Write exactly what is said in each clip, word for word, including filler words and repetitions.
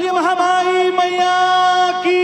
ये महामाई मैया की।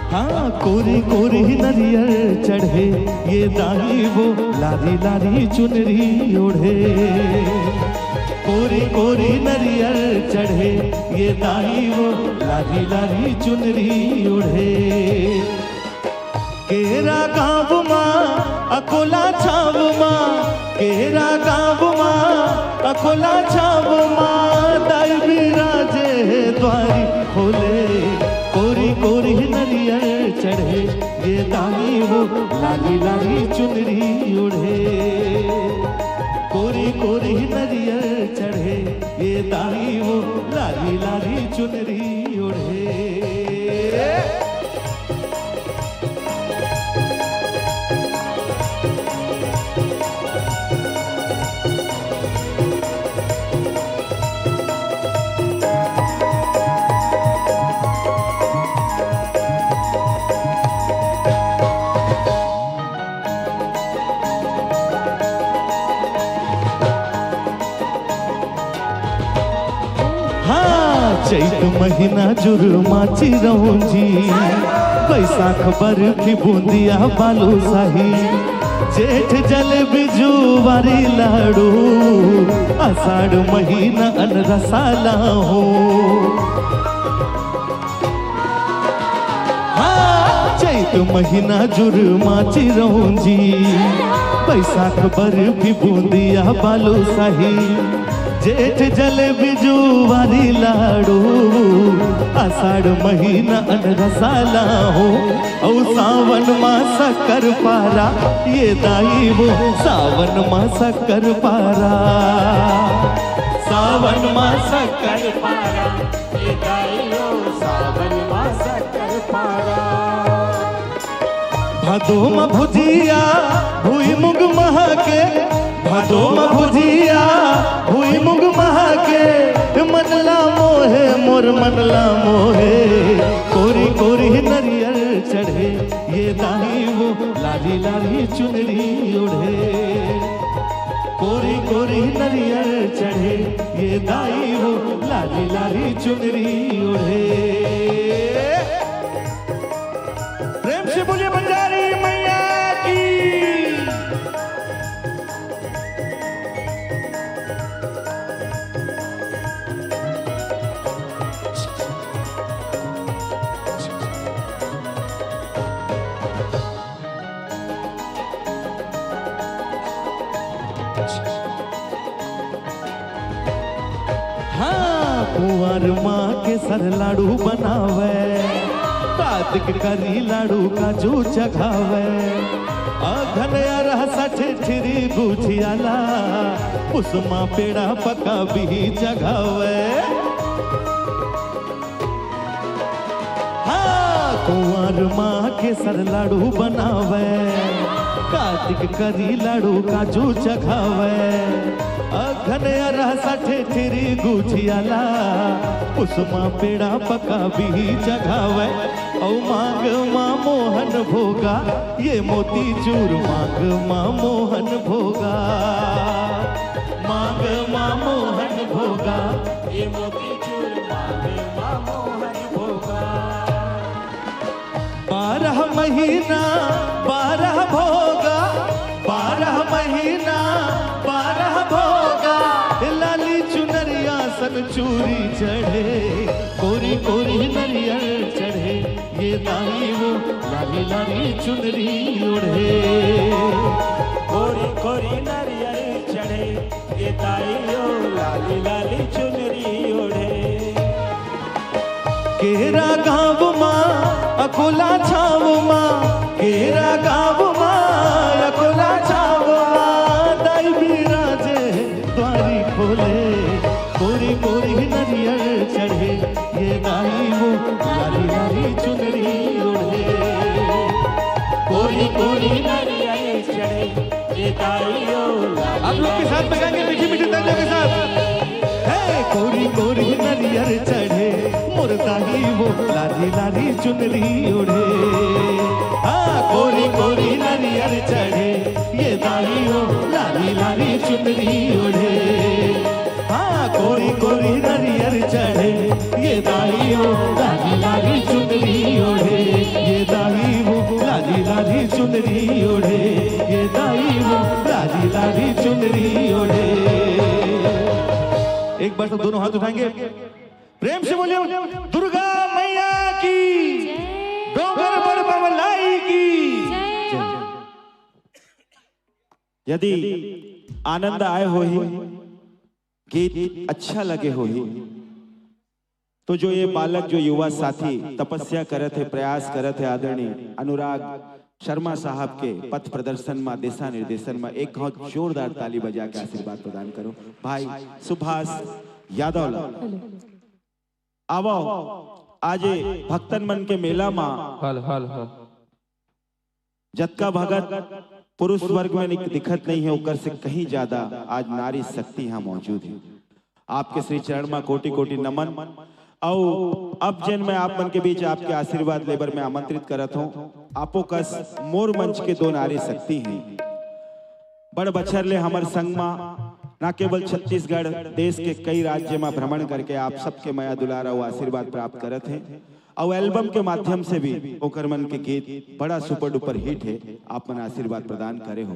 हाँ, कोरी कोरी नरियर चढ़े, ये दाई वो लारी लारी चुनरी ओढ़े। कोरी कोरी नरियर चढ़े, ये दाई वो लारी लारी चुनरी ओढ़े। केरा गाँव मा, अकोला छाव मा, केरा गाँव मा, अकोला छाव मा, दाई बिराजे द्वारी खोले। कोरी कोरी नरियर चढ़े, ये दाई वो लाली लाली चुनरी ओढ़े। कोरी कोरी नरियर चढ़े, ये दाई वो लाली लाली चुनरी ओढ़े। हाँ, चैत महीना जुरमा चिरौंजी, बैसाख बर्फी बूंदिया बालूशाही, जेठ जलेबी जुवारी लाडू, आषाढ़ महीना अन रसाला हो। हाँ, चैत महीना जुरमा चिरौंजी, बैसाख बर्फी बूंदिया बालूशाही, जेठ जलेबी जुवारी लाडू, आषाढ़ महीना अन रसाला हो। अउ सावन मा शक्कर पारा, ये दाई वो सावन मा शक्कर पारा, सावन मा शक्कर पारा, ये दाई वो सावन मा शक्कर पारा। भादो मा भुजिया भुई मुंग महके, भादो मा भुजिया भुई मुंग महके, मनला मोहे मोर मनला मोहे। कोरी कोरी नरियर चढ़े, ये दाई वो लाली लाली चुनरी ओढ़े। कोरी कोरी नरियर चढ़े, ये दाई वो लाली लाली चुनरी ओढ़े। प्रेम से बोलिए बंजारी मैया की। हाँ, कुंवर मा केसर लाडू बनावे, कार्तिक करी लाडू काजू चघावे, अघन अरहस ठेठरी गुझियाला, पुस मा पेड़ा पका बिही चघावे। हाँ, कुंवर मा केसर लाडू बनावे, कार्तिक करी लाडू काजू चघावे, अघन अरहस ठेठरी गुझियाला, पुस मा पेड़ा पका बिही चघावे। अउ मांग मा मोहन भोगा, ये मोतीचूर मांग मा मोहन भोगा, मांग मा मोहन भोगा, ये मोतीचूर मांग मा मोहन भोगा। बारह महीना बारह भोगा, बारह महीना बारह भोगा, लाली चुनरिया सन चूरी चढ़े, कोरी कोरी नरियर चढ़े, ये दाई वो लाली लाली चुनरी ओढ़े। कोरी कोरी नरियर चढ़े, ये दाई वो लाली लाली चुनरी ओढ़े। केरा गाँव मा अकोला छाव मा, केरा गाँव मा अकोला छाव मा, दाई बिराजे द्वारी खोले, कोरी कोरी नरियर चढ़े, ये दाई वो लाली लाली चुनरी ओढ़े। कोरी कोरी नरियर चढ़े, ये दाई वो आप लोग के साथ में गाएंगे मीठी मीठी तालियों के साथ। हे कोरी कोरी नरियर चढ़े, मोर दाई वो लाली लाली चुनरी ओढ़े। हाँ, कोरी कोरी नरियर चढ़े, ये दाई वो लाली लाली चुनरी ओढ़े। हाँ, कोरी कोरी नरियर चढ़े, ये दाई वो लाली लाली चुनरी ओढ़े, ये दाई वो लाली लाली चुनरी ओढ़े, ये दाई वो लाली लाली चुनरी ओढ़े। एक बार सब दोनों हाथ उठाएंगे, प्रेम से बोलिए, दुर्गा मैया की, डोंगर बड़ बमलाई की। यदि आनंद आए होही, गीत अच्छा लगे होही, तो जो ये बालक, जो युवा साथी तपस्या करत हे, प्रयास करत हे, आदरणीय अनुराग शर्मा साहब के पथ प्रदर्शन मा, दिशा निर्देशन मा एक घाव जोरदार ताली बजा के आशीर्वाद प्रदान करो भाई सुभाष यादव ला। आवो, आज भक्तन मन के मेला मा हल हल हल। जतका भगत पुरुष वर्ग में निक-, दिखत नहीं है, ओकर से कहीं ज्यादा आज नारी शक्ति यहाँ मौजूद है। आपके श्री चरण मा कोटि कोटि नमन। अउ अब जेन मैं आप मन के बीच आपके आशीर्वाद लेबर में आमंत्रित करत हूँ, आपो कस मोर मंच के दो नारी शक्ति हैं। बड़ बछर ले हमर संग मा ना केवल छत्तीसगढ़, देश के कई राज्य मा भ्रमण करके आप सबके मया दुलार अउ आशीर्वाद प्राप्त करत हैं। अउ एल्बम के माध्यम से भी ओकर मन के गीत बड़ा सुपर डुपर हिट है, आप मन आशीर्वाद प्रदान करे हो।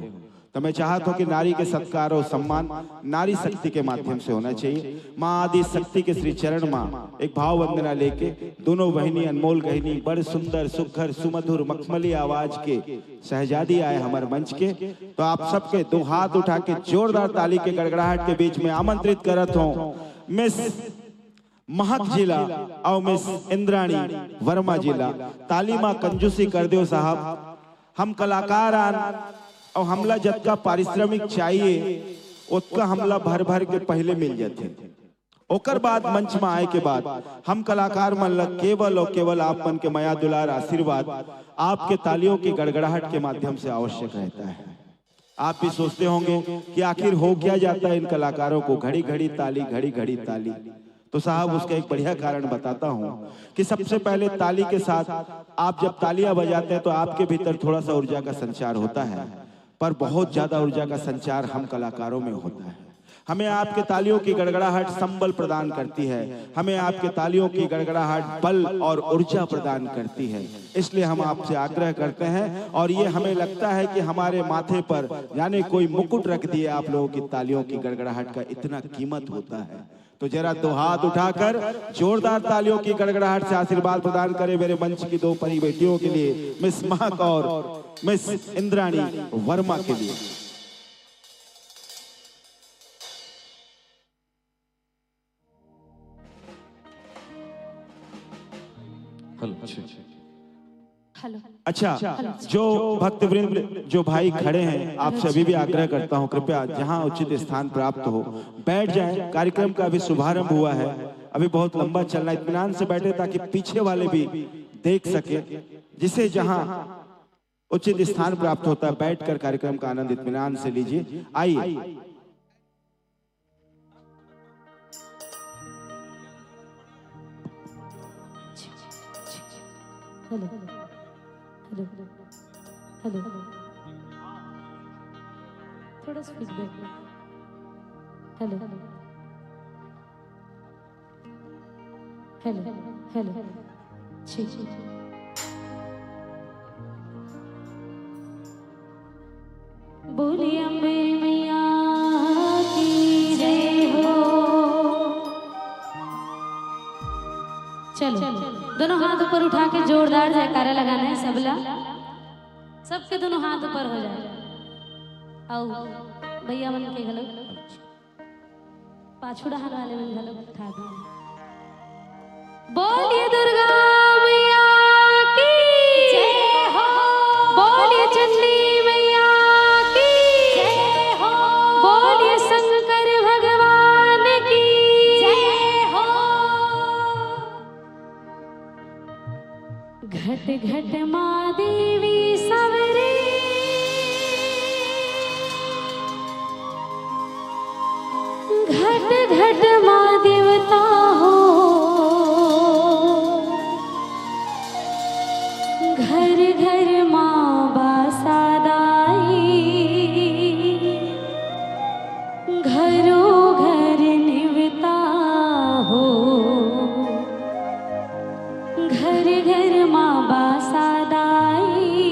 तो मैं चाहत हूँ कि नारी के सत्कार और सम्मान नारी शक्ति के माध्यम से होना चाहिए। माँ आदि शक्ति के श्री चरण मा एक भाव वंदना लेके दोनों बहिनी, अनमोल बहिनी, बड़ सुंदर, सुघर, सुमधुर, मखमली आवाज के शहजादी आए हमर मंच के। तो आप सबके दो हाथ उठा के जोरदार ताली के गड़गड़ाहट के बीच में आमंत्रित करत हूँ मिस महक जी ला अउ मिस इंद्राणी वर्मा जी ला। ताली मा कंजूसी कर देव साहब, हम कलाकार आन अउ हमला जतका पारिश्रमिक चाहिए ओतका हमला भर भर के पहले मिल जाथे। ओकर बाद मंच मा आए के बाद हम कलाकार मन ला केवल अउ केवल आप मन के मया दुलार आशीर्वाद आपके तालियों की गड़गड़ाहट के माध्यम से आवश्यक रहता है। आप भी सोचते होंगे कि आखिर हो क्या जाता है इन कलाकारों को, घड़ी घड़ी ताली, घड़ी घड़ी ताली। तो साहब, उसका एक बढ़िया कारण बताता हूँ कि सबसे पहले ताली के साथ आप जब तालियां बजाते हैं तो आपके भीतर थोड़ा सा ऊर्जा का संचार होता है, पर बहुत ज्यादा ऊर्जा का संचार हम कलाकारों में होता है। हमें आपके तालियों की गड़गड़ाहट संबल प्रदान करती है, हमें आपके तालियों की गड़गड़ाहट बल और ऊर्जा प्रदान करती है। इसलिए हम आपसे आग्रह करते हैं और ये हमें लगता है कि हमारे माथे पर जाने कोई मुकुट रख दिए आप लोगों की तालियों की गड़गड़ाहट का, इतना कीमत होता है। तो जरा दो हाथ उठाकर जोरदार तालियों की गड़गड़ाहट से आशीर्वाद प्रदान करें मेरे मंच की दो परी बेटियों के लिए, मिस महक और मिस इंद्राणी वर्मा के लिए। हेलो, अच्छा। हेलो। अच्छा, हेलो। जो भक्तवृंद, जो भाई खड़े हैं, आप सभी भी आग्रह करता हूं, कृपया जहां उचित स्थान प्राप्त हो, बैठ जाएं। कार्यक्रम का अभी शुभारंभ हुआ है, अभी बहुत लंबा चलना है। इत्मीनान से बैठे ताकि पीछे वाले भी देख सके। जिसे जहां उचित स्थान प्राप्त होता है, बैठकर कार्यक्रम का आनंद इत्मीनान से लीजिए। आइए। Hello, hello, hello. थोड़ा सा फीडबैक। Hello, hello, hello. ठीक। बोली अम्बे मैया की जय हो। चलो, दोनों हाथ ऊपर उठा के जोरदार जयकारा लगाना है सबला। सबके दोनों हाथ ऊपर हो जाए। आओ भैया मन के घलो। पाछू डहान वाले मन घलो उठा दे। बोलिए दुर्गा मैया की जय हो। बोलिए चंडी मैया की जय हो। बोलिए शंकर भगवान की जय घट घट मा देवी सवरे, घट घट मा देवता हो, घर घर मा बासा दाई, घरो घर निवता हो, घर घर मा बासा दाई,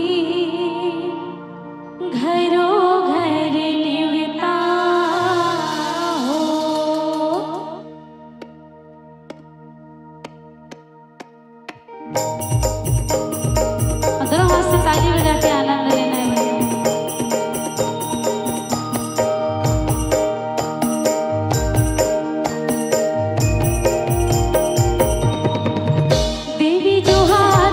घरो घर निवता हो। दोनों हाथ से ताली बजा के आनंद लेना है। देवी जोहार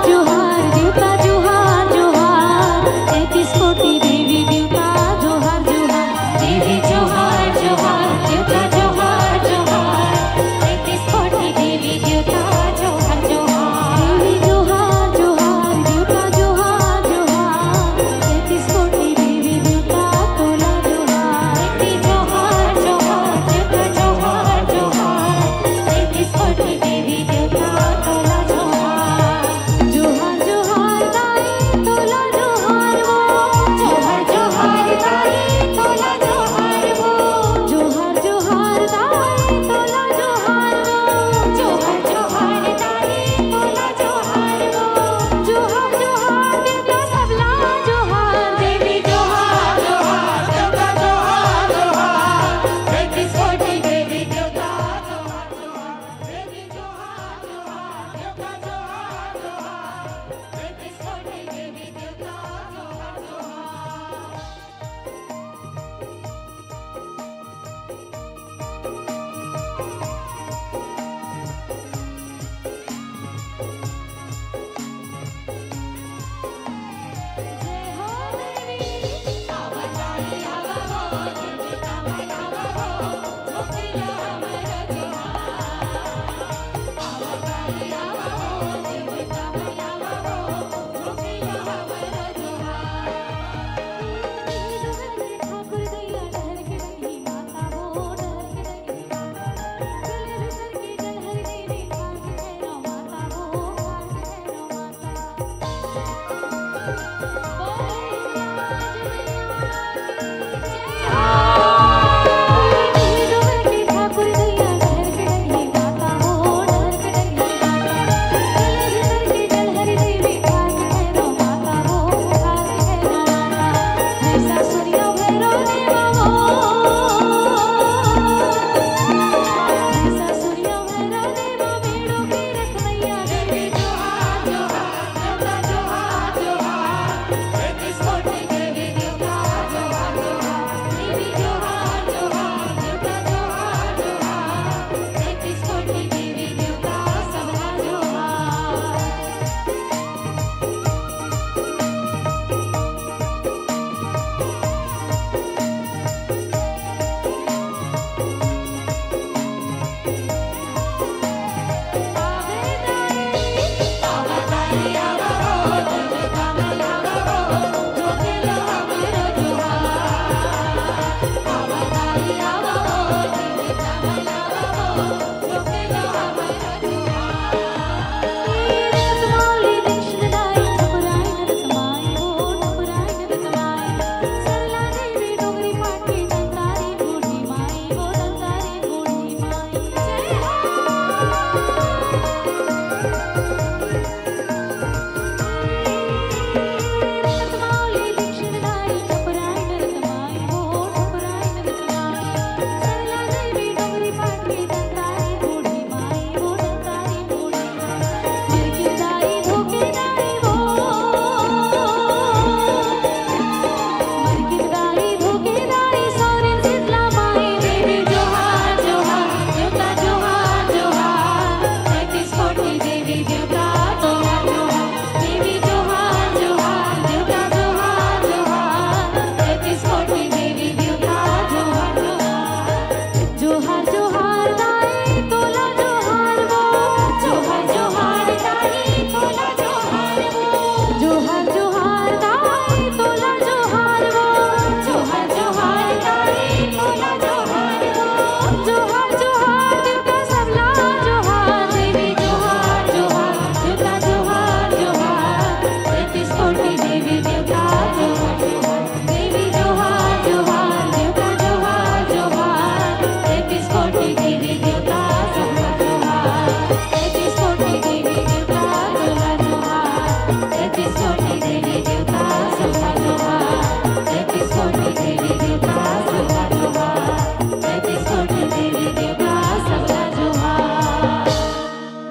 तैंतीस कोटि देवी देवता जोहार जोहार, तैंतीस कोटि देवी देवता जोहार जोहार, तैंतीस कोटि देवी देवता जोहार जोहार, तैंतीस कोटि देवी देवता जोहार जोहार।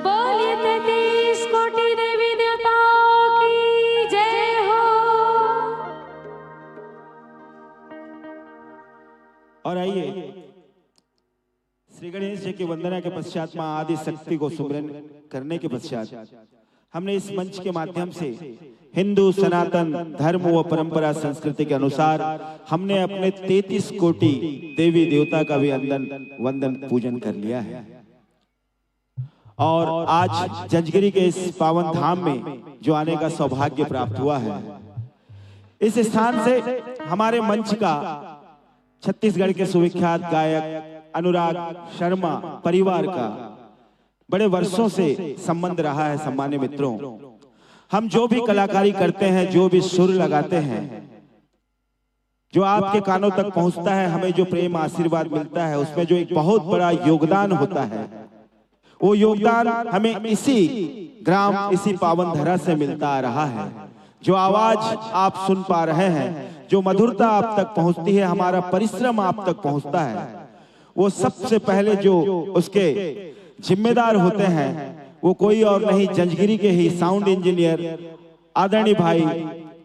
बोलिए तैंतीस कोटि देवी देवताओं की जय हो। और आइए, श्री गणेश जी की वंदना के पश्चात, मां आदि शक्ति को सुमरन करने के पश्चात, हमने इस मंच के माध्यम से हिंदू सनातन धर्म व परंपरा संस्कृति के अनुसार हमने अपने तैंतीस कोटि देवी देवता का भी अंदन वंदन पूजन कर लिया है। और आज जंजगिरी के इस पावन धाम में जो आने का सौभाग्य प्राप्त हुआ है, इस स्थान से हमारे मंच का, छत्तीसगढ़ के सुविख्यात गायक अनुराग शर्मा परिवार का बड़े वर्षों से संबंध रहा है। सम्मानित मित्रों, हम जो भी कलाकारी करते हैं, जो भी सुर लगाते हैं, जो आपके कानों तक पहुंचता है, हमें जो प्रेम आशीर्वाद मिलता है, उसमें जो एक बहुत बड़ा योगदान होता है, वो योगदान हमें इसी ग्राम, इसी पावन धरा से मिलता आ रहा है। जो आवाज आप सुन पा रहे हैं, जो मधुरता आप तक पहुंचती है, हमारा परिश्रम आप तक पहुंचता है, वो सबसे पहले जो उसके जिम्मेदार होते हैं, वो कोई और नहीं, जंजगिरी के ही साउंड इंजीनियर आदरणीय भाई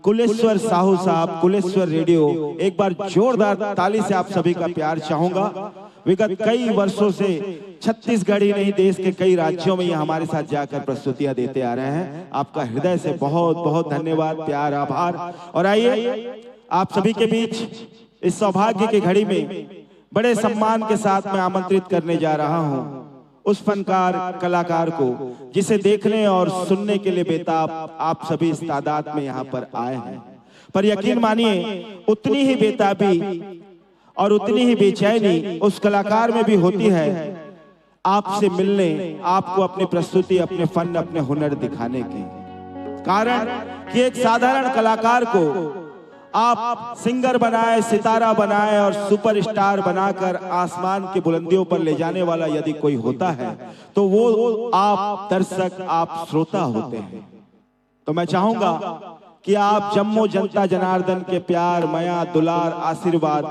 कुलेश्वर साहू साहब, कुलेश्वर रेडियो। एक बार जोरदार ताली से आप सभी का प्यार चाहूंगा। विगत कई वर्षों से छत्तीसगढ़ ही नहीं, देश के कई राज्यों में ये हमारे साथ जाकर प्रस्तुतियां देते आ रहे हैं। आपका हृदय से बहुत बहुत धन्यवाद, प्यार, आभार। और आइए, आप सभी के बीच इस सौभाग्य की घड़ी में बड़े सम्मान के साथ मैं आमंत्रित करने जा रहा हूं उस फनकार कलाकार को, जिसे देखने और सुनने के लिए बेताब आप सभी इस तादाद में यहां पर आए हैं। पर यकीन मानिए, उतनी ही बेताबी और उतनी ही बेचैनी उस कलाकार में भी होती है, आपसे मिलने, आपको अपनी प्रस्तुति, अपने फन, अपने हुनर दिखाने की। कारण कि एक साधारण कलाकार को आप सिंगर बनाए, सितारा बनाए और सुपरस्टार बनाकर आसमान की बुलंदियों पर ले जाने वाला यदि कोई होता है, तो वो आप दर्शक, आप श्रोता होते हैं। तो मैं चाहूंगा कि आप जम्मो जनता जनार्दन के प्यार, मया, दुलार, आशीर्वाद,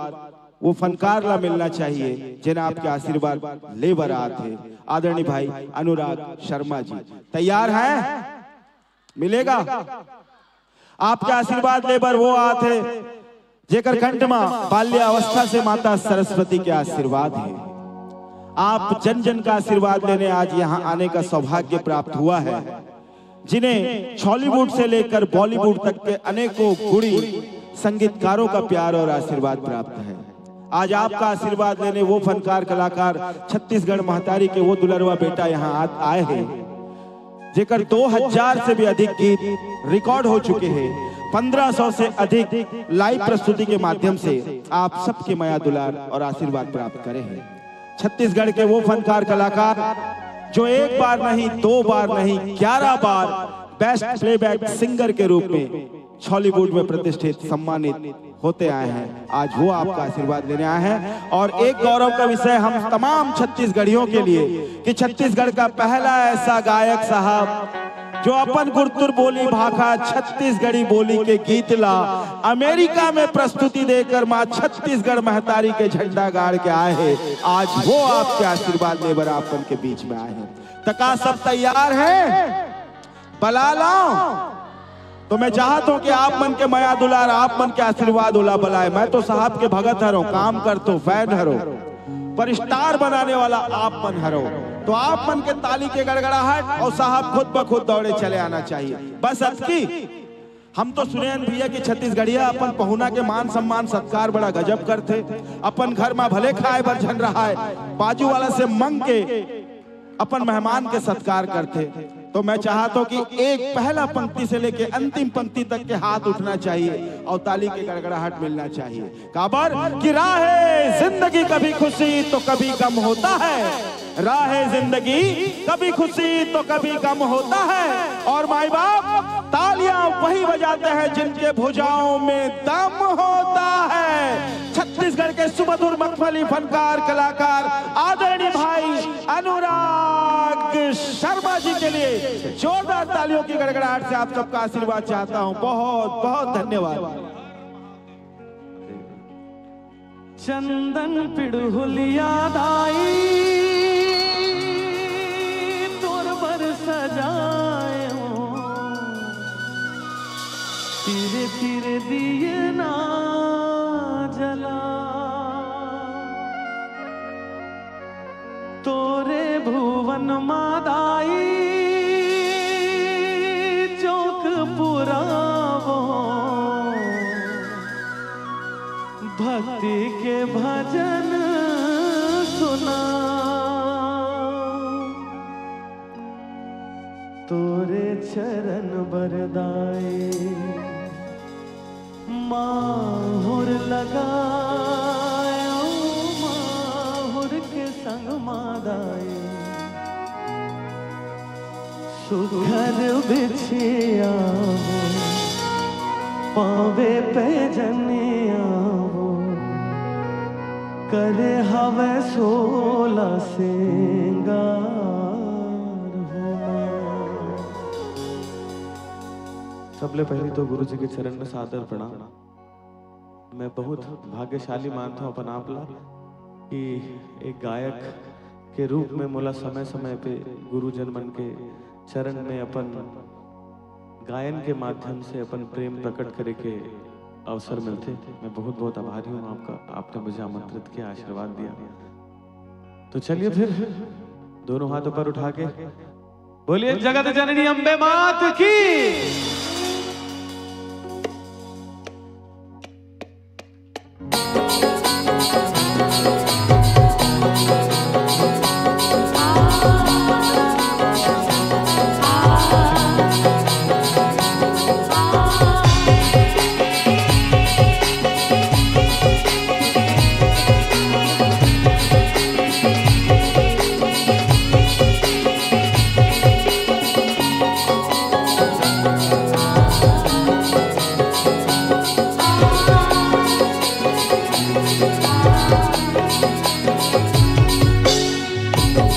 वो फनकार ला मिलना चाहिए, जेन आपके आशीर्वाद ले बर आत हे। आदरणीय भाई अनुराग शर्मा जी तैयार हैं? मिलेगा। आपके आशीर्वाद ले बर वो आत हे, जेकर कंठ मा बाल्यावस्था से माता सरस्वती के आशीर्वाद हे। आप जन जन का आशीर्वाद लेने आज यहाँ आने का सौभाग्य प्राप्त हुआ है, जिन्हें छॉलीवुड से लेकर बॉलीवुड तक के अनेकों गुणी संगीतकारों का प्यार और आशीर्वाद प्राप्त है। आज आपका आशीर्वाद लेने वो फनकार कलाकार, छत्तीसगढ़ महतारी के वो दुलरवा बेटा यहाँ आ-, आए हैं, जेकर दो हज़ार से भी अधिक गीत रिकॉर्ड हो चुके हैं। पन्द्रह सौ से अधिक लाइव प्रस्तुति के माध्यम से आप सबके मया दुलार और आशीर्वाद प्राप्त करे हैं। छत्तीसगढ़ के वो फनकार कलाकार जो एक बार नहीं, दो बार नहीं, ग्यारह बार बेस्ट प्लेबैक सिंगर के रूप में छॉलीवुड में प्रतिष्ठित, सम्मानित होते आए हैं, आज वो आपका आशीर्वाद लेने आए हैं। और एक गौरव का विषय हम तमाम छत्तीसगढ़ियों के लिए कि छत्तीसगढ़ का पहला ऐसा गायक साहब जो अपन गुरतुर बोली भाखा छत्तीसगढ़ी बोली के गीत ला अमेरिका में प्रस्तुति देकर माँ छत्तीसगढ़ महतारी के झंडा गाड़ के आए हैं, आज वो आपके आशीर्वाद ले बर आपन के बीच में आए हैं। त का सब तैयार हैं? बला लाओ। तो मैं चाहत हूं कि आप मन के मया दुलार, आप मन के आशीर्वाद ओला बलाए। मैं तो साहब के भगत हरों, काम करतो, फैन हरों, पर स्टार बनाने वाला आप मन हरो। तो आप मन के ताली के गड़गड़ाहट और साहब खुद ब खुद दौड़े चले आना चाहिए। बस अतकी। हम तो सुने हन भैया कि छत्तीसगढ़िया अपन पहुना के मान सम्मान सत्कार बड़ा गजब करथे। अपन घर मा भले खाए बर झन रहाय, बाजू वाला से मंग के अपन मेहमान के सत्कार करथे। तो मैं चाहत हूं कि एक पहला पंक्ति से लेके अंतिम पंक्ति तक के हाथ उठना चाहिए और ताली के गड़गड़ाहट मिलना चाहिए। काबर कि राहे जिंदगी कभी खुशी तो कभी गम होता है, राहे जिंदगी कभी खुशी तो कभी गम होता है। और माई बाप, तालियां वही बजाते हैं जिनके भुजाओं में दम होता है। छत्तीस छत्तीसगढ़ के सुमधुर मखमली फनकार कलाकार आदरणीय भाई अनुराग शर्मा जी के लिए जोरदार तालियों की गड़गड़ाहट से आप सबका आशीर्वाद चाहता हूं। बहुत बहुत धन्यवाद। चंदन पिड़हुलिया दाई तोर बर सजाए हो, तीरे तीरे दिए ना जला। तोरे भुवन मादाई चौक पुरावो, भक्ति के भजन सुना। तोरे चरण बरदाई माहुर लगायो, माहुर के संग मादाई सुघर बिछिया हो, पावे पे जनिया हो, करे हवे सोला सिंगार हो। सबले पहली तो गुरु जी के चरण में सादर प्रणाम। मैं बहुत भाग्यशाली मानता हूँ अपन आप ला कि एक गायक के रूप में मोला समय समय पे गुरुजन मन के चरण में अपन गायन के माध्यम से अपन प्रेम प्रकट करे के अवसर मिलते। मैं बहुत बहुत आभारी हूँ आपका, आपने मुझे आमंत्रित किया, आशीर्वाद दिया। तो चलिए फिर दोनों हाथ ऊपर उठा के बोलिए जगत जननी अम्बे मात की।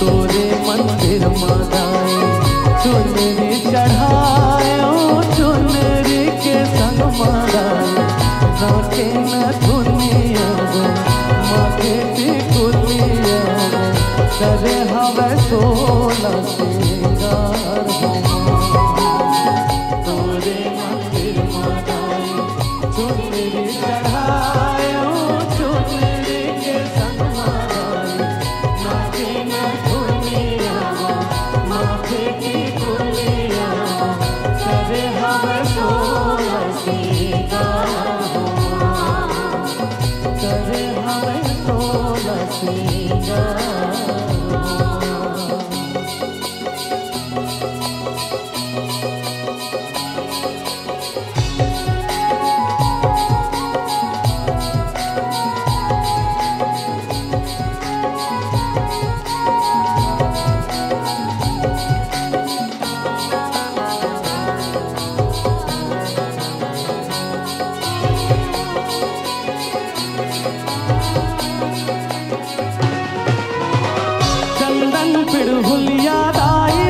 तोरे मंदिर मा जाए, चुनरी चढ़ाए, ओ चुनरी के संग मा जाए, नाचे न दुनिया वो, माथे टिकुलिया वो, करे हवे सोला सिंगार हो। तोरे मंदिर मा जाए, चुनरी चढ़ाए, ओ चुनरी के संग मा जाए, नाचे न दुनिया वो, माथे टिकुलिया वो, करे हवे सोला सिंगार हो, करे हवे सोला सिंगार हो। चंदन पिड़हुलिया दाई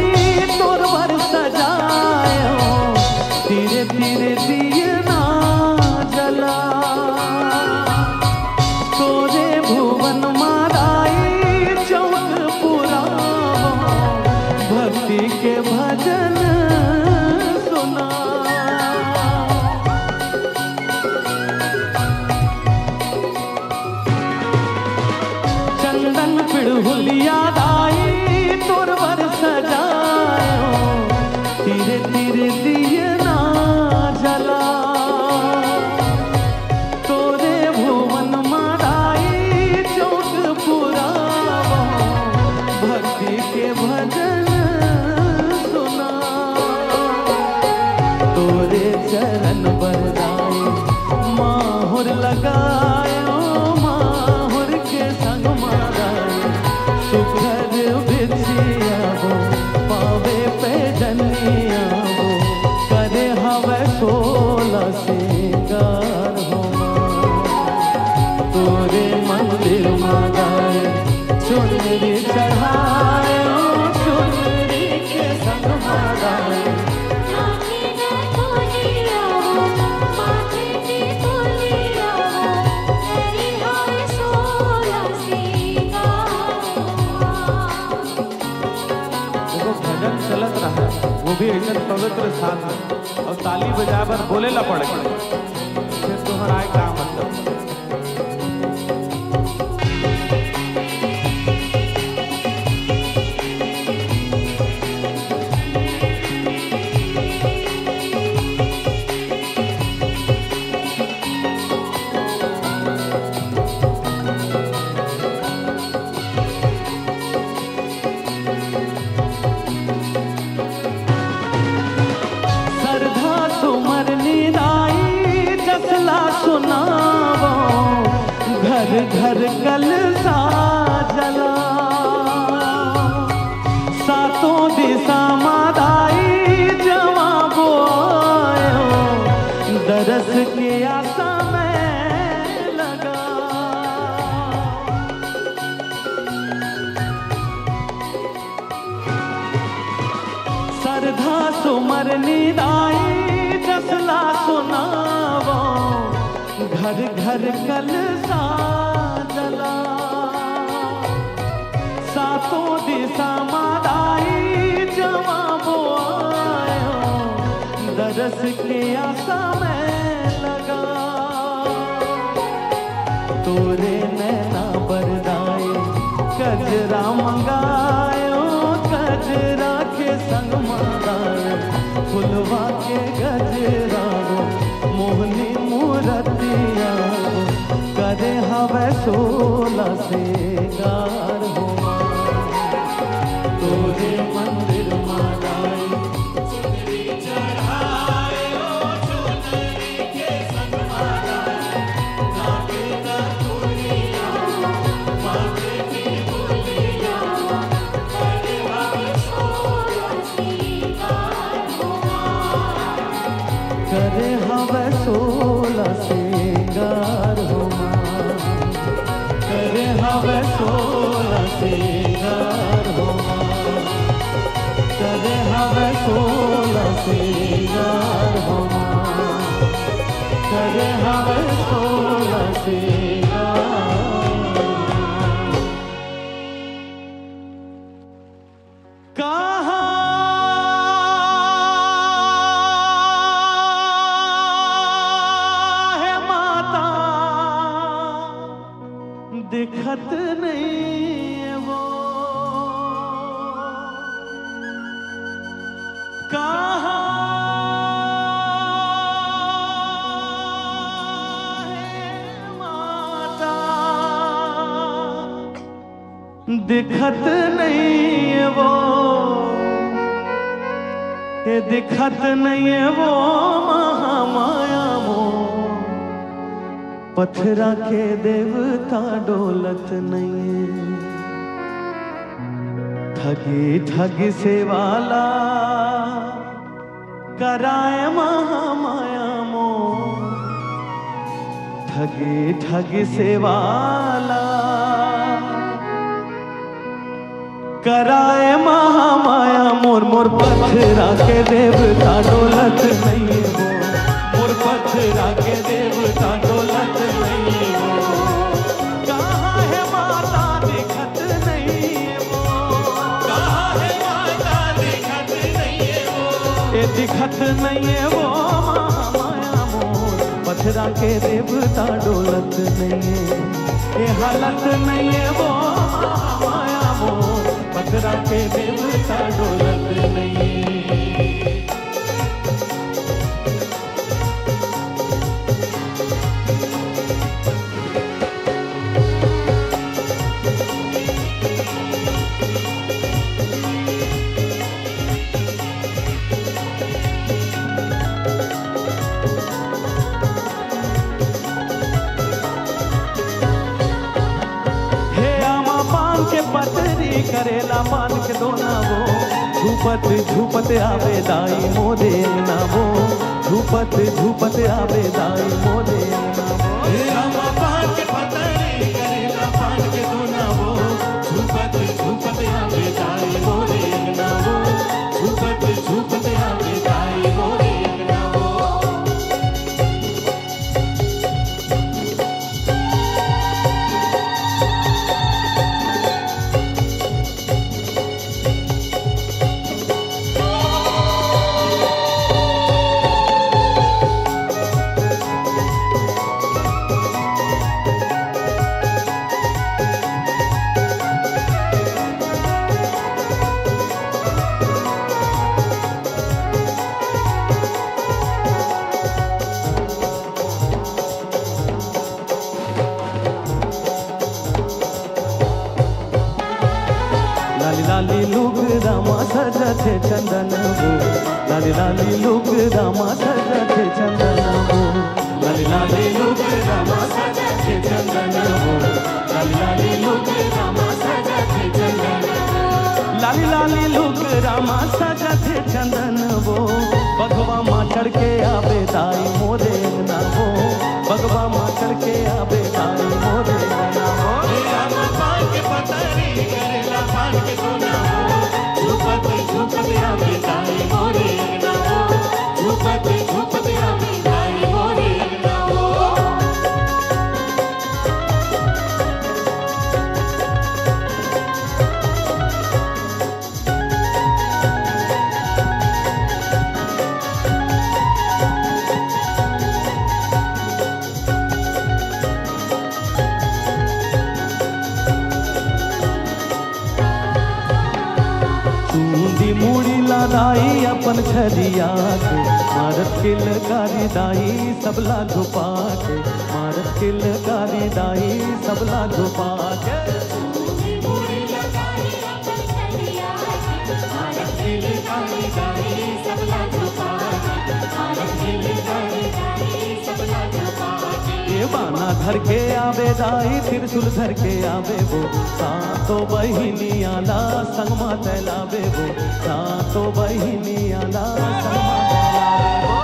तोर बर सजायो, तीरे तीरे दिए ना जला। तोरे भुवन मा दाई चौक पुरावो, भक्ति के भजन सुना। चंदन पिड़हुलिया दाई तोर बर सजायो, तीरे तीरे दिए ना जला। तोरे भुवन मा दाई चौक पुरावो, भक्ति के भजन सुना। तोरे चरण बरदाई माहुर लगायो, माहुर के संग मा दाई सुघर बिछिया वो, पावे पे जनिया वो, करे हवे सोला सिंगार हो माँ। तोर चलत रहा, वो भी ऐसा पवित्र साथ में, और ताली बजाए बर बोले ला पड़ गए, फिर तुम्हारा आए का मतलब? सरधा सुमर निदाई जसला सुनावो, घर घर कलसा जला। सातों दिशा मादाई जवा बोयो, दरस के आसा में लगा। सरधा सुमर निदाई जसला सुनावो, घर घर कलसा जला। सातों दिशा मादाई जवा बोयो, दरस के आसा में लगा। तोरे नैना बरदाए, कजरा मंगायो, कजरा के संग मंगायो, फुलवा के गजरा वो, मोहनी मूरतिया वो, करे हवे सोला सिंगार हो। तोरे मंदिर मादाई करे हवे सोला सिंगार हो माँ, करे हवे सोला सिंगार हो माँ, करे हवे सोला सिंगार हो माँ, करे हवे सोला सिंगार हो माँ। कहाँ हे माता, दिखत नइ हे वो। कहाँ हे माता, दिखत नइ हे वो, हे दिखत नइ हे वो महामाया मोर। पथरा के देवता डोलत नइ हे। ठगी ठगी सेवा ला कराए महामाया मोर, ठगी ठगी सेवा ला कराए महामाया मोर। मोर पथरा के देवता डोलत नइ हे वो, मोर पथरा के देवता डोलत नइ हे वो। कहाँ हे माता दिखत नइ हे वो, कहाँ हे माता दिखत नइ हे वो। ए दिखत नइ हे वो महामाया मोर, पथरा के देवता डोलत नइ हे। ए हालत नइ हे वो महामाया मोर, पथरा के देवता डोलत नइ हे। हे आमा पान के पतरी, करेला पान के दोना वो, झूपत झूपत आवे दाई मोरे अंगना वो, झूपत झूपत आवे दाई मोरे अंगना वो। हे आमा पान के पतरी, करेला पान के दोना वो, झूपत झूपत आवे दाई मोरे अंगना वो, झूपत झूपत आवे दाई मोरे अंगना वो। थे चंदन वो, लाली लाली लुगरा मा सजा थे चंदन वो, लाली लाली लुगरा मा सजा थे चंदन वो, लाली लाली लुगरा मा सजा थे चंदन वो, लाली लाली लुगरा मा सजा थे चंदन वो। बघवा मा चढ़ के आबे दाई मोरे अंगना वो, बघवा मा चढ़ के आबे दाई मोरे अंगना वो। चूंदी मुड़ी ला दाई अपन छरिया के, मारत किलकारी दाई सबला झुपा के, मारत किलकारी दाई सबला झुपा के। ये बाना धर के आबे दाई, त्रिशूल धर के आबे वो, सातो बहिनिया ला संग मा तैलाबे वो, सातो बहिनिया ला संग मा तैलाबे वो।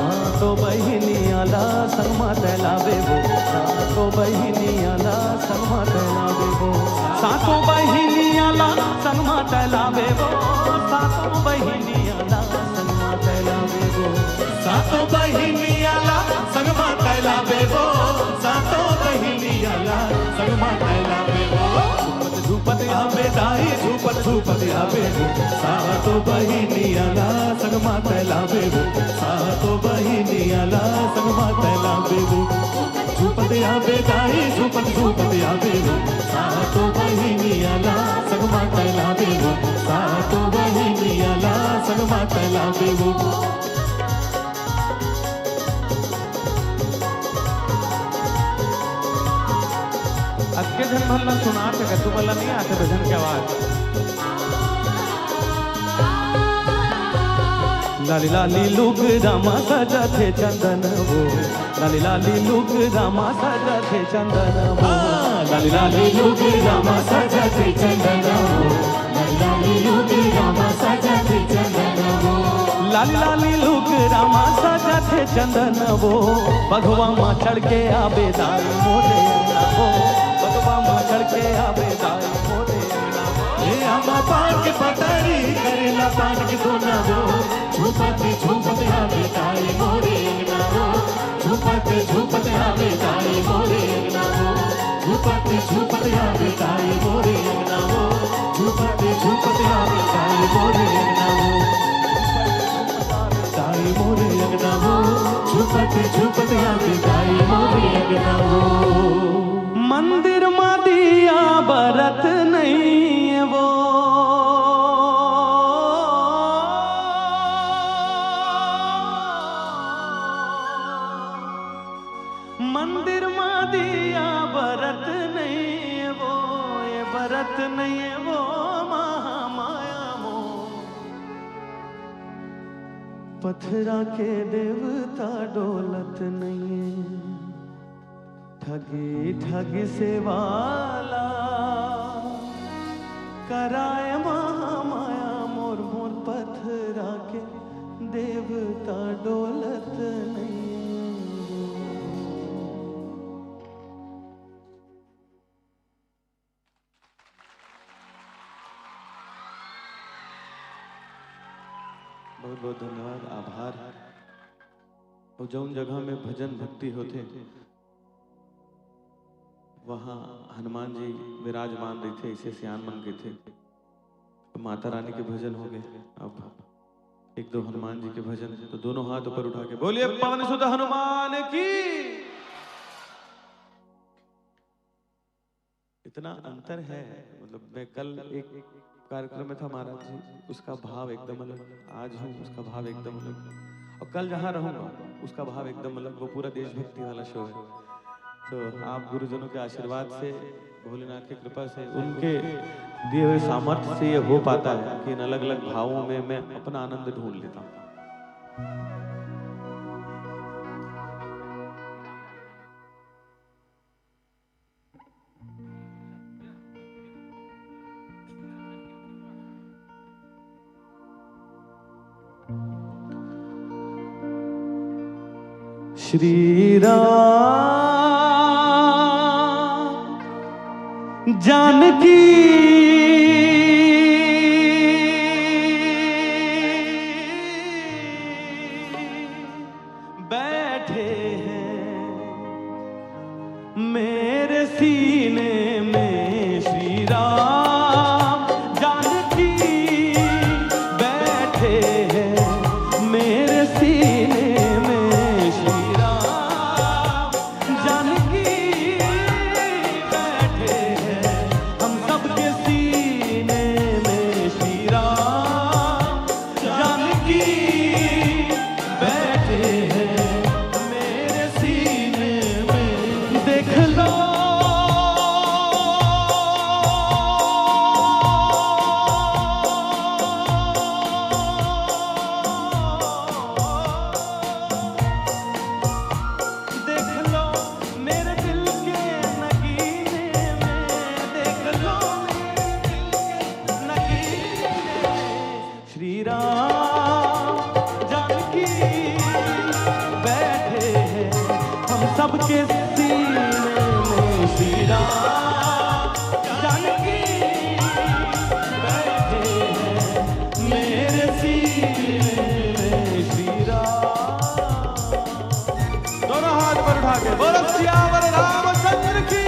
सातो बहिनिया ला संग मा तैलाबे वो, सातो बहिनिया ला संग मा तैलाबे वो, सातो बहिनिया ला संग मा तैलाबे वो, सातो बहिनिया ला संग मा तैलाबे वो, सातो बहिनिया ला संग मा तैलाबे वो, सातो बहिनिया ला संग मा तैलाबे वो। झूपत आबे दाई, झूपत झूपत आबे वो, सातो बहिनिया ला संग मा तैलाबे वो, सातो बहिनिया ला संग मा तैलाबे वो। झूपत आबे दाई, झूपत झूपत आबे वो, सातो बहिनिया ला संग मा तैलाबे वो, सातो बहिनिया ला संग मा तैलाबे वो। अतके झन मन ला सुनात हे, तुमन ला नहीं आथे भजन के आवाज? लाली लाली लुगरा मा सजा थे चंदन वो, लाली लाली लुगरा मा सजा थे चंदन वो, लाली लाली लुगरा मा सजा थे चंदन वो, लाली लाली लुगरा मा सजा थे चंदन वो। लाली लाली लुगरा मा सजा थे चंदन वो, बघवा मा चढ़ के आबे दाई मोरे अंगना वो, बघवा मा चढ़ के आबे दाई मोरे अंगना वो। ए आमा पान के पटारी, करेला पान के दोना वो, झूपत झूपत आबे दाई मोरे अंगना वो, झूपत झूपत आबे दाई मोरे अंगना वो, झूपत झूपत आबे दाई मोरे अंगना वो, झूपत झूपत आबे दाई मोरे अंगना वो, दाई मोरे अंगना वो, झूपत झूपत आबे दाई मोरे अंगना वो। मंदिर मा दिया बरत नहीं वो, मंदिर मा दिया बरत नहीं वो, ये बरत नहीं वो महामाया मोर। पथरा के देवता डोलत नहीं, ठगी ठगी से वाला कराए महामाया मोर, मोर पथरा के देवता डोलत नहीं। बहुत बहुत धन्यवाद, आभार। और जौन जगह में भजन भक्ति होथे, वहाँ हनुमान जी विराजमान रहिथे, इसे सियान मन कहिथे। माता रानी के भजन हो गए, अब एक दो हनुमान जी के भजन, तो दोनों हाथ ऊपर उठा के बोलिए, पवन सुत हनुमान की। इतना अंतर है, मतलब, मैं कल एक कार्यक्रम में था महाराज जी, उसका भाव एकदम अलग, आज हूँ, उसका भाव एकदम अलग। कल जहाँ रहूँगा, उसका भाव एकदम अलग, वो पूरा देशभक्ति वाला शो है। तो आप गुरुजनों के आशीर्वाद से, भोलेनाथ की कृपा से, उनके दिए हुए सामर्थ्य से ये हो पाता है कि इन अलग-अलग भावों में मैं अपना आनंद ढूंढ लेता हूँ। श्री राम जानकी बैठे हैं मेरे सीने में। श्री राम जानकी बैठे हैं मेरे सीने में। श्री राम जानकी बैठे हैं हम सबके सीने में। श्री राम जानकी बैठे हैं मेरे सीने में। देख लो, देख लो मेरे दिल के नगीने में, देख लो मेरे दिल के नगीने में। श्री राम जानकी बैठे हैं हम सबके सीने में। श्री राम जानकी बैठे हैं मेरे सीने में। श्री राम, दोनों हाथ पर उठा के बोलो, सियावर रामचंद्र की।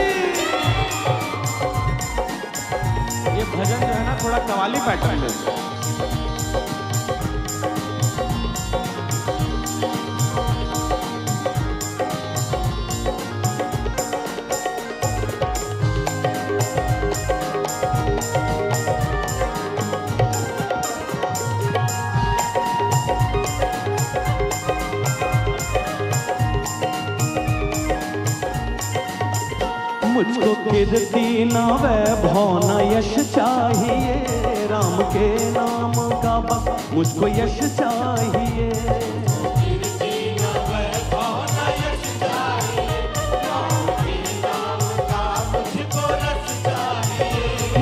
ये भजन जो है ना, थोड़ा कवाली पैटर्न में। मुझको कीर्ति ना वैभव ना यश चाहिए, राम के नाम का बस मुझको यश चाहिए।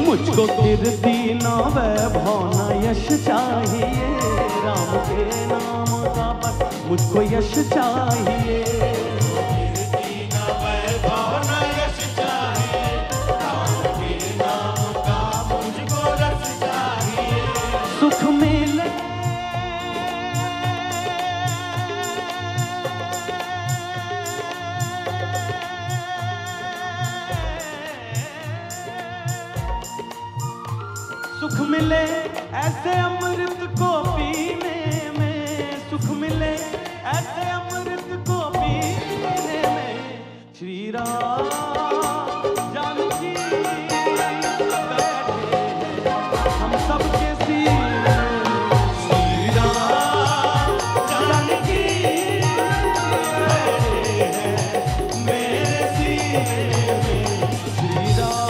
मुझको कीर्ति ना वैभव ना यश चाहिए, राम के नाम का बस मुझको यश चाहिए। सुख मिले, सुख मिले ऐसे अमृत को पीने में, सुख मिले ऐसे अमृत को पीने में। श्री राम जानकी बैठे हम सबके सीने में। श्री राम जानकी बैठे हैं मेरे सीने में। श्री राम।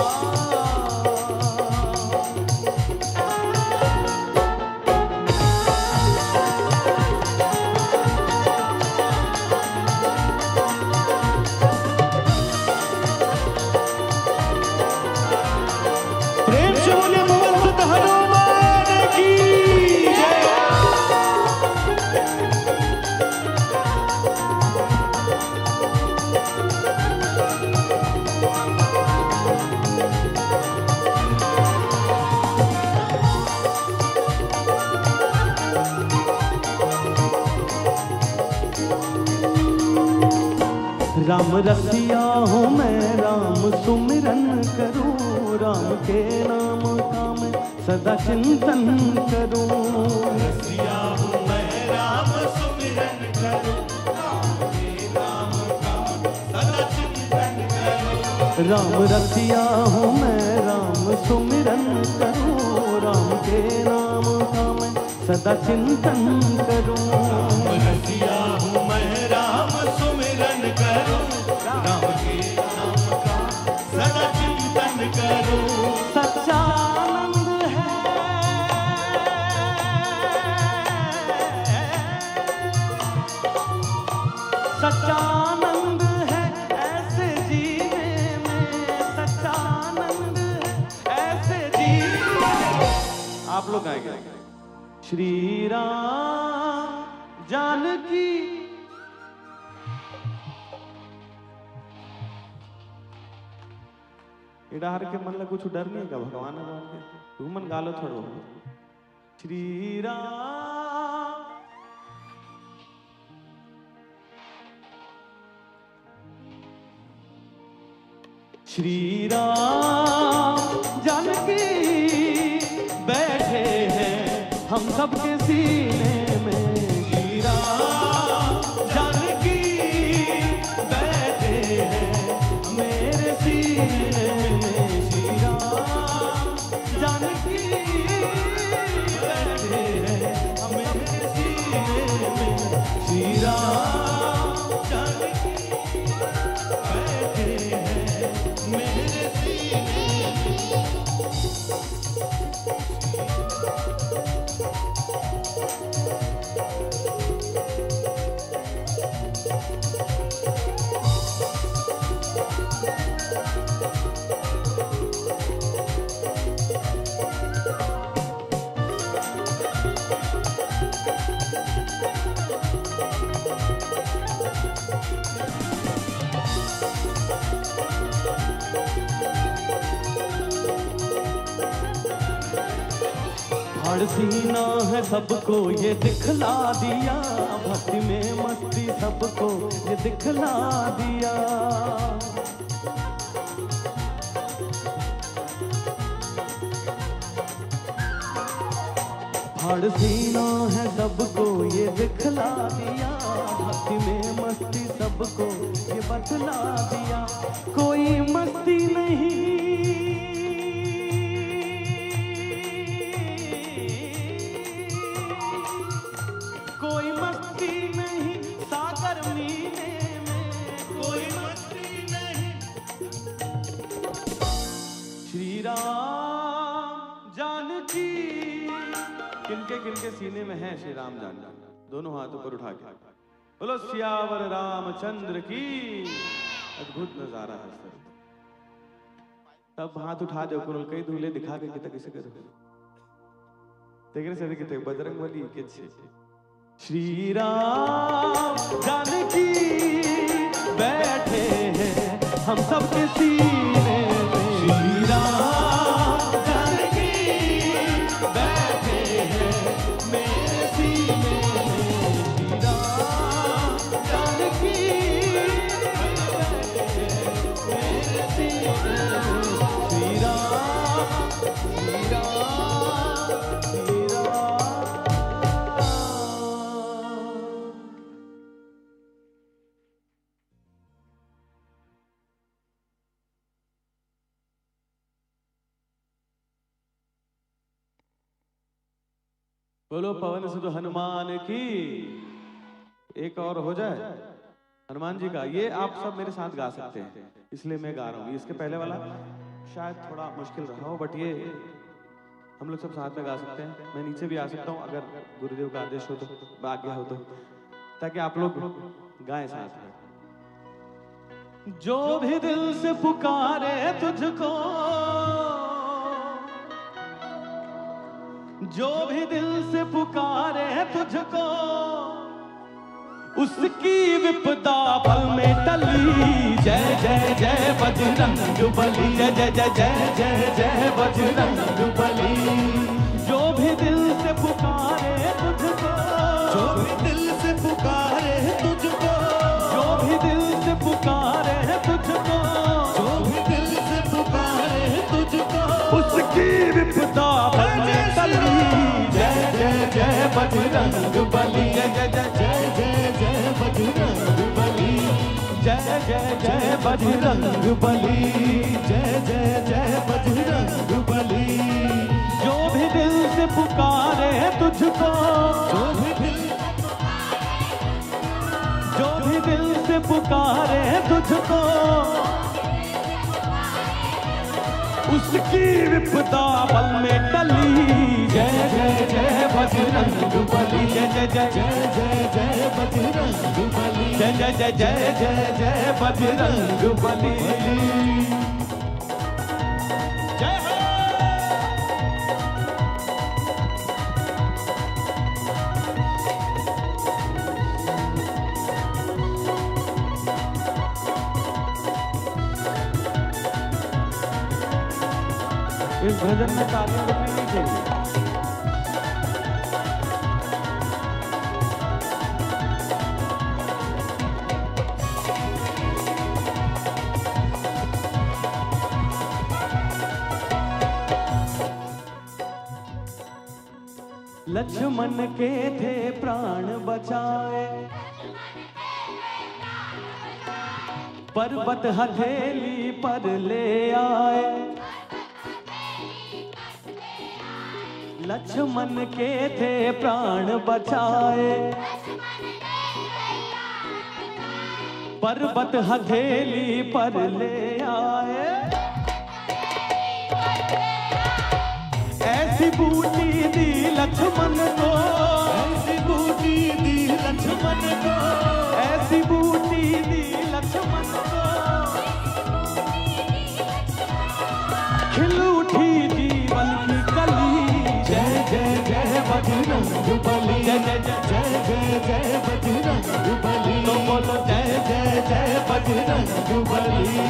प्रेम से बोलिए पवन सुत हनुमान की जय। राम रसिया हूँ मैं, राम सुमिरन करूँ, राम के नाम का मैं सदा चिंतन करूँ। रसिया हूँ मैं, राम सुमिरन करूँ, राम के नाम का सदा चिंतन करूँ। राम रसिया हूँ मैं, राम सुमिरन करूँ, राम के नाम का मैं सदा चिंतन करूं। राम रसिया हूँ मैं, राम सुमिरन करूं। राम के नाम का सदा चिंतन करूं। सच्चानंद है, सच्चानंद है ऐसे जीने में, सच्चानंद है ऐसे जीने में। आप लोग गाएंगे। श्री राम जानकी। ए डहर के मन ला कुछ डर नहीं का? भगवान है, भगवान के। तुमन गा लो थोड़ा बहुत। श्री राम। श्री राम जानकी बैठे हैं हम सबके सीने में। श्री राम जानकी बैठे हैं मेरे सीने में। श्री राम जानकी बैठे हैं मेरे सीने में। श्री राम जानकी बैठे हैं मेरे सीने में। भाड़ सीना है सबको ये दिखला दिया, भक्ति में मस्ती सबको ये दिखला दिया। भाड़ सीना है सबको ये दिखला दिया, भक्ति में मस्ती सबको ये बतला दिया। कोई मस्ती नहीं, कोई मस्ती नहीं सागर मीने में, कोई मस्ती नहीं। श्री राम जानकी। किनके किनके सीने में है श्री राम जानकी? दोनों हाथ ऊपर उठा के बोलो, सियावर रामचंद्र की। अद्भुत नजारा है सर। तब हाथ उठा दे, कोनो ल कहि दूं, ले दिखा के कितना कैसे करो। तेकरे से किते बजरंग बली के छे। श्री राम जानकी बैठे हैं हम सबके सीने में। श्री राम जानकी बैठे हैं मेरे सीने में। श्री राम जानकी बैठे हैं मेरे सीने में। श्री राम, श्री राम, श्री राम। बोलो पवन सुत हनुमान की। एक और हो जाए हनुमान जी का। ये आप सब मेरे साथ गा सकते हैं, इसलिए मैं गा रहा हूँ। इसके पहले वाला शायद थोड़ा मुश्किल रहा हो, बट ये हम लोग सब साथ में गा सकते हैं। मैं नीचे भी आ सकता हूँ अगर गुरुदेव का आदेश हो तो, आज्ञा हो तो, ताकि आप लोग गाएं साथ में। जो भी दिल से पुकारे तुझको, जो भी दिल से पुकारे तुझको, उसकी विपदा पल में टली। जय जय जय बजरंग बली, जय जय जय जय जय जय बजरंग बली। जो भी दिल से पुकारे तुझको, जो भी दिल से पुकारे तुझको, जो भी दिल से पुकारे तुझको, जो भी दिल से पुकारे तुझको, उसकी विपदा पल में टली। जय जय जय बजरंग बली, जय जय जय जय जय बजरंग बली, जय जय जय बजरंग बली, जय जय जय बजरंग बली। जो भी दिल से पुकारे तुझको, तुझको, जो भी दिल, जो भी दिल से पुकारे तुझको, उसकी विपदा पल में टली। जय जय जय बजरंग बली, जय जय जय, जय जय जय बजरंग बली, जय जय जय, जय जय जय बजरंग बली। जय हो। इस भजन में तालियां बजनी नहीं चाहिए। लक्ष्मण के थे प्राण बचाए, पर्वत हथेली पर ले आए। लक्ष्मण के थे प्राण बचाए, पर्वत हथेली पर ले आए। ऐसी बूटी दी लक्ष्मण को, ऐसी बूटी दी लक्ष्मण को, ऐसी बूटी दी लक्ष्मण को, खिल उठी जीवन की कली। जय जय जय बजरंग बली, जय जय जय, जय जय जय बजरंग बली। तो बोलो जय जय जय बजरंग बली।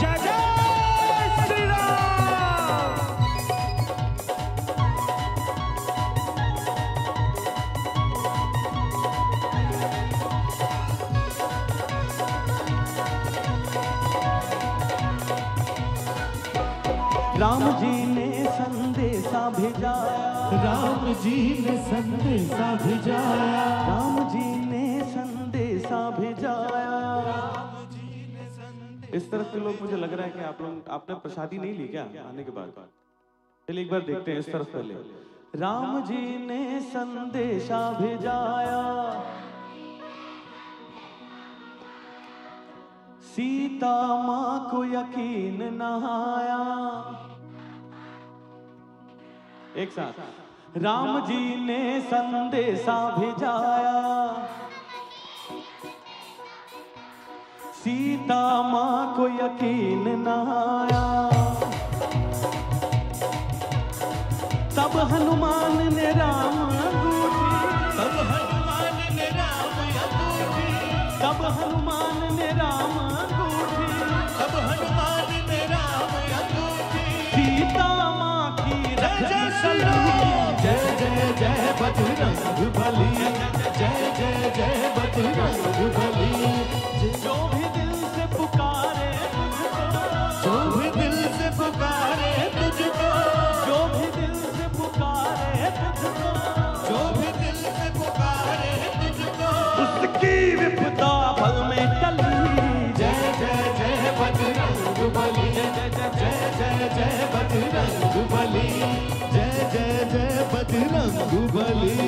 जय जय श्री राम। राम जी ने संदेशा भेजाया, राम जी ने संदेशा भेजाया, राम जी ने संदेशा भेजाया। इस तरफ के लोग, मुझे लग रहा है कि आप लोग, आपने प्रसादी नहीं ली क्या आने के बाद? चलिए एक बार देखते हैं इस तरफ पहले। राम जी ने संदेशा भेजाया, सीता माँ को यकीन नहाया। एक साथ, राम जी ने संदेशा भेजाया, सीता माँ को यकीन नहाया। तब हनुमान ने राम अंगूठी, तब हनुमान ने राम अंगूठी, तब हनुमान ने राम अंगूठी, तब हनुमान ने राम अंगूठी, सीता माँ की रख निकली। जय जय जय बजरंग बली, जय जय जय बजरंग बली। जो भी दिल से पुकारे तुझको, जो भी दिल से पुकारे तुझको, जो भी दिल से पुकारे तुझको, जो भी दिल से पुकारे तुझको, उसकी विपदा पल में टली। जय जय जय बजरंग बली, जय जय जय, जय जय जय बजरंग बली, जय जय जय बजरंग बली।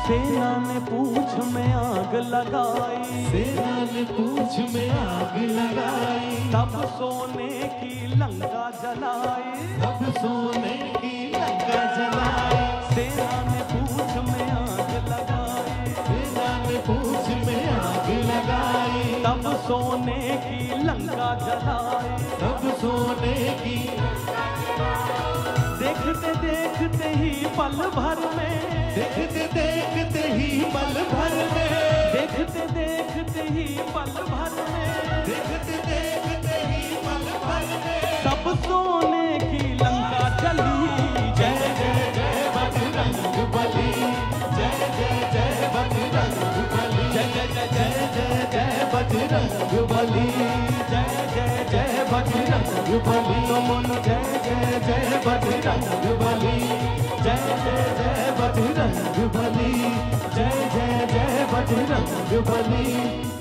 सेना ने पूंछ में आग लगाई, सेना ने पूंछ में आग लगाई, तब सोने की लंका जलाई, तब सोने की लंका जलाई। सेना ने पूंछ में आग लगाई, सेना ने पूंछ में आग लगाई, तब सोने की लंका जलाई, तब सोने की देखते देखते ही पल भर में, देखते देखते ही पल भर में, देखते देखते ही पल भर में, देखते देखते ही पल भर में सब सोने की लंका चली। जय जय जय बजरंग बली, जय जय जय बजरंग बली, जय जय जय जय जय बजरंग बली, जय जय जय बजरंग बली, तो बोलो जय जय जय बजरंग बली, जय जय जय बजरंग बली, जय जय जय बजरंग बली,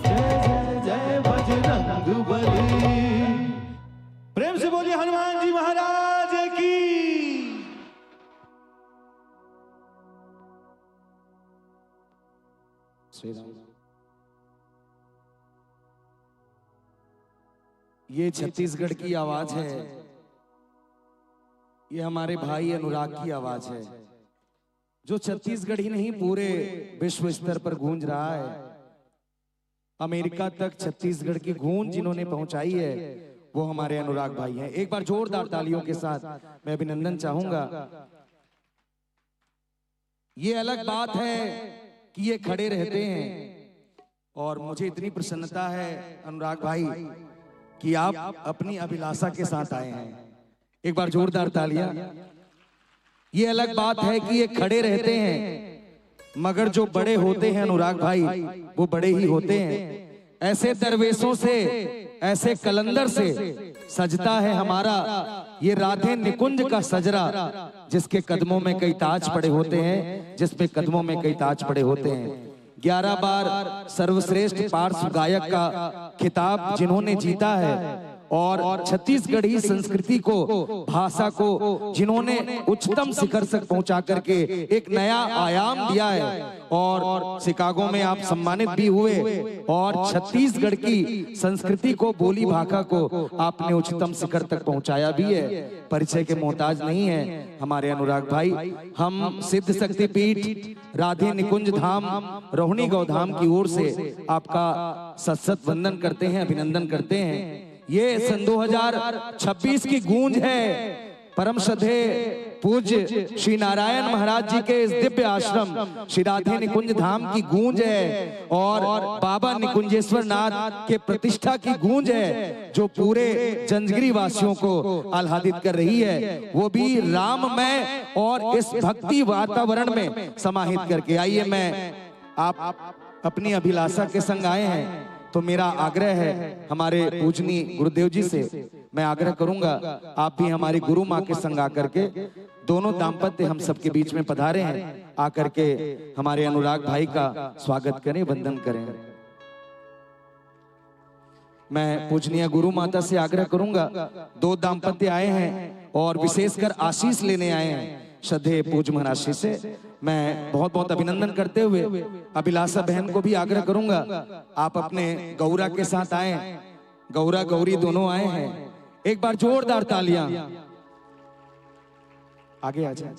जय जय जय बजरंग बली। प्रेम से बोलिए हनुमान जी महाराज की। श्री राम। ये छत्तीसगढ़ की आवाज है, ये हमारे भाई अनुराग की आवाज है, जो छत्तीसगढ़ ही नहीं, पूरे विश्व स्तर पर गूंज रहा है। अमेरिका तक छत्तीसगढ़ की गूंज जिन्होंने पहुंचाई है, वो हमारे अनुराग भाई हैं। एक बार जोरदार तालियों के साथ मैं अभिनंदन चाहूंगा। ये अलग बात है कि ये खड़े रहते हैं, और मुझे इतनी प्रसन्नता है अनुराग भाई कि आप अपनी अभिलाषा के साथ आए हैं। एक बार जोरदार तालियां। ये अलग बात है कि ये खड़े रहते हैं, मगर जो बड़े होते हैं अनुराग भाई, वो बड़े ही होते हैं। ऐसे दरवेशों से, ऐसे कलंदर से सजता है हमारा ये राधे निकुंज का सजरा, जिसके कदमों में कई ताज पड़े होते हैं, जिसमें कदमों में कई ताज पड़े होते हैं। ग्यारह बार सर्वश्रेष्ठ पार्श्व गायक का खिताब जिन्होंने जीता है और छत्तीसगढ़ी संस्कृति को, भाषा को जिन्होंने उच्चतम शिखर तक पहुंचा करके एक नया आयाम दिया है, और शिकागो में आप सम्मानित भी हुए और छत्तीसगढ़ की संस्कृति को, बोली भाखा को आपने उच्चतम शिखर तक पहुंचाया भी है। परिचय के मोहताज नहीं है हमारे अनुराग भाई। हम सिद्ध शक्तिपीठ राधे निकुंज धाम, रोहिणी गौधाम की ओर से आपका सत सत वंदन करते हैं, अभिनंदन करते हैं। ये सन दो हज़ार छब्बीस की गूंज है। परम श्रद्धेय पूज्य श्री नारायण महाराज जी के इस दिव्य आश्रम श्री राधे निकुंज धाम की गूंज है और बाबा निकुंजेश्वर नाथ के प्रतिष्ठा की गूंज है, जो पूरे जंजगिरी वासियों को आह्लादित कर रही है, वो भी राममय और इस भक्ति वातावरण में समाहित करके। आइए, मैं आप अपनी अभिलाषा के संग आए हैं, तो मेरा आग्रह है हमारे पूजनीय गुरुदेव जी से, मैं आग्रह करूंगा आप भी हमारी गुरु माँ के संग आकर के, दोनों दाम्पत्य हम सबके बीच में पधारे हैं, आकर के हमारे अनुराग भाई का स्वागत करें, वंदन करें। मैं पूजनीय गुरु माता से आग्रह करूंगा, दो दाम्पत्य आए हैं और विशेषकर आशीष लेने आए हैं श्रद्धेय पूज्य महाराज श्री से। मैं बहुत बहुत अभिनंदन करते हुए अभिलाषा बहन को भी आग्रह करूंगा, आप अपने गौरा के साथ आए, गौरा गौरी दोनों आए हैं, एक बार जोरदार तालियां। आगे आ जाए।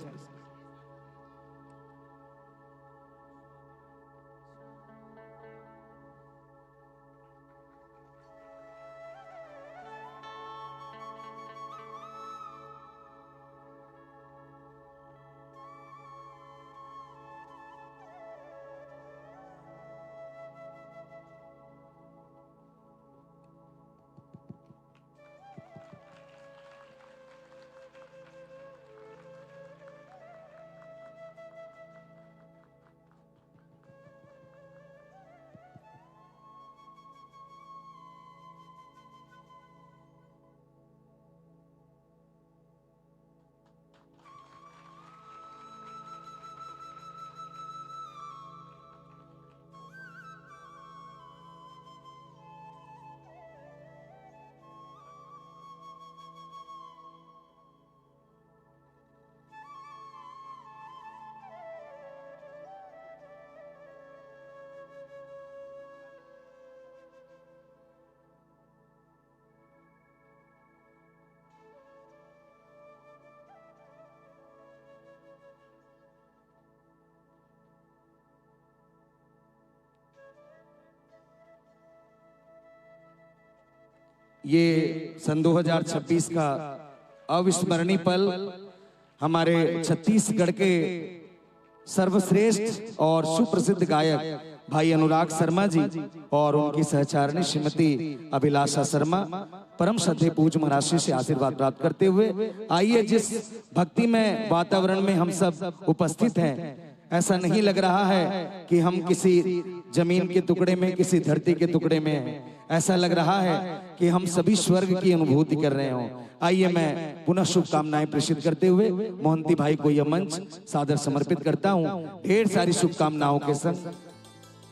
ये सन दो हज़ार छब्बीस का अविस्मरणीय पल, हमारे छत्तीसगढ़ के सर्वश्रेष्ठ और सुप्रसिद्ध गायक भाई अनुराग शर्मा जी और उनकी सहचारिणी श्रीमती अभिलाषा शर्मा परम श्रद्धेय पूज्य महाराज श्री से आशीर्वाद प्राप्त करते हुए, आइए, जिस भक्तिमय वातावरण में हम सब उपस्थित हैं, ऐसा नहीं लग रहा है कि हम किसी जमीन के टुकड़े में, किसी धरती के टुकड़े में हैं। ऐसा लग रहा है कि हम सभी स्वर्ग की अनुभूति कर रहे हों। आइए, मैं पुनः शुभकामनाएं प्रेषित करते हुए मोहंती भाई को यह मंच सादर समर्पित करता हूं, ढेर सारी शुभकामनाओं के संग।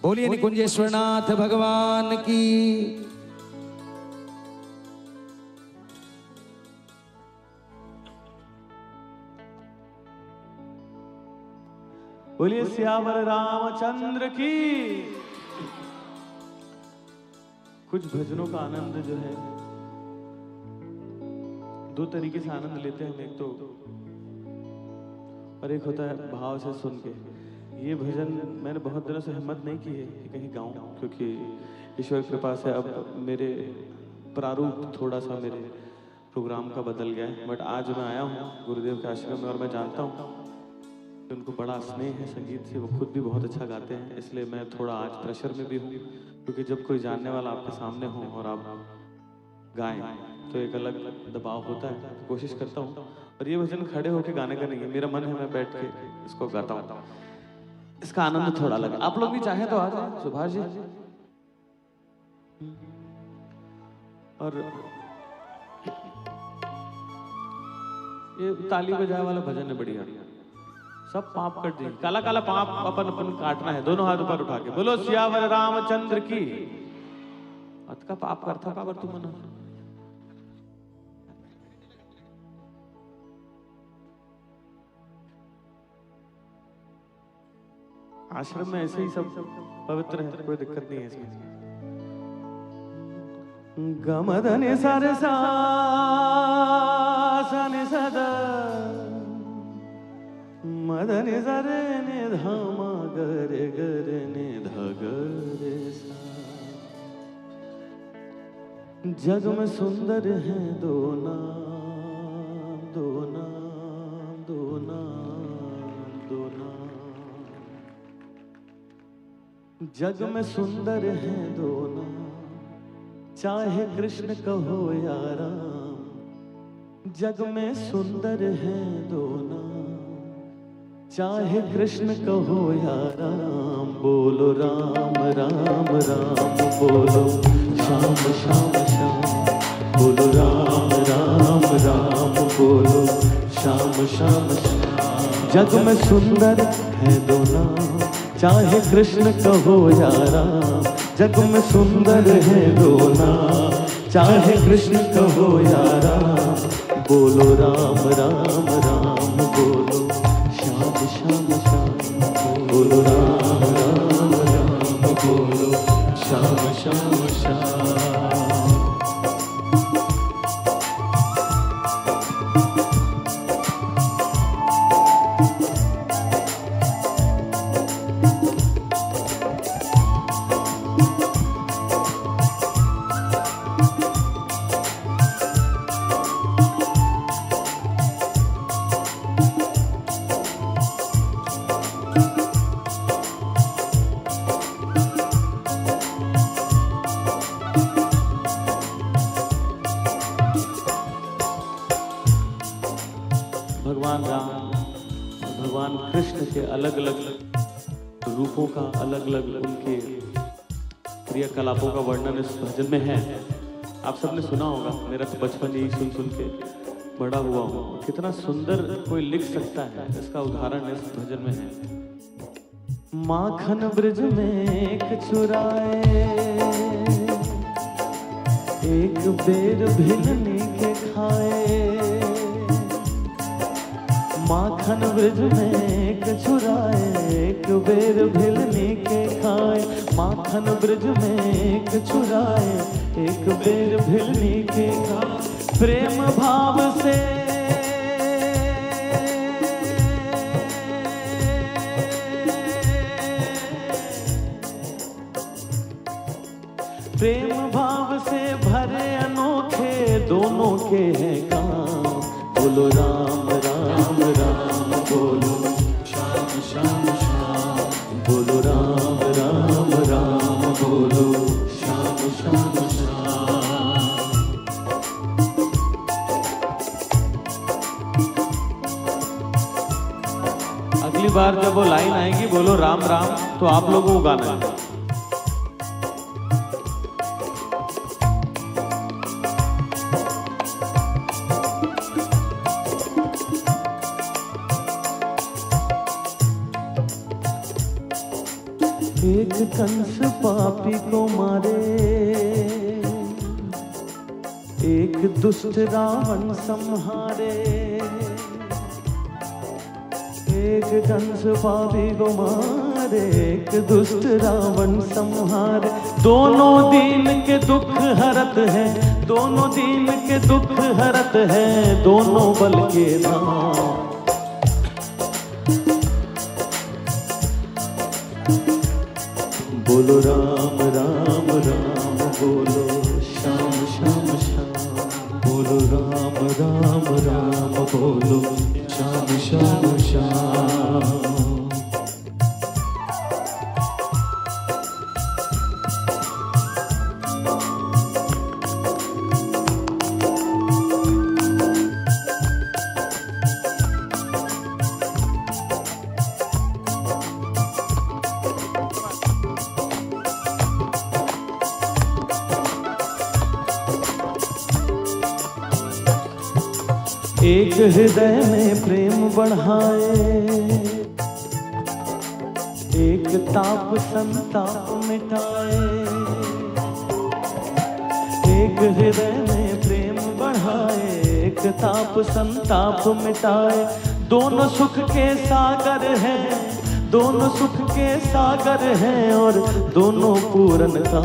बोलिए निकुंजेश्वरनाथ भगवान की। बोलिए सियावर रामचंद्र की। कुछ भजनों का आनंद जो है, दो तरीके से आनंद लेते हैं हम। एक तो, और एक होता है भाव से सुन के। ये भजन मैंने बहुत दिनों से हिम्मत नहीं की है कि कहीं गाऊं, क्योंकि ईश्वर कृपा से अब मेरे प्रारूप थोड़ा सा मेरे प्रोग्राम का बदल गया है। बट आज मैं आया हूँ गुरुदेव के आश्रम में और मैं जानता हूँ कि उनको बड़ा स्नेह है संगीत से। वो खुद भी बहुत अच्छा गाते हैं, इसलिए मैं थोड़ा आज प्रेशर में भी हूँ, क्योंकि जब कोई जानने वाला आपके सामने हो और आप गाएं तो एक अलग दबाव होता है। तो कोशिश करता हूँ, और ये भजन खड़े होके गाने का नहीं है, मेरा मन है मैं बैठ के इसको गाता हूँ, इसका आनंद थोड़ा लगे। आप लोग भी चाहें तो आ जाए, सुभाष जी। और ये ताली बजाए वाला भजन है, बढ़िया। सब पाप कट जाए, काला काला पाप अपन अपन काटना है, दोनों हाथ ऊपर उठा के बोलो सियावर रामचंद्र की। अतका पाप करथा काबर तुमन? आश्रम में ऐसे ही सब पवित्र है, कोई दिक्कत नहीं है इसमें। गमदने सारे सा सने सदा मदने सरे ने धामा गर गर ने धगर सा। जग में सुंदर है दो नाम, दो नाम, दो नाम, दो नाम। जग में सुंदर है दो नाम, चाहे कृष्ण कहो या राम। जग में सुंदर है दो नाम, चाहे कृष्ण कहो या राम। बोलो राम राम राम बोलो, श्याम श्याम श्याम। बोलो राम राम राम बोलो, श्याम श्याम श्याम। जग में सुंदर है दो नाम, चाहे कृष्ण कहो या राम। जग में सुंदर है दो नाम, चाहे कृष्ण कहो या राम। बोलो राम राम राम बोलो, श्याम श्याम श्याम। बोलो राम राम राम बोलो, श्याम श्याम श्याम। भगवान राम और भगवान कृष्ण के अलग-अलग रूपों का, अलग-अलग उनके क्रियाकलापों का वर्णन इस भजन में है। आप सबने सुना होगा, मेरा तो बचपन यही सुन सुन के बड़ा हुआ हूँ। कितना सुंदर कोई लिख सकता है, इसका उदाहरण इस भजन में है। माखन ब्रज में एक चुराए, एक बेर भिलनी के खाए। माखन ब्रज में एक चुराए, एक बेर भिलनी के खाए। माखन ब्रज में एक चुराए, एक बेर भिलनी के खाए। प्रेम भाव से प्रेम भाव से भरे अनोखे दोनों के हैं काम। बोलो राम राम राम बोलो, श्याम श्याम श्याम। बोलो राम राम राम बोलो, श्याम श्याम श्याम। अगली बार जब वो लाइन आएगी, बोलो राम राम, तो आप लोगों को गाना है। एक कंस पापी को मारे, एक दुष्ट रावण संहारे। एक कंस पापी को मारे, एक दुष्ट रावण संहारे। दोनों दीन के दुख हरत है, दोनों दीन के दुख हरत है, दोनों बल के धाम। बोलो राम राम राम बोलो, श्याम श्याम श्याम। बोलो राम राम राम बोलो, श्याम श्याम श्याम। एक हृदय में प्रेम बढ़ाए, एक ताप संताप मिटाए। एक हृदय में प्रेम बढ़ाए, एक ताप संताप मिटाए। दोनों सुख के सागर हैं, दोनों सुख के सागर हैं और दोनों पूरन का।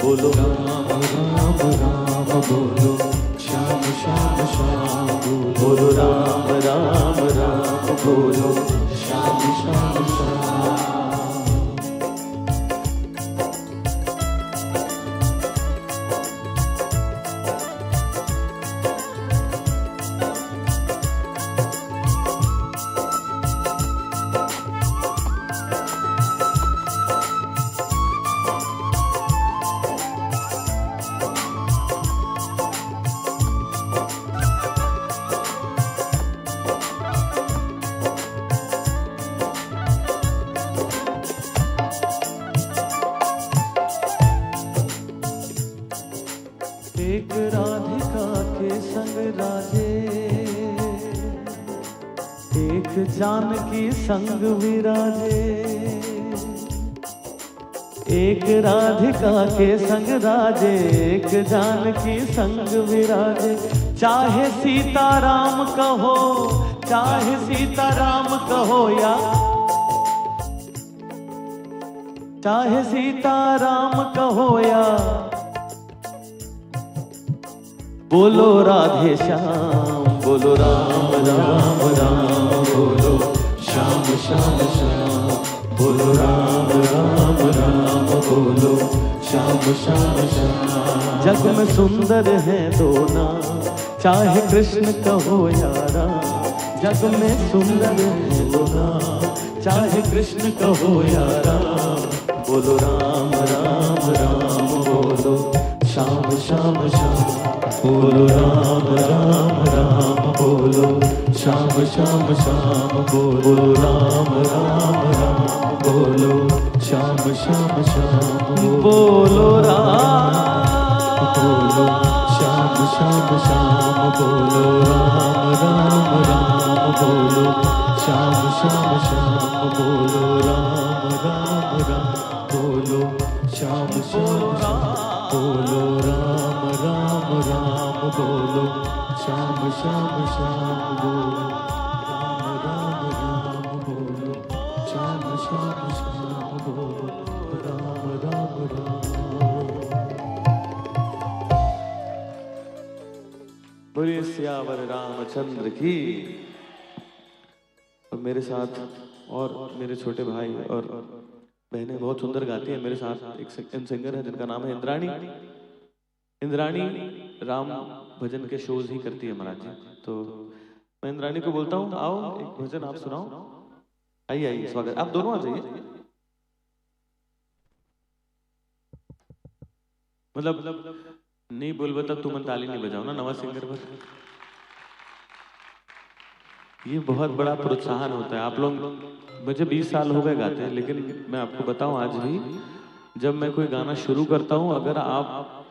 बोलो राम राम राम बोलो, श्याम श्याम श्याम बोलो। बोलो राम राम राम बोलो, श्याम श्याम श्याम। एक राधिका के संग राजे, एक जानकी संग विराजे। एक राधिका के संग राजे, एक जानकी संग विराजे। चाहे सीताराम कहो, चाहे सीताराम कहो या, चाहे सीताराम कहो या, बोलो राधे श्याम। बोलो राम राम राम बोलो, श्याम श्याम श्याम। बोलो राम राम राम बोलो, श्याम श्याम श्याम। जग में सुंदर है दो नाम, चाहे कृष्ण कहो या राम। जग में सुंदर है दो नाम, चाहे कृष्ण कहो या राम। बोलो राम राम राम बोलो, श्याम श्याम श्याम। बोलो राम राम राम बोलो, श्याम श्याम श्याम। बोलो राम राम राम बोलो, श्याम श्याम श्याम। बोलो राम, बोलो श्याम श्याम श्याम। बोलो राम राम राम बोलो, श्याम श्याम श्याम। बोलो राम राम राम बोलो, श्याम श्याम श्याम। बोलो राम राम राम बोलो, श्याम श्याम श्याम। बोलो राम राम राम बोलो, श्याम श्याम श्याम। बोलो राम राम राम। बोलिए सियावर रामचंद्र की। और मेरे साथ और मेरे छोटे भाई और बहनें बहुत सुंदर गाती हैं। मेरे साथ एक से-, इन सिंगर है जिनका नाम है इंद्राणी। इंद्राणी राम भजन के शोज ही करती है महाराज जी। तो मैं इंद्राणी को बोलता हूँ, आओ एक भजन आप सुनाओ। आइए, आइए, स्वागत, आप दोनों आ जाइए। मतलब, नहीं बोलबे तब तुमन ताली नहीं बजाओ ना, नवा सिंगर बर। ये बहुत बड़ा प्रोत्साहन होता है आप लोग। मुझे बीस साल हो गए गाते, लेकिन मैं आपको बताऊं, आज भी जब मैं कोई गाना शुरू करता हूं, अगर आप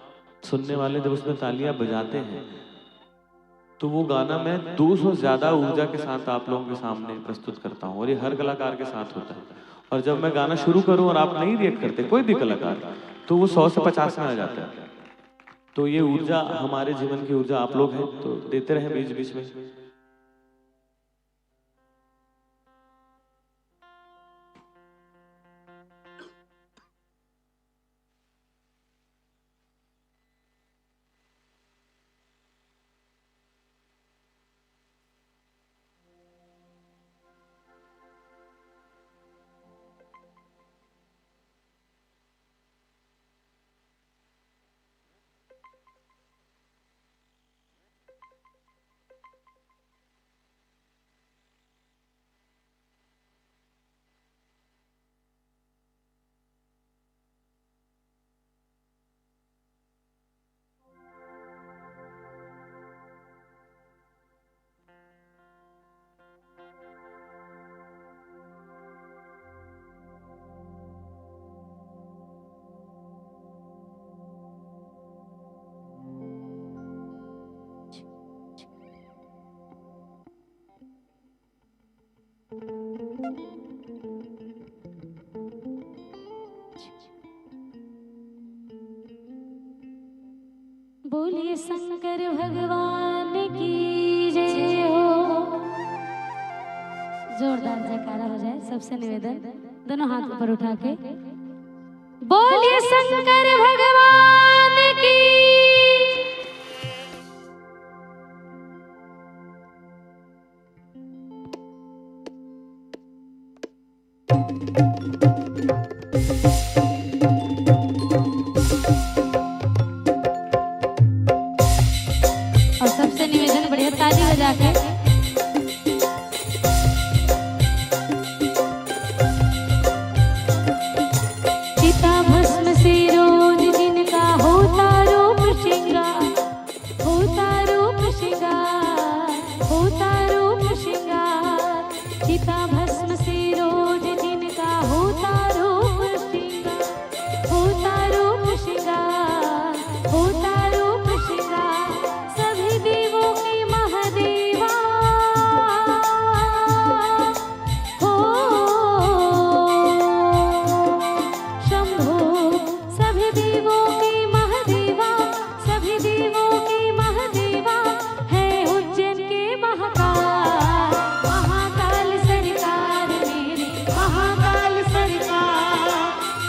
सुनने वाले जब उसमें तालियां बजाते हैं, तो वो गाना मैं दो सौ ज्यादा ऊर्जा के साथ आप लोगों के सामने प्रस्तुत करता हूँ, और ये हर कलाकार के साथ होता है। और जब मैं गाना शुरू करूँ और आप नहीं रिएक्ट करते, कोई भी कलाकार, तो वो सौ से पचास में आ जाता है। तो ये ऊर्जा, हमारे जीवन की ऊर्जा आप लोग हैं, तो देते रहें बीच बीच में। बोलिए शंकर भगवान की जय हो। जोरदार जयकारा हो जाए। सबसे निवेदन, दोनों हाथ ऊपर उठा के बोलिए शंकर भगवान की। और सबसे निवेदन, बढ़िया ताली बजा के। चिता भस्म से रोज जिनका होता रूप श्रृंगार, होता रूप श्रृंगार, होता रूप श्रृंगार। चिता भस्म से रोज जिनका होता रूप श्रृंगार, होता रूप श्रृंगार, होता रूप श्रृंगार। सभी देवों के महादेवा हो शंभो, सभी देवों के महादेवा, सभी देवों के महादेवा है उज्जैन के महाकाल। महाकाल सरकार मेरी, महाकाल सरकार,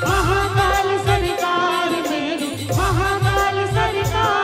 महाकाल सरकार मेरी, महाकाल सरकार।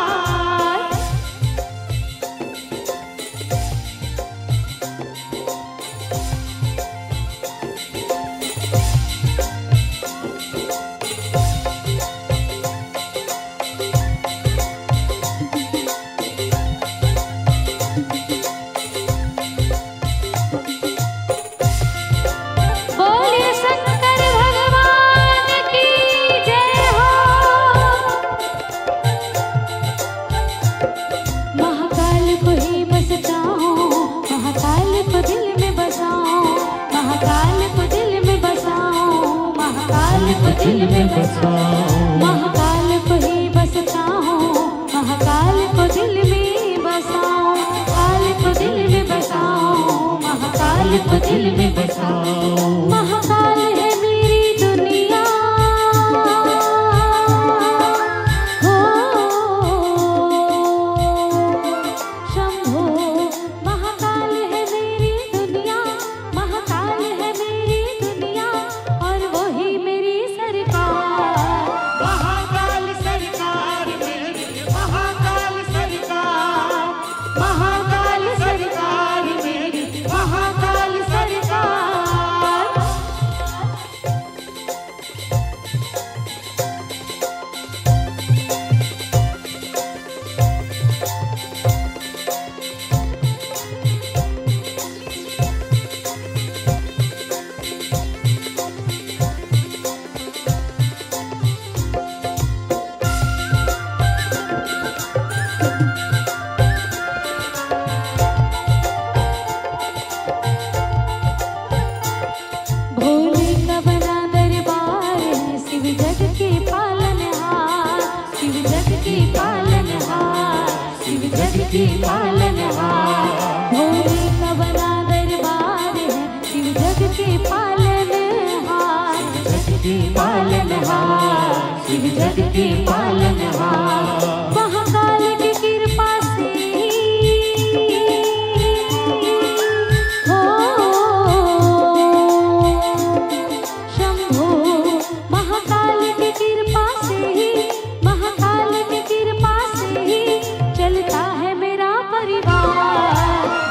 के पालनहार। भोले का बना दरबार है, शिव जग के पालनहार। जग के पालनहार, शिव जग के पालनहार। महाकाल की कृपा से ही हो शंभो, महाकाल की कृपा से ही, महाकाल की कृपा से ही चलता है मेरा परिवार।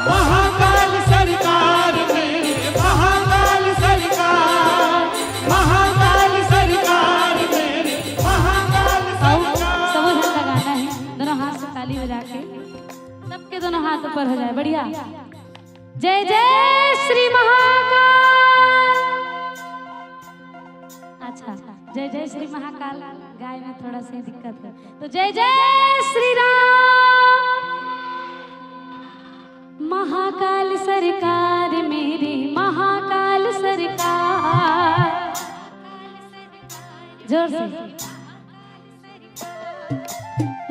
महाकाल सरकार मेरे, महाकाल सरकार, महाकाल सरकार मेरे, महाकाल सरकार। सबो झन का गाना है, दोनों हाथ से ताली बजा के, सबके दोनों हाथ ऊपर हो जाए, बढ़िया। जय जय श्री महाकाल। अच्छा, जय जय श्री महाकाल गाय में थोड़ा सा दिक्कत है, तो जय जय श्री राम। महाकाल सरकार मेरी, महाकाल सरकार। जोर से।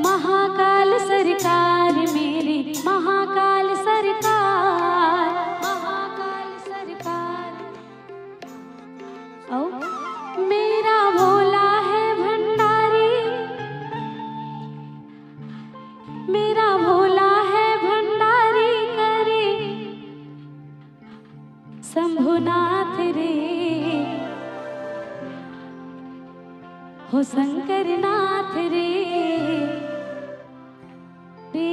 महाकाल सरकार मेरी, महाकाल सरकार, महाकाल सरकार। ओ, मेरा भोला है भंडारी, मेरा भोला है भंडारी करे शंभुनाथ रे, हो शंकरनाथ रे। रे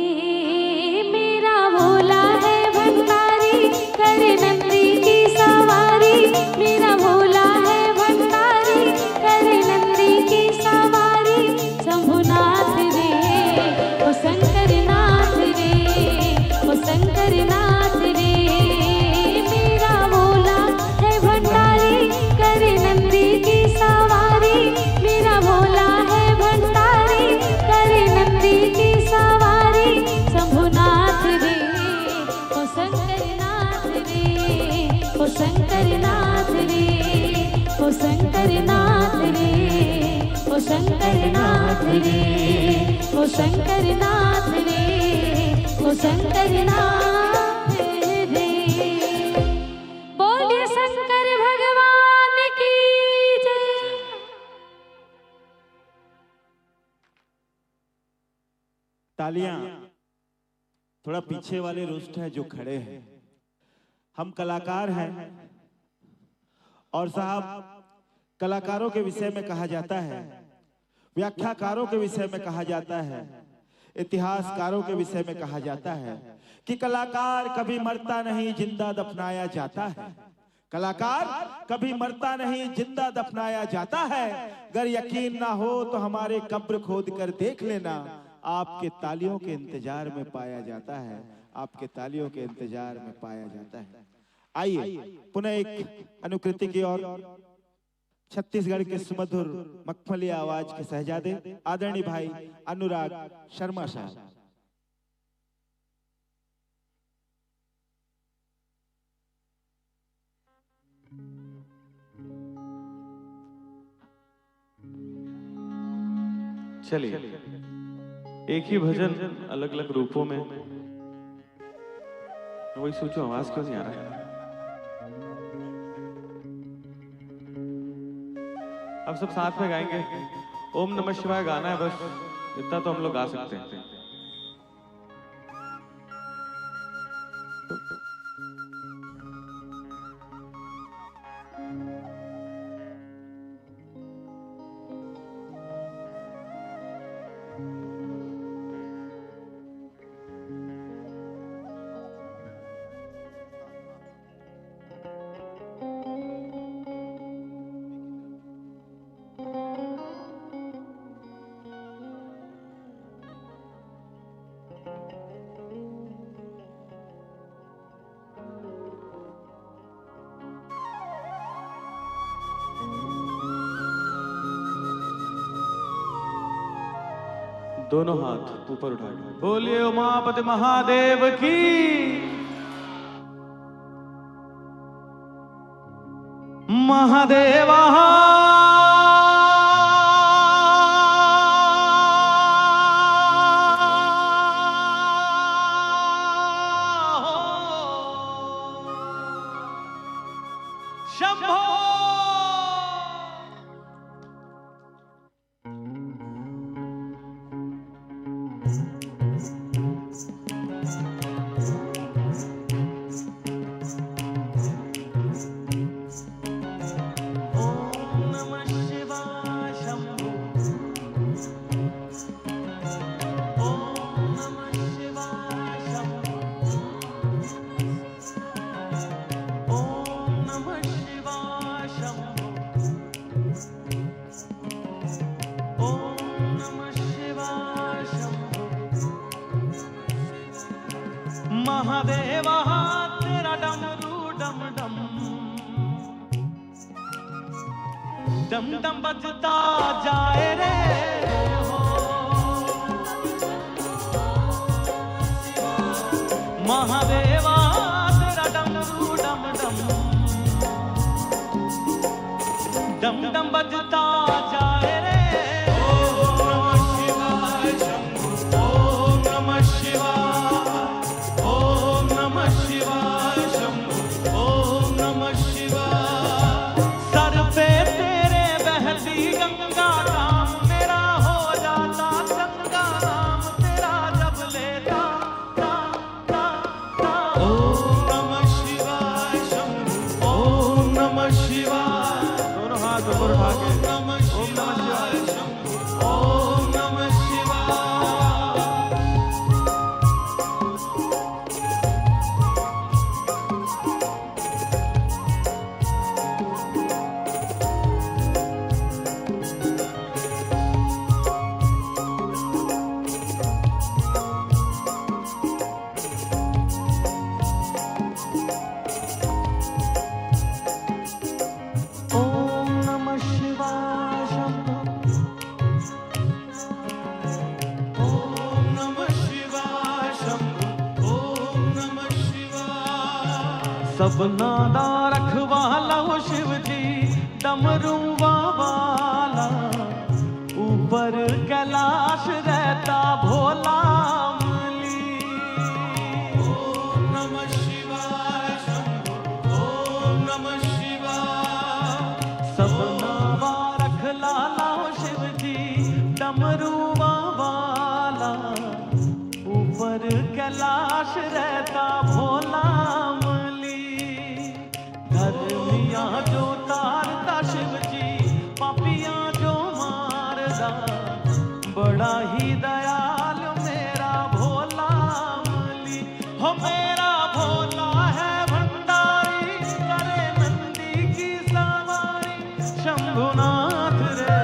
मेरा भोला है भंडारी, करे नंदी की सवारी। मेरा भोला है भंडारी, करे नंदी की सवारी। शंभुनाथ रे, ओ शंकरनाथ रे, ओ शंकरनाथ रे। मेरा भोला है भंडारी, करे नंदी की सवारी। मेरा भोला है भंडारी, करे नंदी की सवारी। शंभुनाथ रे, ओ शंकरनाथ रे, ओ शंकरनाथ रे, ओ शंकरनाथ रे, ओ शंकरनाथ रे, ओ शंकरनाथ रे, ओ शंकरनाथ रे। बोलिए शंकर भगवान की जय। तालियां थोड़ा पीछे वाले रोस्ट है जो खड़े हैं। हम कलाकार हैं और साहब, कलाकारों के विषय में कहा जाता है, व्याख्याकारों के विषय में कहा जाता है, इतिहासकारों के विषय में कहा जाता है कि कलाकार कभी मरता नहीं, जिंदा दफनाया जाता है। कलाकार कभी मरता नहीं, जिंदा दफनाया जाता है। अगर यकीन ना हो तो हमारे कब्र खोद कर देख लेना, आपके तालियों के इंतजार में पाया जाता है, आपके तालियों के इंतजार में पाया जाता है। आइए, पुनः एक अनुकृति की ओर। छत्तीसगढ़ के सुमधुर मखमली आवाज के शहजादे आदरणीय भाई अनुराग शर्मा साहब। चलिए, एक ही भजन अलग अलग रूपों में। मैं वही सोचूं, आवाज क्यों नहीं आ रहा है? अब सब साथ में गाएंगे। ओम नमः शिवाय गाना है बस, इतना तो हम लोग गा सकते हैं। दोनों हाथ ऊपर उठा के बोलिए उमापति महादेव की। महादेवा। नमः शिवाय शंभो। महादेवा तेरा डमरू डम डम, डम डम बजता जाए रे हो। महादेवा तेरा डमरू डम डम, डम डम बजता जाए रे। ओम नमः शिवाय शंभो, ओम नमः शिवाय, ओम नमः शिवाय शंभो, ओम नमः शिवाय। सर पे तेरे बहती गंगा, काम मेरा हो जाता चंगा, नाम तेरा जब लेता, ता, ता, ता। ओम नमः शिवाय शंभो, ओम नमः शिवाय। दोनों हाथ ऊपर उठा के। ओम नमः शिवाय शंभो, ओम नमः शिवाय। ओम नमः शिवाय शंभो। ओम नमः शिवाय शंभो। ओम नमः शिवाय। सबना दा रखवाला हो शिव जी, डमरू वाला। ऊपर कैलाश रहता भोला अमली। ओम नमः शिवाय शंभो, ओम नमः शिवाय। सबना दा रखवाला हो शिव जी, डमरू वाला। ऊपर कैलाश रहता भोला अमली। धर्मिया जो तारता शिव जी, पापिया जो मारदा, बड़ा ही दयाल मेरा भोला अमली। हो मेरा भोला है भंडारी, करे नंदी की सवारी, शंभुनाथ रे,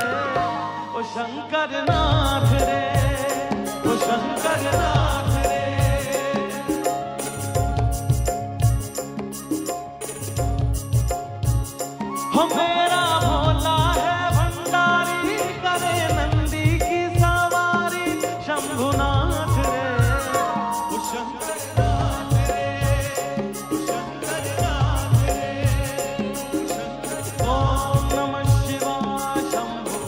ओ शंकरनाथ रे, ओ शंकरनाथ रे। हो मेरा भोला है भंडारी, करे नंदी की सवारी, शंभुनाथ रे, ओ शंकरनाथ रे, ओ शंकरनाथ रे, ओ शंकर-, ओम नमः शिवाय शंभो।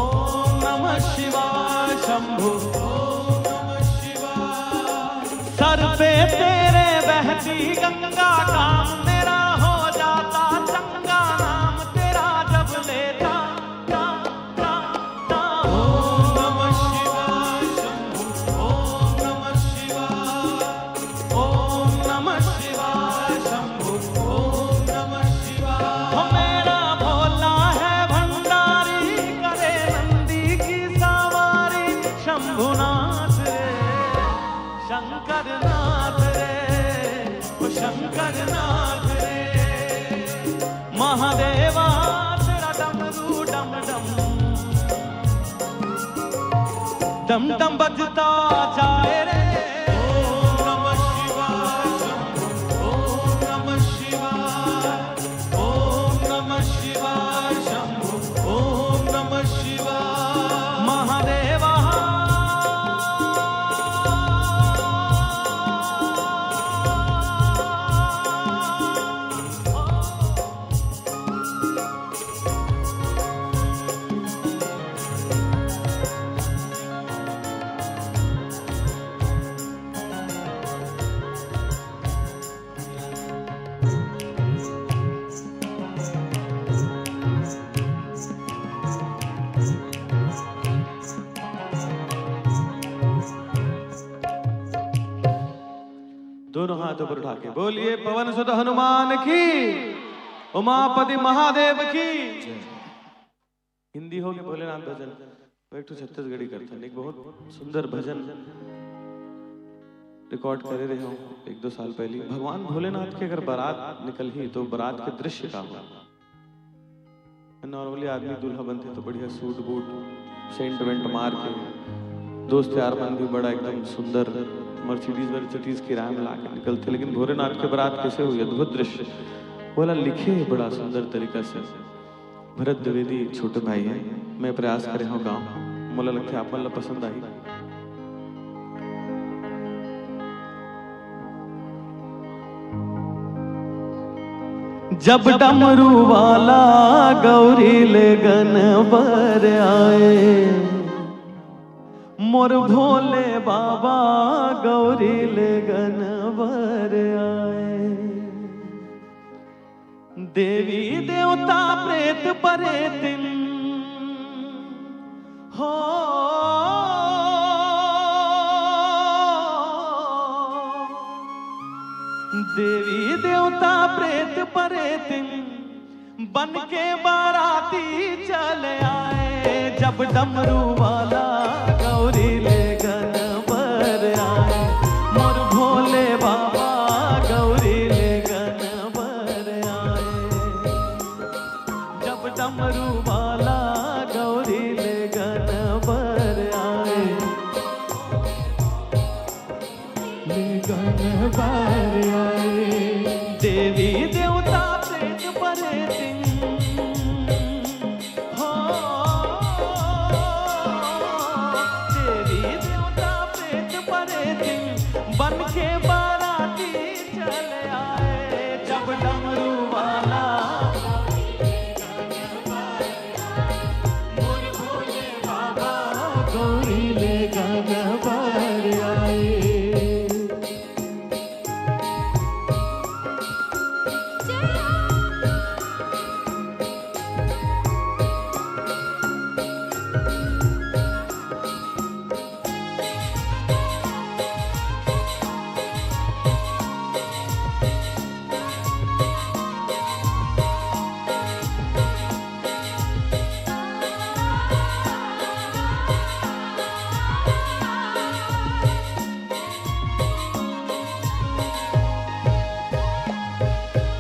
ओम नमः शिवाय शंभो, ओम नमः शिवाय। सर पे तेरे बहती गंगा, काम मेरा हो जाता चंगा, नाम तेरा जब लेता, ता, ता, ता। ओम नमः शिवाय शंभो, ओम नमः शिवाय। ओम नमः शिवाय शंभो, ओम नमः शिवाय। हो मेरा भोला है भंडारी, करे नंदी की सवारी, शंभुनाथ रे, शंकरनाथ रे, ओ शंकरनाथ रे। महादेवा तेरा डमरू डम डम, डम डम बजता जाए रे। ओम नमः शिवाय शंभो, ओम नमः शिवाय, ओम नमः शिवाय शंभो, ओम नमः शिवाय। महादेवा। दोनों हाथ ऊपर उठा के बोलिए, पवन सुत हनुमान की, उमापति महादेव की। हिंदी हो के भोलेनाथ भजन, मैं एक ठो छत्तीसगढ़ी करथन। एक बहुत सुंदर भजन रिकॉर्ड करे रहे हूँ एक दो साल पहले। भगवान भोलेनाथ के अगर बारात निकलही तो बारात के दृश्य का हो? नॉर्मली आदमी दूल्हा बनथे तो बढ़िया सूट बूट, सेंट वेंट मार के, दोस्त यार मन भी बड़ा एकदम सुंदर मर्सिडीज वर्सिडीज किराए में ला के निकलथे, लेकिन भोलेनाथ के बारात कैसे हुई, अद्भुत दृश्य। बोला लिखे बड़ा सुंदर तरीका से। भरत द्विवेदी छोटे भाई है, मैं प्रयास करे हूँ गाँव, मोला लगथे आप मन ला पसंद आही। जब डमरू वाला गौरी ले गन बर आए, मोर भोले बाबा गौरी ले गन बर आए। देवी देवता प्रेत परेतिन हो, देवी देवता प्रेत परेतिन बन के बाराती चल आए। जब डमरू वाला गौरी ले गन बर आए, मोर भोले बाबा गौरी ले गन बर आए। जब डमरू वाला गौरी ले गन बर आए, ले गन बर आए। देवी देवता प्रेत परेतिन हो, देवी देवता प्रेत परेतिन बन के बाराती चल आए। जब डमरू वाला गौरी ले गन बर आए।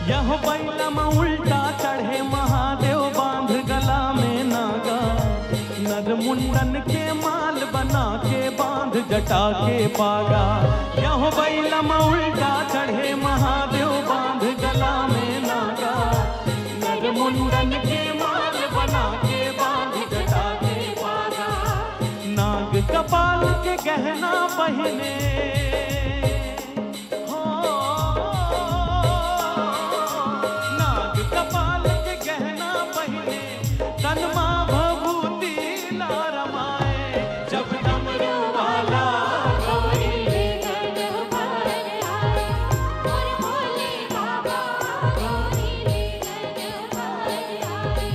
यह बैला म उल्टा चढ़े महादेव, बांध गला में नागा, नर मुंडन के माल बना के बांध जटा के पागा। यह बैला म उल्टा चढ़े महादेव, बांध गला में नागा, नर मुंडन के माल बना के बांध जटा के पागा। नाग कपाल के गहना पहिने हो, नाग कपाल के गहना पहिने, तन मा भभूति ला रमाए। जब डमरू वाला गौरी ले गन बर आए, मोर भोले बाबा गौरी ले गन बर आए।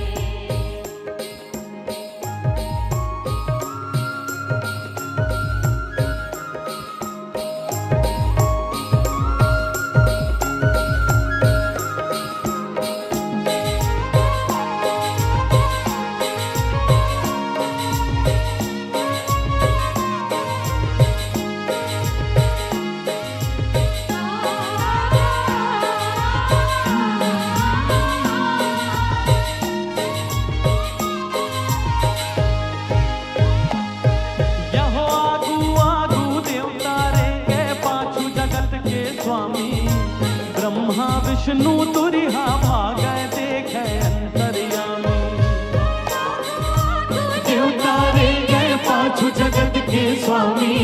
यहो आगू आगू देवता रेंगे, पाछू जगत के स्वामी। ब्रह्मा विष्णु तुरिहा भागे, देखे अंतर्यामी। देवता रेंगे, पाछू जगत के स्वामी।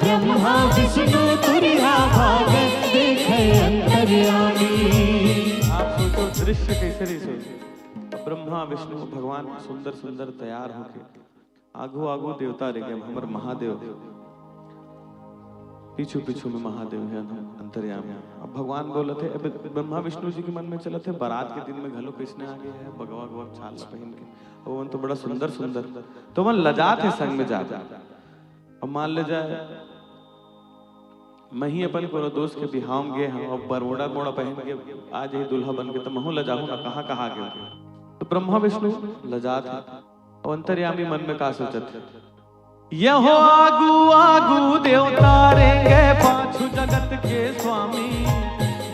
ब्रह्मा विष्णु तुरिहा भागे, देखे अंतर्यामी। आप सोचो, दृश्य कैसे नहीं सोचो। ब्रह्मा विष्णु भगवान सुंदर सुंदर तैयार होके आगू आगू देवता रेंगे, हमर महादेव, पीछू पीछू में महादेव हे, हम अंतर्यामी। अब भगवान बोलत हे, अब ब्रह्मा विष्णु जी के मन में चलत हे, बारात के दिन में घलो कइसने आ गे हे, बगवा बगवा छाल ला पहिन के, अब ओमन तो बड़ा सुंदर सुंदर, तो ओमन लजात हे संग में जात। अब मान ले जाए, मैं ही अपन कोनो दोस्त के बिहाव में गे हंव, अब बरोड़ा मोड़ा पहिन के आ जाही दूल्हा बन के, तो महूं लजाहूं ना, कहाँ कहाँ गे। तो ब्रह्मा विष्णु लजात हे। अउ अंतर्यामी मन में का सोचत हे, यहो आगू आगू देवता रेंगे, पाछू जगत के स्वामी।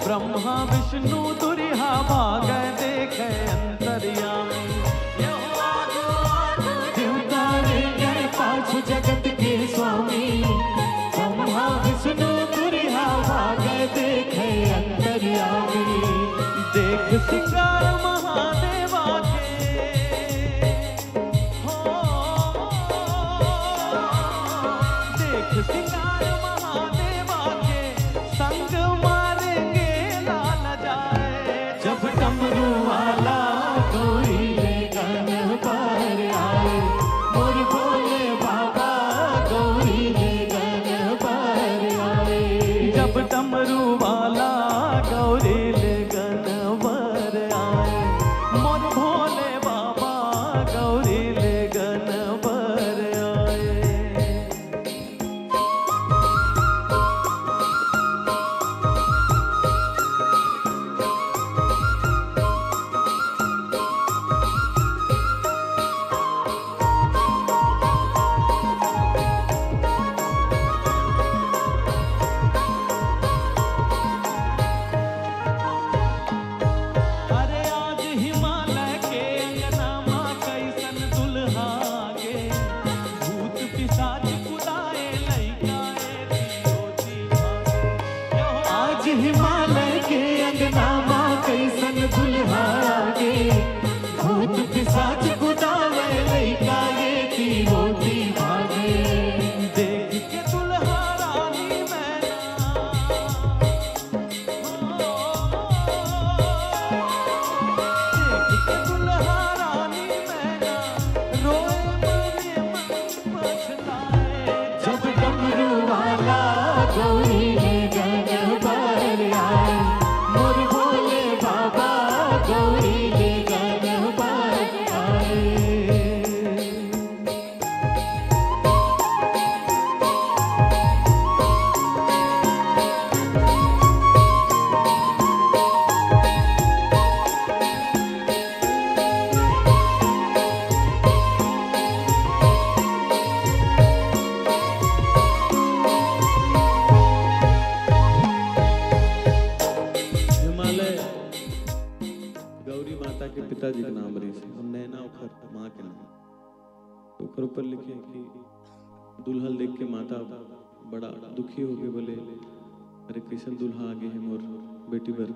ब्रह्मा विष्णु तुरिहा भागे, देखे अंतर्यामी। गौरी लेगन बर आए। अरे आज हिमालय के अंगना मा कइसन दुल्हा आगे, भूत पिशाच कुदाए लइका ए दियोती भागे। आज हिमालय के अंगना मा कइसन दुल्हा आगे, भूत पिशाच कुदाए लइका ए दियोती भागे। देख के दुल्हा रानी मैना, जब डमरू वाला गौरी लेगन बर आए, मोर भोले बाबा गौरी लेगन बर आए। हिमालय गौरी माता के पिताजी के नाम रहिस हे, अउ नैना ओखर माँ के नाम। ओकर ऊपर लिखे कि दुल्हा ल देख के माता बड़ा दुखी हो गे, बोले, "अरे, कइसन दुल्हा आगे हे मोर बेटी बर,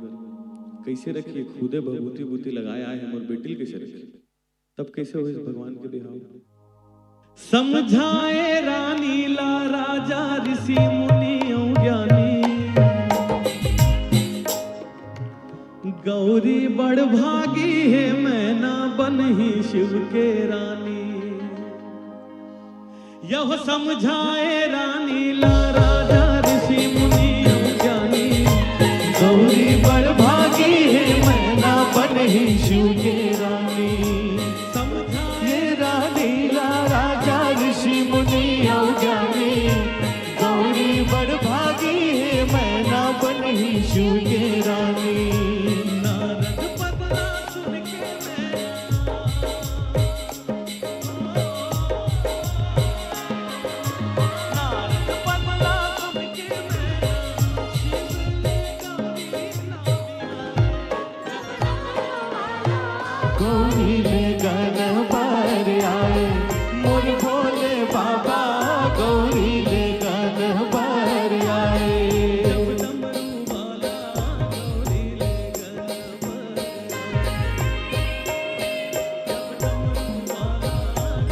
कइसे रखिए, खुदे भभूति-उभूति लगाए आए हे, मोर बेटी ल कइसे रखिए?" तब कइसे होइस भगवान के बिहाव? समझाए रानी ला राजा ऋषि मुनि अउ ज्ञानी, गौरी बड़ भागी हे मैना बनही शिव के रानी। यह समझाए रानी ला राजा ऋषि मुनि अउ ज्ञानी, गौरी बड़ भागी हे मैना बनही शिव के रानी। समझाए रानी ला राजा ऋषि मुनि अउ ज्ञानी, गौरी बड़ भागी हे मैना बनही शिव के रानी। नारद पद ला सुन के मैना, गौरी लेगन बर आए, मोर भोले बाबा गौरी लेगन बर आए।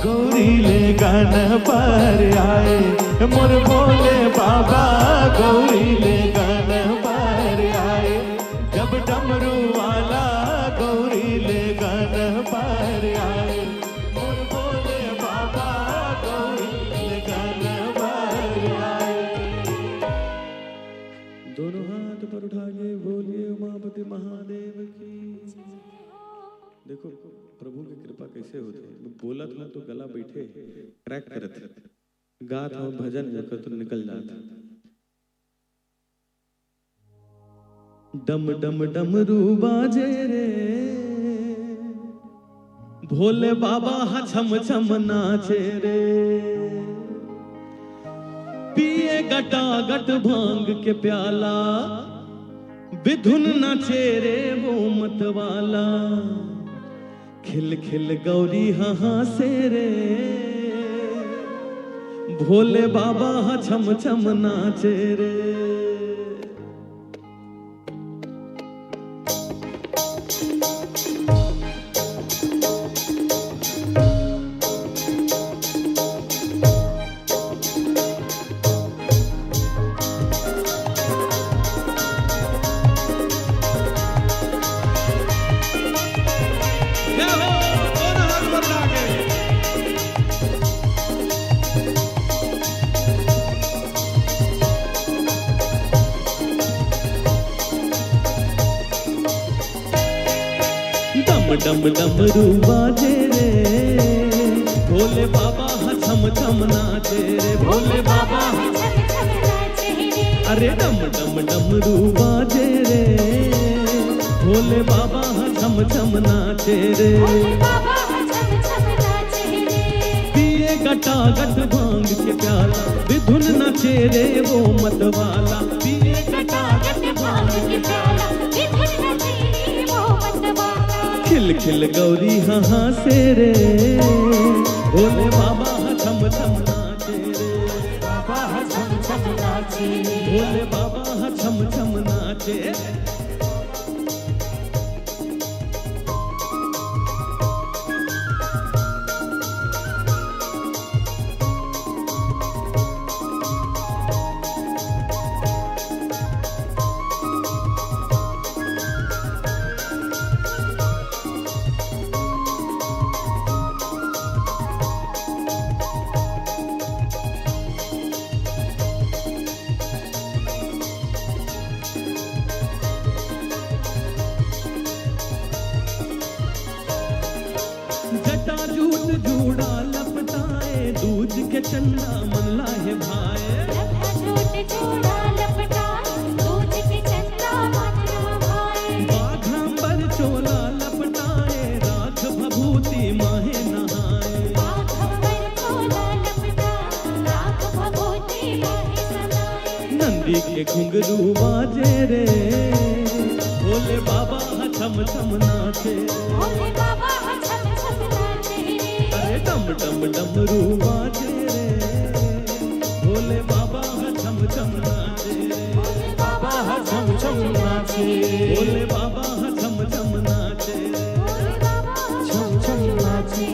गौरी लेगन बर आए, मोर भोले बाबा गौरी लेगन बर आए। जब डमरू वाला गौरी लेगन बर आए, मोर भोले बाबा गौरी लेगन बर आए। दोनों हाथ ऊपर उठा के बोलिए उमापति महादेव की। देखो, प्रभु के कृपा कइसे होथे। मैं बोलत हंव तो गला बइठे, क्रैक करत हे। गात हंव भजन, ओकर तो निकल जात हे। डम डम डमरू बाजे रे, भोले बाबा ह छम छम नाचे रे। पिए गटा गट भांग के प्याला, बिधुन नाचे रे वो मतवाला। खिल खिल गौरी ह हाँसे रे, भोले बाबा ह छम छम नाचे रे। डम डम डमरू बाजे रे, भोले बाबा ह छम छम नाचे रे, भोले बाबा ह छम छम नाचे रे। अरे डम डम डमरू बाजे रे, भोले बाबा ह छम छम नाचे रे। भोले बाबा ह छम छम नाचे रे। पिए गटागट भांग के प्याला, विधुन नाचे रे वो मतवाला। पिए गटागट भांग के प्याला, विधुन नाचे रे वो मतवाला। खिल खिल गौरी हाँ हाँसे रे, भोले बाबा ह छम छम नाचे रे। बाबा ह छम छम नाचे। भोले बाबा ह छम छम नाचे। जटा जूट जूड़ा लपटाए, दूज के चंदा मन लाहे भाए। जटा जूट जूड़ा लपटाए, दूज के चंदा मन लाहे भाए। बाघांबर चोला लपटाए, राख भभूति माहे नहाए। बाघांबर चोला लपटाए, राख भभूति माहे नहाए। नंदी के घुंघरू बाजे रे, भोले बाबा ह छम छम नाचे। भोले बाबा ह छम छम नाचे रे। अरे डम डम डमरू बाजे रे, भोले बाबा ह छम छम नाचे। भोले बाबा ह छम छम नाचे। भोले बाबा ह छम छम नाचे। भोले बाबा ह छम छम नाचे।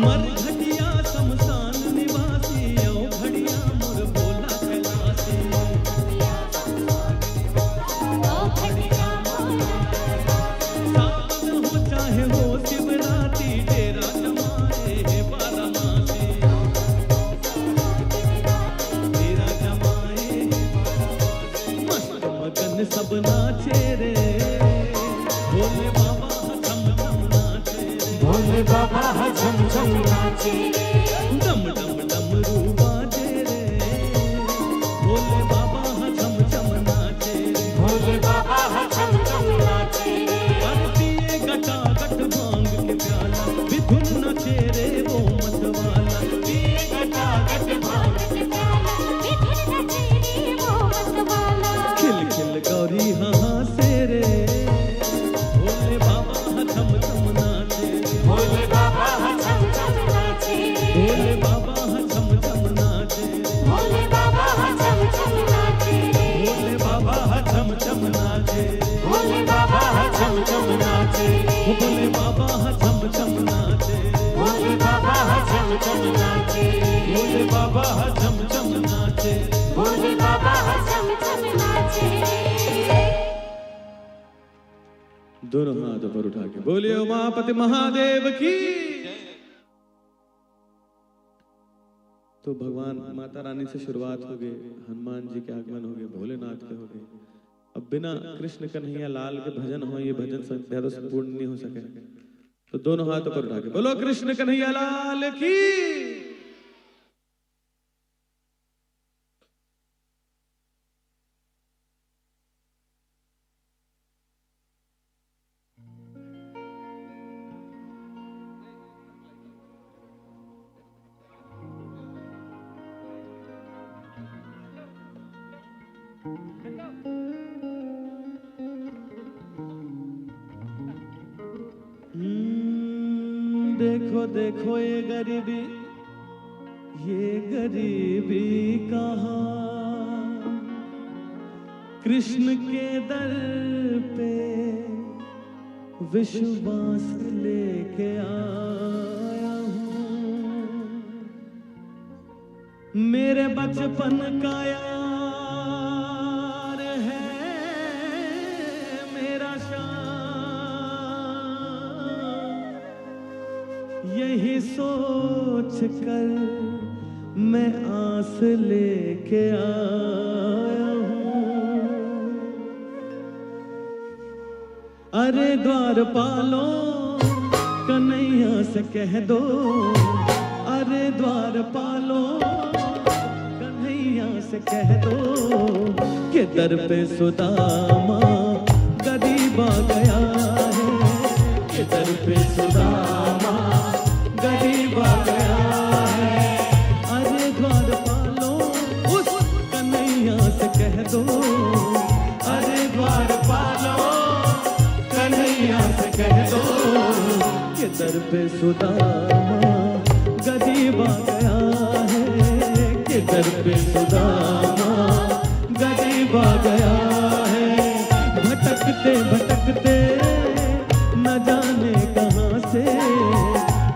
मरघटिया शमशान निवासी, अउ भड़िया मोर भोला कैलासी। सावन हो चाहे हो शिवरात्रि, डेरा जमाए हे बारामासी। डेरा जमाए हे बारामासी। मस्त मगन सब नाचे रे, भोले बाबा ह छम छम नाचे रे। भोले बाबा ह छम छम नाचे रे। डम डम डमरू बाजे रे, भोले बाबा ह छम छम नाचे रे। भोले बाबा ह छम छम नाचे रे। अरे पिए गटागट भांग के प्याला, विधुन नाचे रे वो मतवाला। पिए गटागट भांग के प्याला, विधुन नाचे रे वो मतवाला। खिल खिल गौरी हाँसे रे, भोले बाबा ह छम छम नाचे। भोले बाबा ह छम छम नाचे। भोले बाबा ह छम छम नाचे। भोले बाबा ह छम छम नाचे। भोले बाबा ह छम छम नाचे। भोले बाबा ह छम छम नाचे। भोले बाबा ह छम छम नाचे। भोले बाबा ह छम छम नाचे। भोले बाबा ह छम छम नाचे। भोले बाबा ह छम छम नाचे। दोनों हाथ ऊपर उठा के बोलिए उमापति महादेव की। तो भगवान माता रानी से शुरुआत हो गई, हनुमान जी के आगमन हो गए, भोलेनाथ के हो गए। अब बिना कृष्ण कन्हैया लाल के भजन हो, ये भजन संध्या तो संपूर्ण नहीं हो सके। तो दोनों हाथ ऊपर उठा के बोलो कृष्ण कन्हैया लाल की। हम्म, देखो देखो ये गरीबी, ये गरीबी कहाँ कृष्ण के दर पे विश्वास लेके आया हूँ। मेरे बचपन का यार है मेरा शान, यही सोच कर मैं आस लेके आया हूँ। अरे द्वारपालों, कन्हैया से कह दो, अरे द्वारपालों, कन्हैया से कह दो कि दर पे सुदामा गरीब आ गया है, कि दर पे सुदामा गरीब आ गया है। अरे द्वारपालों, उस कन्हैया से कह दो, अरे द्वारपालों, कन्हैया से कह दो कि दर पे सुदामा गरीब आ गया है, कि दर पे सुदामा गरीब आ गया है। भटकते भटकते न जाने कहाँ से,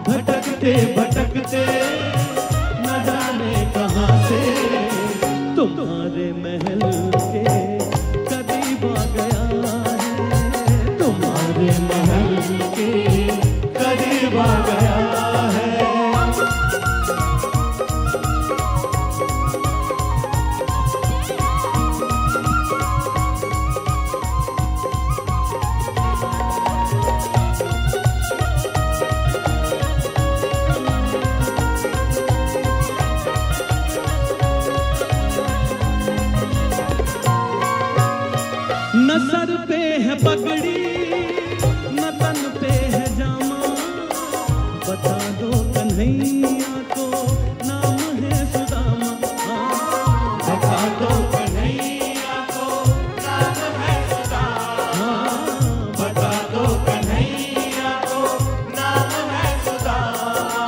भटकते भटकते न जाने कहाँ से तुम्हारे महल के करीब आ गया है, तुम्हारे महल के करीब आ गया है। न सर पे है पगड़ी, न तन पे है जामा, बता दो कन्हैया को नाम है सुदामा। हाँ। बता दो कन्हैया को नाम है सुदामा। हाँ। बता दो कन्हैया को नाम है सुदामा।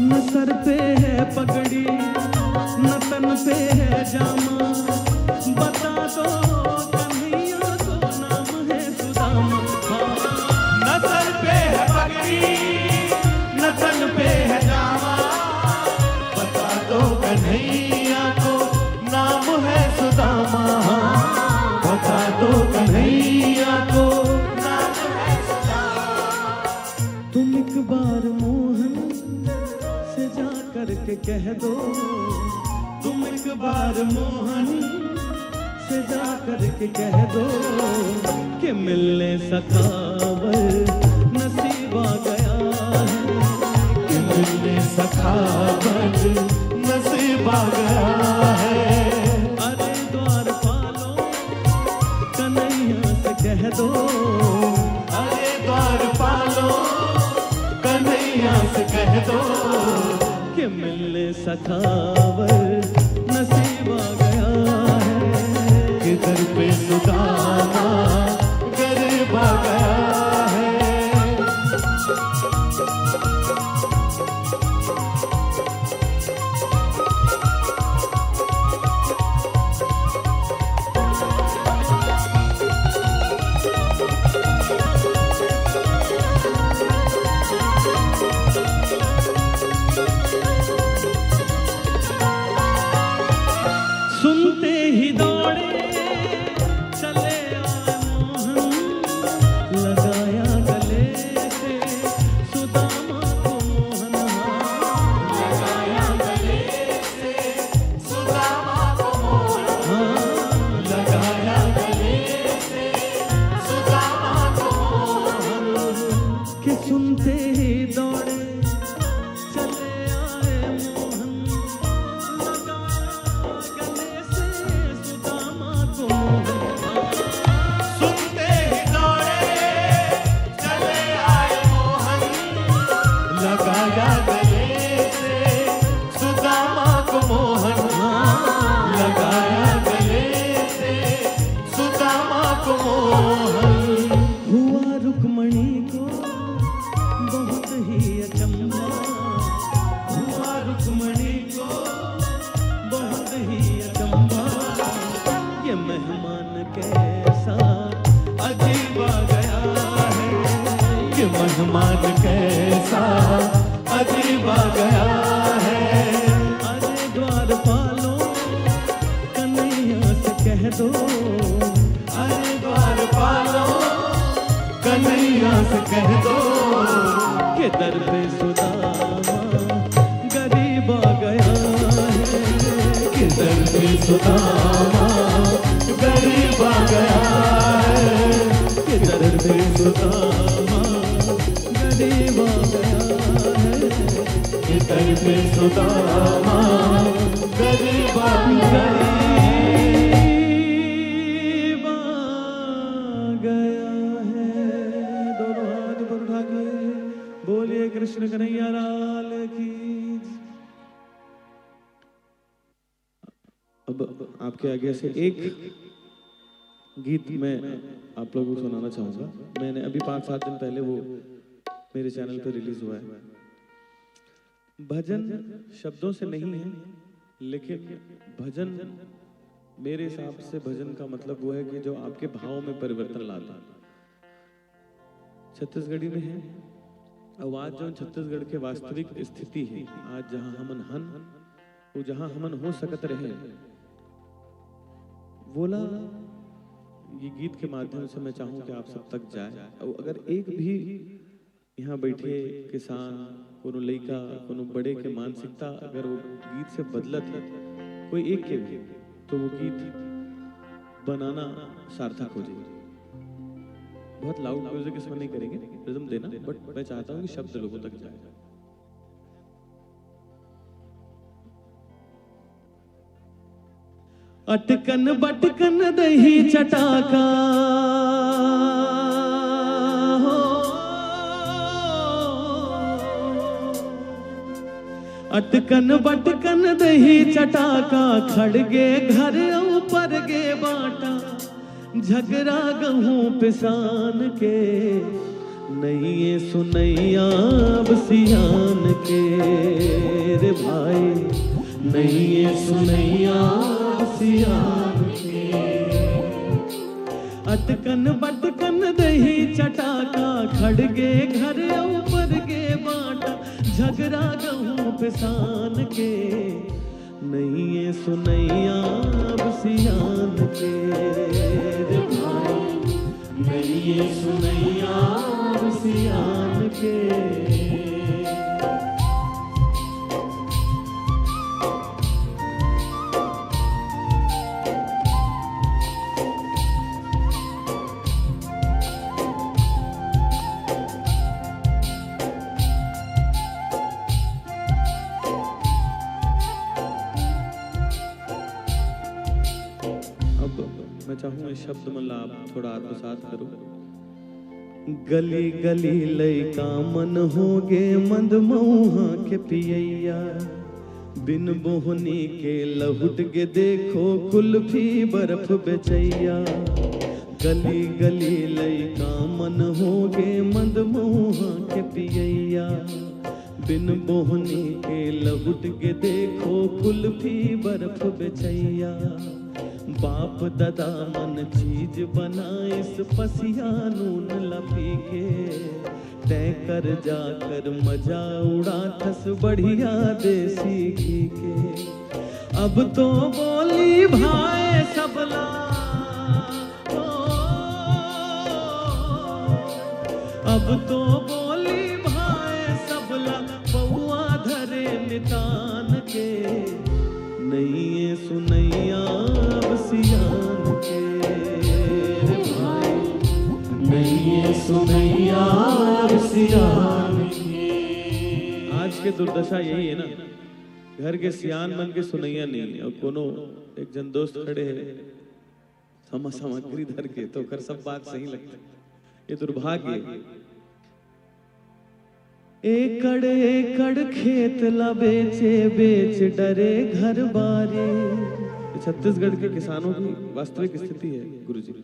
न सर पे है पगड़ी, न तन पे है जामा, बता दो कन्हैया को नाम है सुदामा। हाँ। न सर पे है पगड़ी, न तन पे है जामा, बता दो कन्हैया को नाम है सुदामा। हाँ। बता दो कन्हैया को नाम है सुदामा। तुम एक बार मोहन से जा करके कह दो, तुम एक बार मोहन से जा करके कह दो कि मिलने सखावर नसीब आ गया है, कि मिलने सखावर नसीब आ गया है। अरे द्वारपालों, कन्हैया से कह दो, अरे द्वारपालों, कन्हैया से कह दो कि मिलने सखावर नसीब आ गया है, कि दर पे सुदामा गरीब आ गया है। सुनते ही दौड़े चले आए मोहन, लगा दर पे सुदामा गरीब आ गया है, कि दर पे सुदामा गरीब आ गया है, कि दर पे सुदामा गरीब आ गया है, कि दर पे सुदामा गरीब आ गया है। गरीब आ गया है। दोनों हाथ ऊपर उठा के बोलिए कृष्ण कन्हैया लाल की। अब आपके आगे से एक गीत मैं आप लोगों को सुनाना चाहूँगा। मैंने अभी पाँच सात दिन पहले वो मेरे चैनल पर रिलीज हुआ है। भजन शब्दों से नहीं है, लेकिन भजन, मेरे हिसाब से भजन का मतलब वो है कि जो आपके भाव में परिवर्तन ला दे। छत्तीसगढ़ी में है, अउ आज जो छत्तीसगढ़ के वास्तविक स्थिति है, आज जहाँ हमन हन, वो जहाँ हमन हो सकत रहे, वोला ये गीत के माध्यम से मैं चाहूँ कि आप सब तक जाए। और अगर एक भी यहाँ बैठे किसान, कोनो लइका, कोनो बड़े के मानसिकता अगर वो गीत से बदलत है, कोई एक के भी, तो वो गीत बनाना सार्थक हो जाए। बहुत लाउड म्यूजिक इसमें नहीं करेंगे, रिदम देना, बट मैं चाहता हूँ कि शब्द लोगों तक जाए। अटकन बटकन दही चटाका हो, अटकन बटकन दही चटाका, खड़गे घर ऊपर गे बाटा, झगड़ा गहूँ पिसान के, नइये सुनैया अब सियान के रे भाई, नइये सुनैया अब सियान के। अटकन बटकन दही चटाका, खड़गे घर ऊपर गे बाटा, झगड़ा गहूँ पिसान के, नइये सुनैया अब सियान के रे भाई, नइये सुनैया अब सियान के। अब मैं चाहूँ, इस शब्द मन ला आप थोड़ा आत्मसात करो। गली गली लइका मन होगे मंद मऊहा के पियैया, बिन बोहनी के लहुट के देखो कुल्फी बर्फ बेचैया। गली गली लइका मन होगे मंद मऊहा के पियैया, बिन बोहनी के लहुट के देखो कुल्फी बर्फ बेचैया। बाप ददा मन चीज बनाइस पसिया नून ला पी के, तैं कर जाकर मजा उड़ाथस बढ़िया देसी घी के। अब तो बोली भाई सबला, अब तो बोली भाई सबला, पौआ धरे नितान के, नइये सुनैया अब सियान के रे भाई, नइये सुनैया अब सियान के। आज के दुर्दशा यही है ना, घर के सियान मन के सुनैया नहीं है। और कोनो एक जन दोस्त खड़े है, समा सामग्री धर के, तो ओकर सब बात सही लगथे। ये दुर्भाग्य हे। एकड़ एकड़ खेत ला बेचे, बेच डरे घर बारी। ये छत्तीसगढ़ के किसानों की वास्तविक स्थिति है, गुरुजी।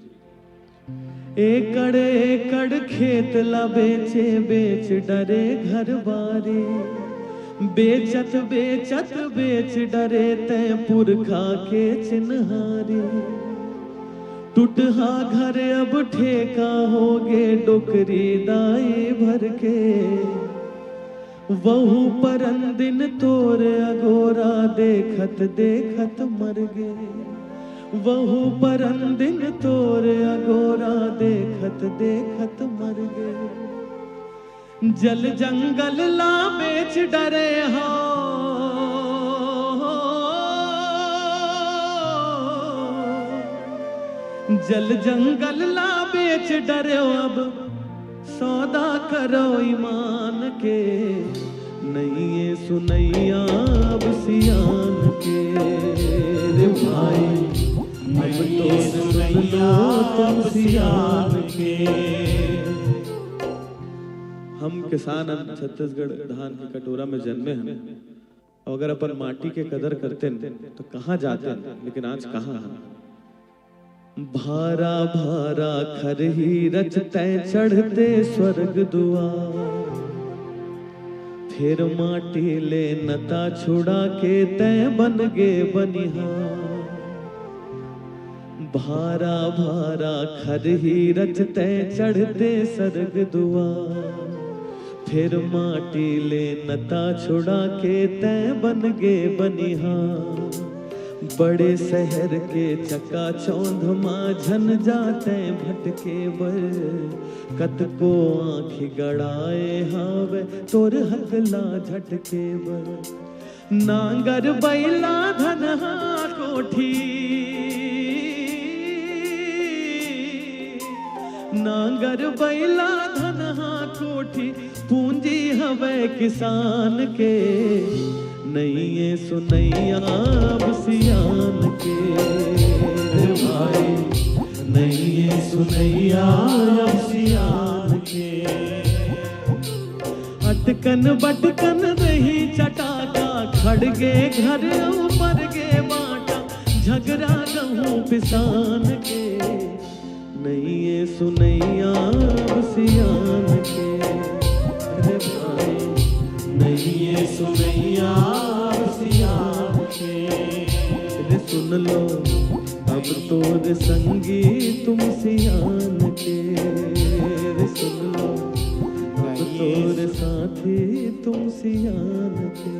एकड़ एकड़ खेत ला बेचे, बेच डरे घर बारी। बेचत बेचत बेच डरे तैं पुरखा के चिन्हारी। टुटहा घर अब ठेका होगे डोकरी दाई भर के। वहू परन दिन तोर अगोरा देखत देखत मर गे। वहू परन दिन तोर अगोरा देखत देखत मर गे। जल जंगल ला बेच डरे हो, जल जंगल ला बेच डरे हो, अब सौदा करो ईमान के। नइये सुनइया अब सियान के, रे भाई, अब तो सुनइया तुम सियान के। हम किसान हन, छत्तीसगढ़ धान के कटोरा में जन्मे हन, अउ अगर अपन माटी के कदर करतेन, तो कहाँ जातेन, लेकिन आज कहाँ हन? भारा भारा खरही रचतैं चढ़ते स्वर्ग दुआर, फेर माटी ले नता छुड़ा के तैं बन गे बनिहार। भारा भारा खरही रचतैं चढ़ते स्वर्ग दुआर, फेर माटी ले नता छुड़ा के तैं बन गे बनिहार। बड़े शहर के चकाचौंध मा झन जा तैं भटके बर, कतको आँखी गड़ाए हावय तोर हक ला झटके बर। नांगर बइला धनहा कोठी, नांगर बइला धनहा कोठी, पूंजी हवय किसान के। नइये सुनइया अब सियान के, रे भाई, नइये सुनइया अब सियान के। अटकन बटकन रही चटाका, खड़गे घर ऊपर गे बाटा, झगरा गहूँ पिसान के। नइये सुनइया अब सियान के, रे भाई, नइये सुनइया अब सियान के। रे सुन लो अब तोर संगी तुम सियान के, रे सुन लो अब तोर साथी तुम सियान के।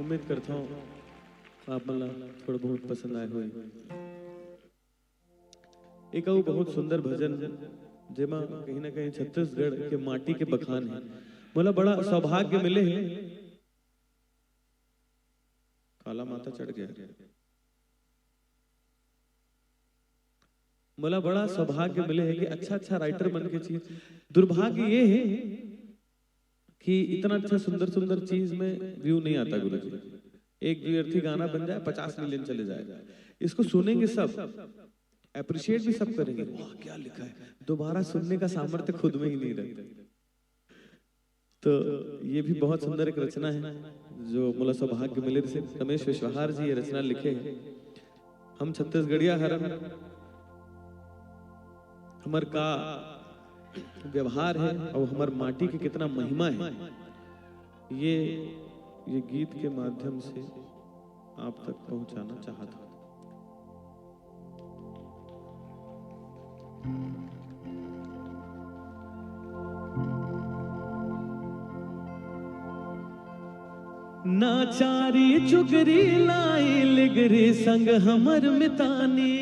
उम्मीद करता हूँ आप मन ला थोड़ा बहुत पसंद आए होही। एक अउ बहुत सुंदर भजन, जेमा कहीं ना कहीं छत्तीसगढ़ के माटी के बखान हे। मोला बड़ा सौभाग्य मिले हे। काला माता चढ़ गया। मोला बड़ा सौभाग्य मिले हे कि अच्छा अच्छा राइटर मन के चीज। दुर्भाग्य ये हे कि इतना अच्छा सुंदर सुंदर चीज में व्यू नहीं आता गुरु जी। एक द्विअर्थी गाना बन जाए, पचास मिलियन चले जाए, इसको सुनेंगे सब, अप्रिशिएट भी सब करेंगे, वाह क्या लिखा है। दोबारा सुनने का सामर्थ्य खुद में ही नहीं रहता। तो ये भी बहुत सुंदर एक रचना है जो मोला सौभाग्य मिले, जैसे रमेश विश्वहार जी ये रचना लिखे हैं। हम छत्तीसगढ़िया हरन, हमर का व्यवहार है और हमर माटी के कितना महिमा है, ये ये गीत के माध्यम से आप तक पहुंचाना चाहता हूं। ना चारी चुगरी लाई लिगरी संग हमर मितानी,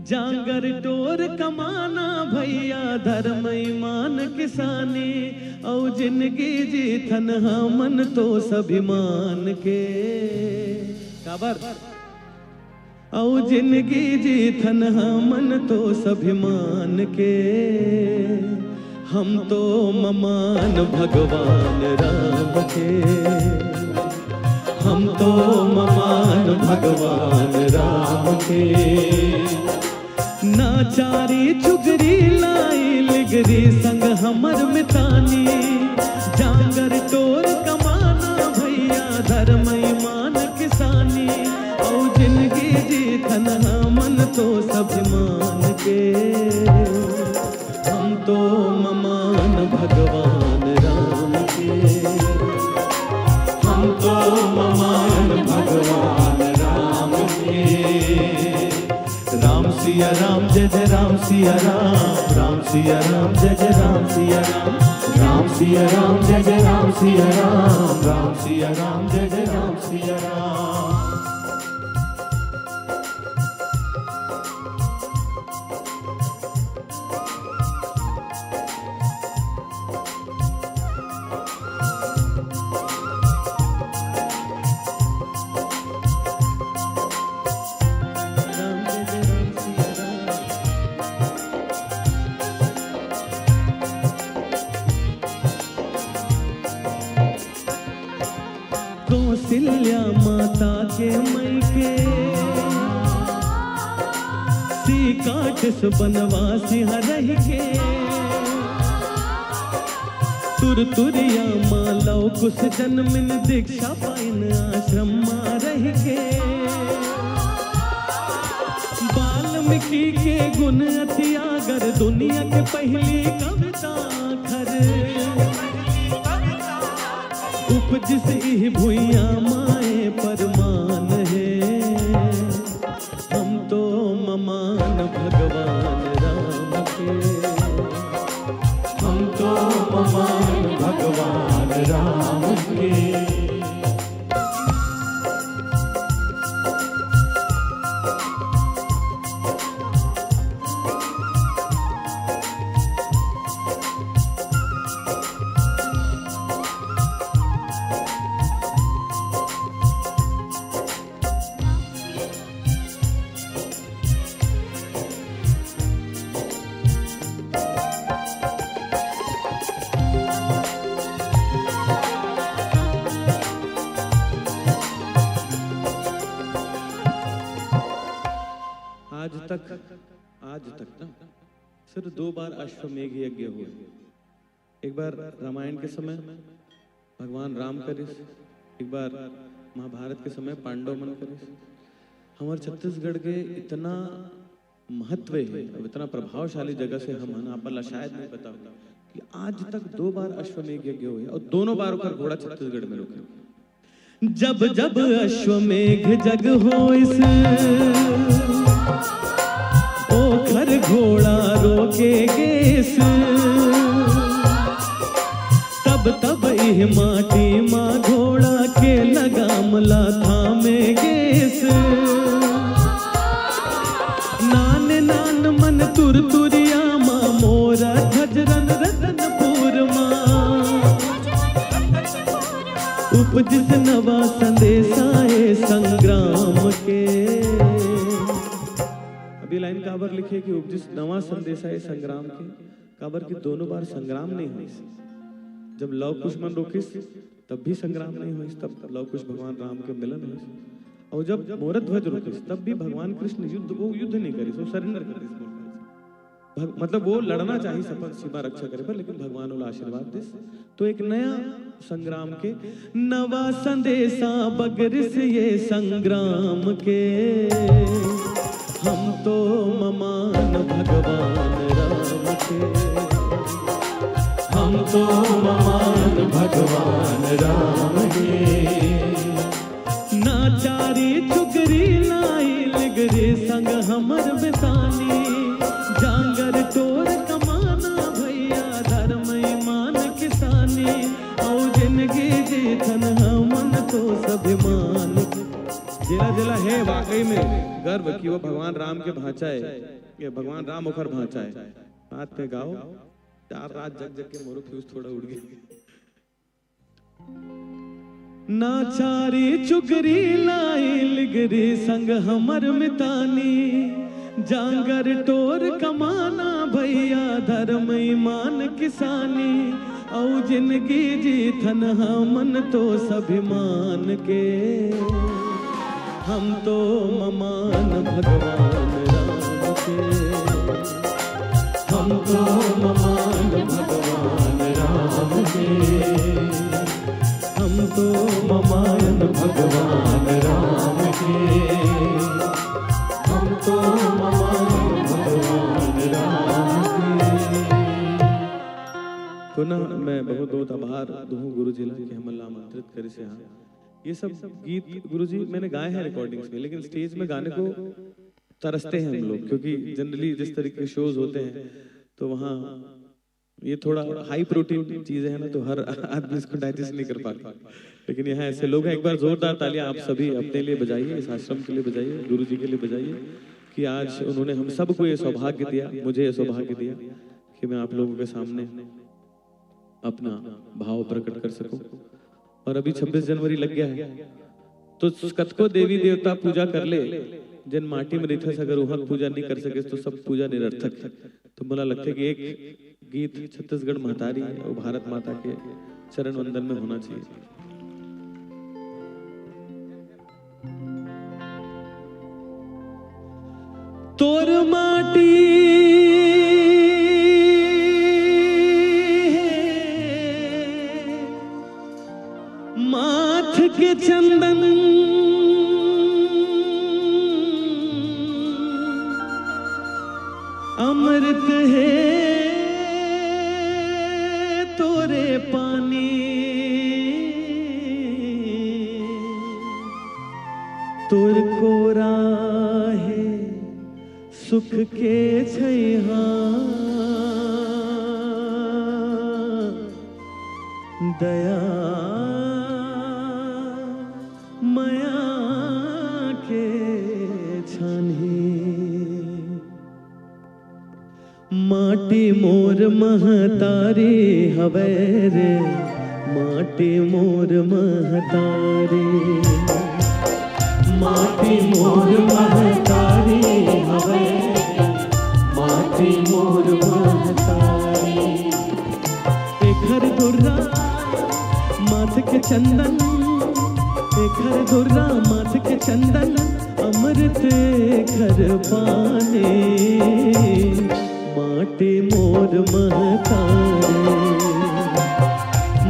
जांगर टोर कमाना भैया धर्म ईमान किसानी, अउ जिंदगी जीथन हमन तो स्वाभिमान के। काबर? अउ जिंदगी जीथन हमन तो स्वाभिमान के, हम तो ममान भगवान राम के, हम तो ममान भगवान राम के। ना चारी चुगरी लाई लिगरी संग हमर मितानी, जांगर टोर कमाना भैया धर्म ईमान किसानी, अउ जिंदगी जीथन हमन तो स्वाभिमान के। हम तो ममान भगवान राम के, हम तो ममान भगवान राम के। राम सिया राम जय जय राम सिया राम, राम सिया राम जय जय राम सिया राम, राम सिया राम जय जय राम सिया राम, राम सिया राम जय जय राम सिया राम। कौशल्या माता के मइके, सीकाटिस बनवासी ह रहिके। तुरतुरिया मा लव कुश जनमिन, दीक्षा पाइन आश्रम मा रहिके। वाल्मीकि के गुन अति आगर, दुनिया के पहिली कविता आखर। उपजिस इही भुइयाँ मा ए परमान हे। हम तो ममान भगवान राम के, हम तो ममान भगवान राम के। आज तक, आज तक ना, सिर्फ दो बार अश्वमेघ यज्ञ हुए। एक बार रामायण के समय भगवान राम करिस, एक बार महाभारत के समय पांडव मन करिस। हमर छत्तीसगढ़ के इतना महत्व हे, अब इतना प्रभावशाली जगह से हम हन, आपन ला शायद नहीं पता हो कि आज तक दो बार अश्वमेघ यज्ञ हुए और दोनों बार ओकर घोड़ा छत्तीसगढ़ में रुके। जब जब अश्वमेघ जग होइस, ओखर घोड़ा रोके गेस। तब तब इह माटी मा घोड़ा के लगाम ला थामे गेस। नान नान मन तुरतुरिया मा मोरा झजरन रतनपुर मा। उपजिस नवा संदेशा ए संग्राम के। अब ये लाइन काबर लिखे कि उपजिस नवा संदेशा ए संग्राम के? काबर कि दोनों बार संग्राम नहीं होइस। जब लव कुश मन रोकिस, तब भी संग्राम नहीं होइस, तब लव कुश भगवान राम के मिलन होइस। और जब मोरध्वज रोकिस, तब भी भगवान कृष्ण युद्ध, वो युद्ध नहीं करिस, वो सरेंडर कर दिस। भग-, मतलब वो लड़ना चाहिए अपन सीमा रक्षा करे बर, लेकिन भगवान ओला आशीर्वाद दिस। तो एक नया संग्राम के नवा संदेशा बगरिस ये संग्राम के। हम तो ममान भगवान राम के, हम तो ममान भगवान राम के। ना चारी चुगरी लाई लिगरी संग हमर बितानी, जांगर टोर कमाना भैया धर्म ईमान किसानी, अउ जिंदगी जीथन हमन तो स्वाभिमान। जेला जेला हे वाकई में गर्व कि वो भगवान राम के भांचा है, ये भगवान राम ओखर भांचा है। रात में गाओ, चार रात जग जग के मोरो फ्यूज थोड़ा उड़ गया। ना चारी चुगरी लाई लिगरी संग हमर मितानी, जांगर टोर कमाना भैया धर्म ईमान किसानी, अउ जिंदगी जीथन हमन तो स्वाभिमान के। हम तो ममान भगवान राम के, हम तो ममान भगवान राम के, हम तो ममान भगवान राम के, हम तो ममान भगवान राम के। तो ना, मैं बहुत बहुत आभार दूँ गुरु जी ला कि हमन ला आमंत्रित करिस यहाँ। ये सब गीत गुरु जी मैंने गाए हैं रिकॉर्डिंग्स में, लेकिन स्टेज में गाने को तरसते हैं हम लोग, क्योंकि जनरली जिस तरीके के शोज होते हैं तो वहाँ ये थोड़ा हाई प्रोटीन चीजें हैं ना, तो हर आदमी इसको डाइजेस्ट नहीं कर पाता। लेकिन यहाँ ऐसे लोग हैं, एक बार जोरदार तालियां आप सभी अपने लिए बजाइए, इस आश्रम के लिए बजाइए, गुरु जी के लिए बजाइए कि आज उन्होंने हम सबको ये सौभाग्य दिया, मुझे ये सौभाग्य दिया कि मैं आप लोगों के सामने अपना भाव प्रकट कर सकूं। और अभी छब्बीस जनवरी लग गया है, तो कतको देवी देवता पूजा कर ले, जिन माटी में रहिथस अगर उहाँ पूजा नहीं कर सके तो सब पूजा निरर्थक है। तो मोला लगथे कि एक गीत छत्तीसगढ़ महतारी और भारत माता के चरण वंदन में होना चाहिए। माथ के चंदन अमृत हे, तोरे पानी तोर कोरा हे, सुख के छैहा, दया मया के छानही। माटी मोर महतारी हवय रे, माटी मोर महतारी। माटी मोर महतारी हवय, माटी मोर महतारी। एखर दुर्रा माथ के चंदन, एखर दुर्रा माथ के चंदन, अमृत एखर पानी। माटी मोर महतारी,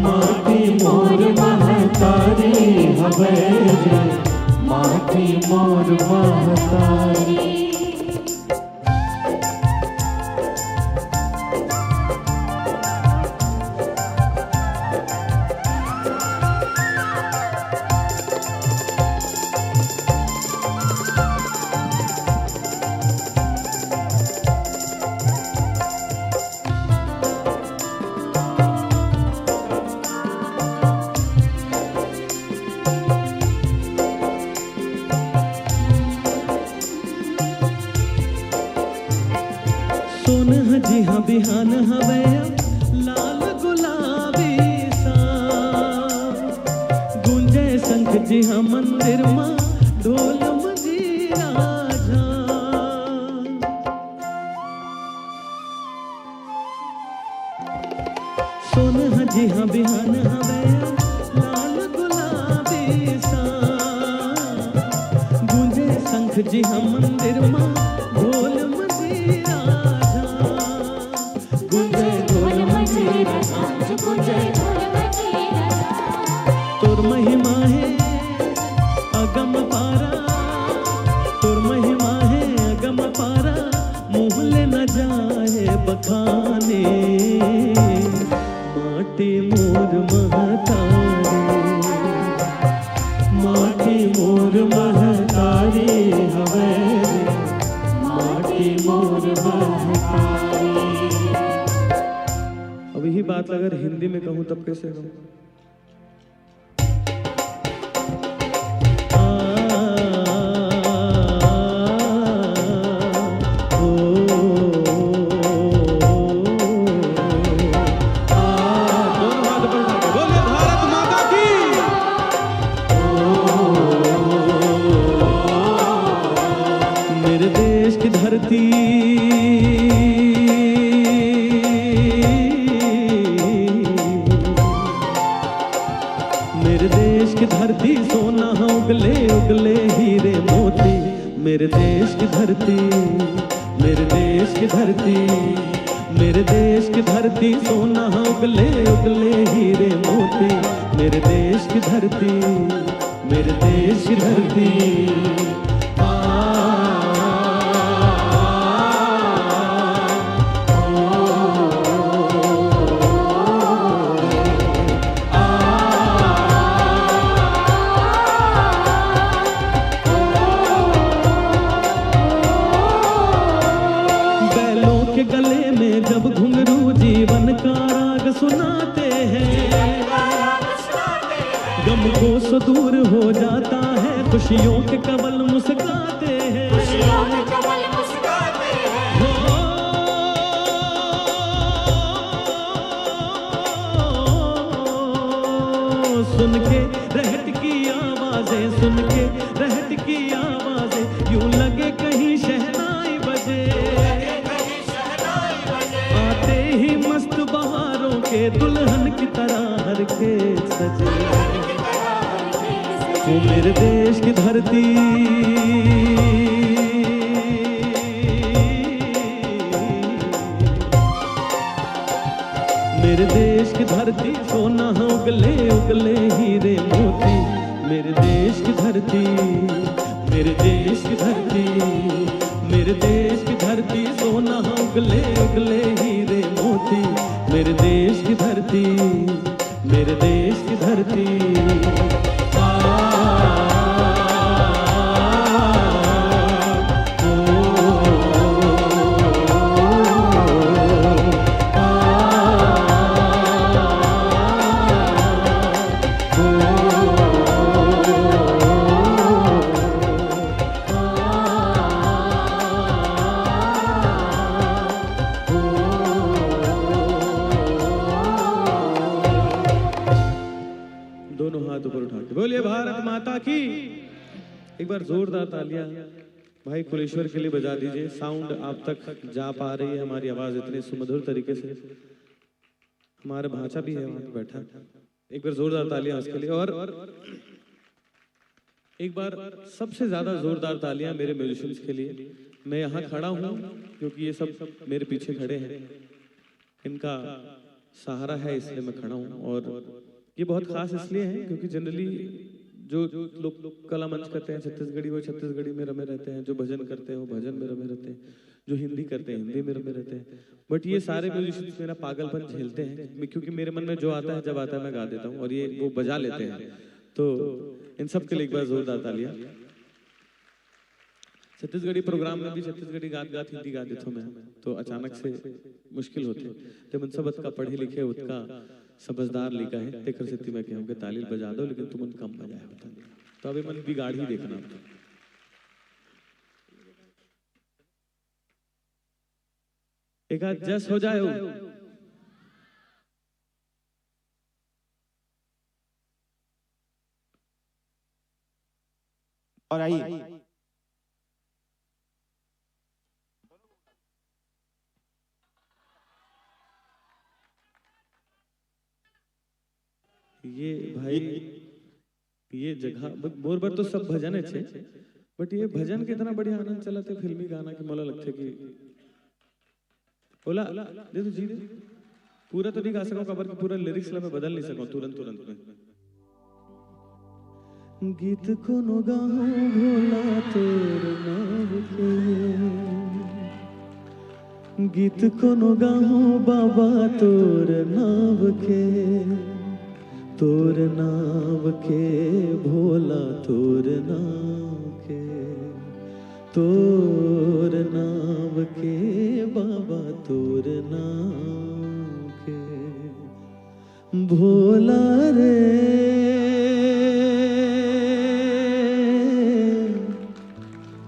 माटी मोर महतारी हवय रे, माटी मोर महतारी। सोनह जिहां बिहान हवय लाल गुलाबी सा, गूंजय शंख जिहां मंदिर मा ढोल मजीरा झां। सोनह जिहां बिहान हवय लाल गुलाबी सा, गूंजे शंख जिहां मंदिर मा ढोल मजीरा झां। गूंजे ढोल मजीरा झां, गूंजे ढोल मजीरा झां। तोर महिमा हे अगम पारा, तोर महिमा हे अगम पारा, मुँह ले न जाए बखाने। माटी मोर महतारी, माटी मोर महतारी हवय रे, माटी मोर महतारी। अब यही बात अगर हिंदी में कहूँ तब कैसे कहूँ? मेरे देश की धरती, मेरे देश की धरती सोना है, उगले उगले हीरे मोती। मेरे देश की धरती, मेरे देश की धरती, मेरे देश की धरती सोना है, उगले उगले हीरे मोती। मेरे देश की धरती, मेरे देश की धरती। बैलों के गले में जब घुंघरू जीवन का राग सुनाते हैं, गम को सो दूर हो जाता है, खुशियों के कवल मुस्काते हैं। खुशियों के कवल मुस्काते हैं। हो, सुन के रहट की आवाजें, सुन के रहट की आवाजें, यूं लगे कहीं शहनाई बजे। आते ही मस्त बहारों के दुल्हन की तरह हर खेत सजे। वो मेरे देश की धरती, मेरे देश की धरती, सोना है उगले उगले हीरे मोती। मेरे देश की धरती, मेरे देश की धरती, मेरे देश की धरती, सोना है उगले उगले हीरे मोती। मेरे देश की धरती, मेरे देश की धरती। आ, ओ, ओ, ओ, ओ, ओ। दोनों हाथ ऊपर उठा के बोलिए, भारत माता की। एक बार जोरदार तालियां भाई कुलेश्वर के लिए बजा दीजिए। साउंड आप तक जा पा रही है हमारी आवाज इतने सुमधुर तरीके से? हमारा भांचा भी है वहां पे बैठा। एक बार जोरदार तालियां उसके लिए। और एक बार सबसे ज्यादा जोरदार तालियां मेरे म्यूजिशियंस के लिए। मैं यहाँ खड़ा हूँ क्योंकि ये सब मेरे पीछे खड़े हैं, इनका सहारा है, इसलिए मैं खड़ा हूँ। और ये बहुत खास इसलिए है क्योंकि जनरली जो लोग कला मंच करते हैं छत्तीसगढ़ी, वो छत्तीसगढ़ी में रमे रहते हैं, जो भजन करते हैं वो भजन में रमे रहते हैं, जो हिंदी करते हैं हिंदी में रमे रहते हैं। बट ये सारे म्यूजिशियंस मेरा पागलपन झेलते हैं, क्योंकि मेरे मन में जो आता है, जब आता है, मैं गा देता हूँ और ये वो बजा लेते हैं। तो इन सब के लिए एक बार जोरदार तालियां। छत्तीसगढ़ी प्रोग्राम में भी छत्तीसगढ़ी गात गात हिंदी गा देता हूँ मैं, तो अचानक से मुश्किल होती है। जब उन सब का पढ़े लिखे, उतका समझदार लइका है, तेकर सेती मैं कहूँ कि ताली बजा दो, लेकिन तुमन कम बजाए हो। तो अभी मन बिगाड़ ही देखना। एक आध जस हो जाए हो। और आइए, ये भाई, ये जगह ब-, मोर बर तो सब भजन अच्छे, बट ये भजन के इतना बढ़िया आनंद चलत हे फिल्मी गाना के, मोला लगथे कि ओला दे दो जी, दे। पूरा तो नहीं गा सकूं, काबर कि पूरा लिरिक्स ला मैं बदल नहीं सकूं तुरंत तुरंत में। गीत कोनो गाहूं भोला तोर नाव के, गीत कोनो गाहूं बाबा तोर नाव के, तोर नाव के भोला तोर नाव के, तोर नाव के बाबा तोर नाव के। भोला रे,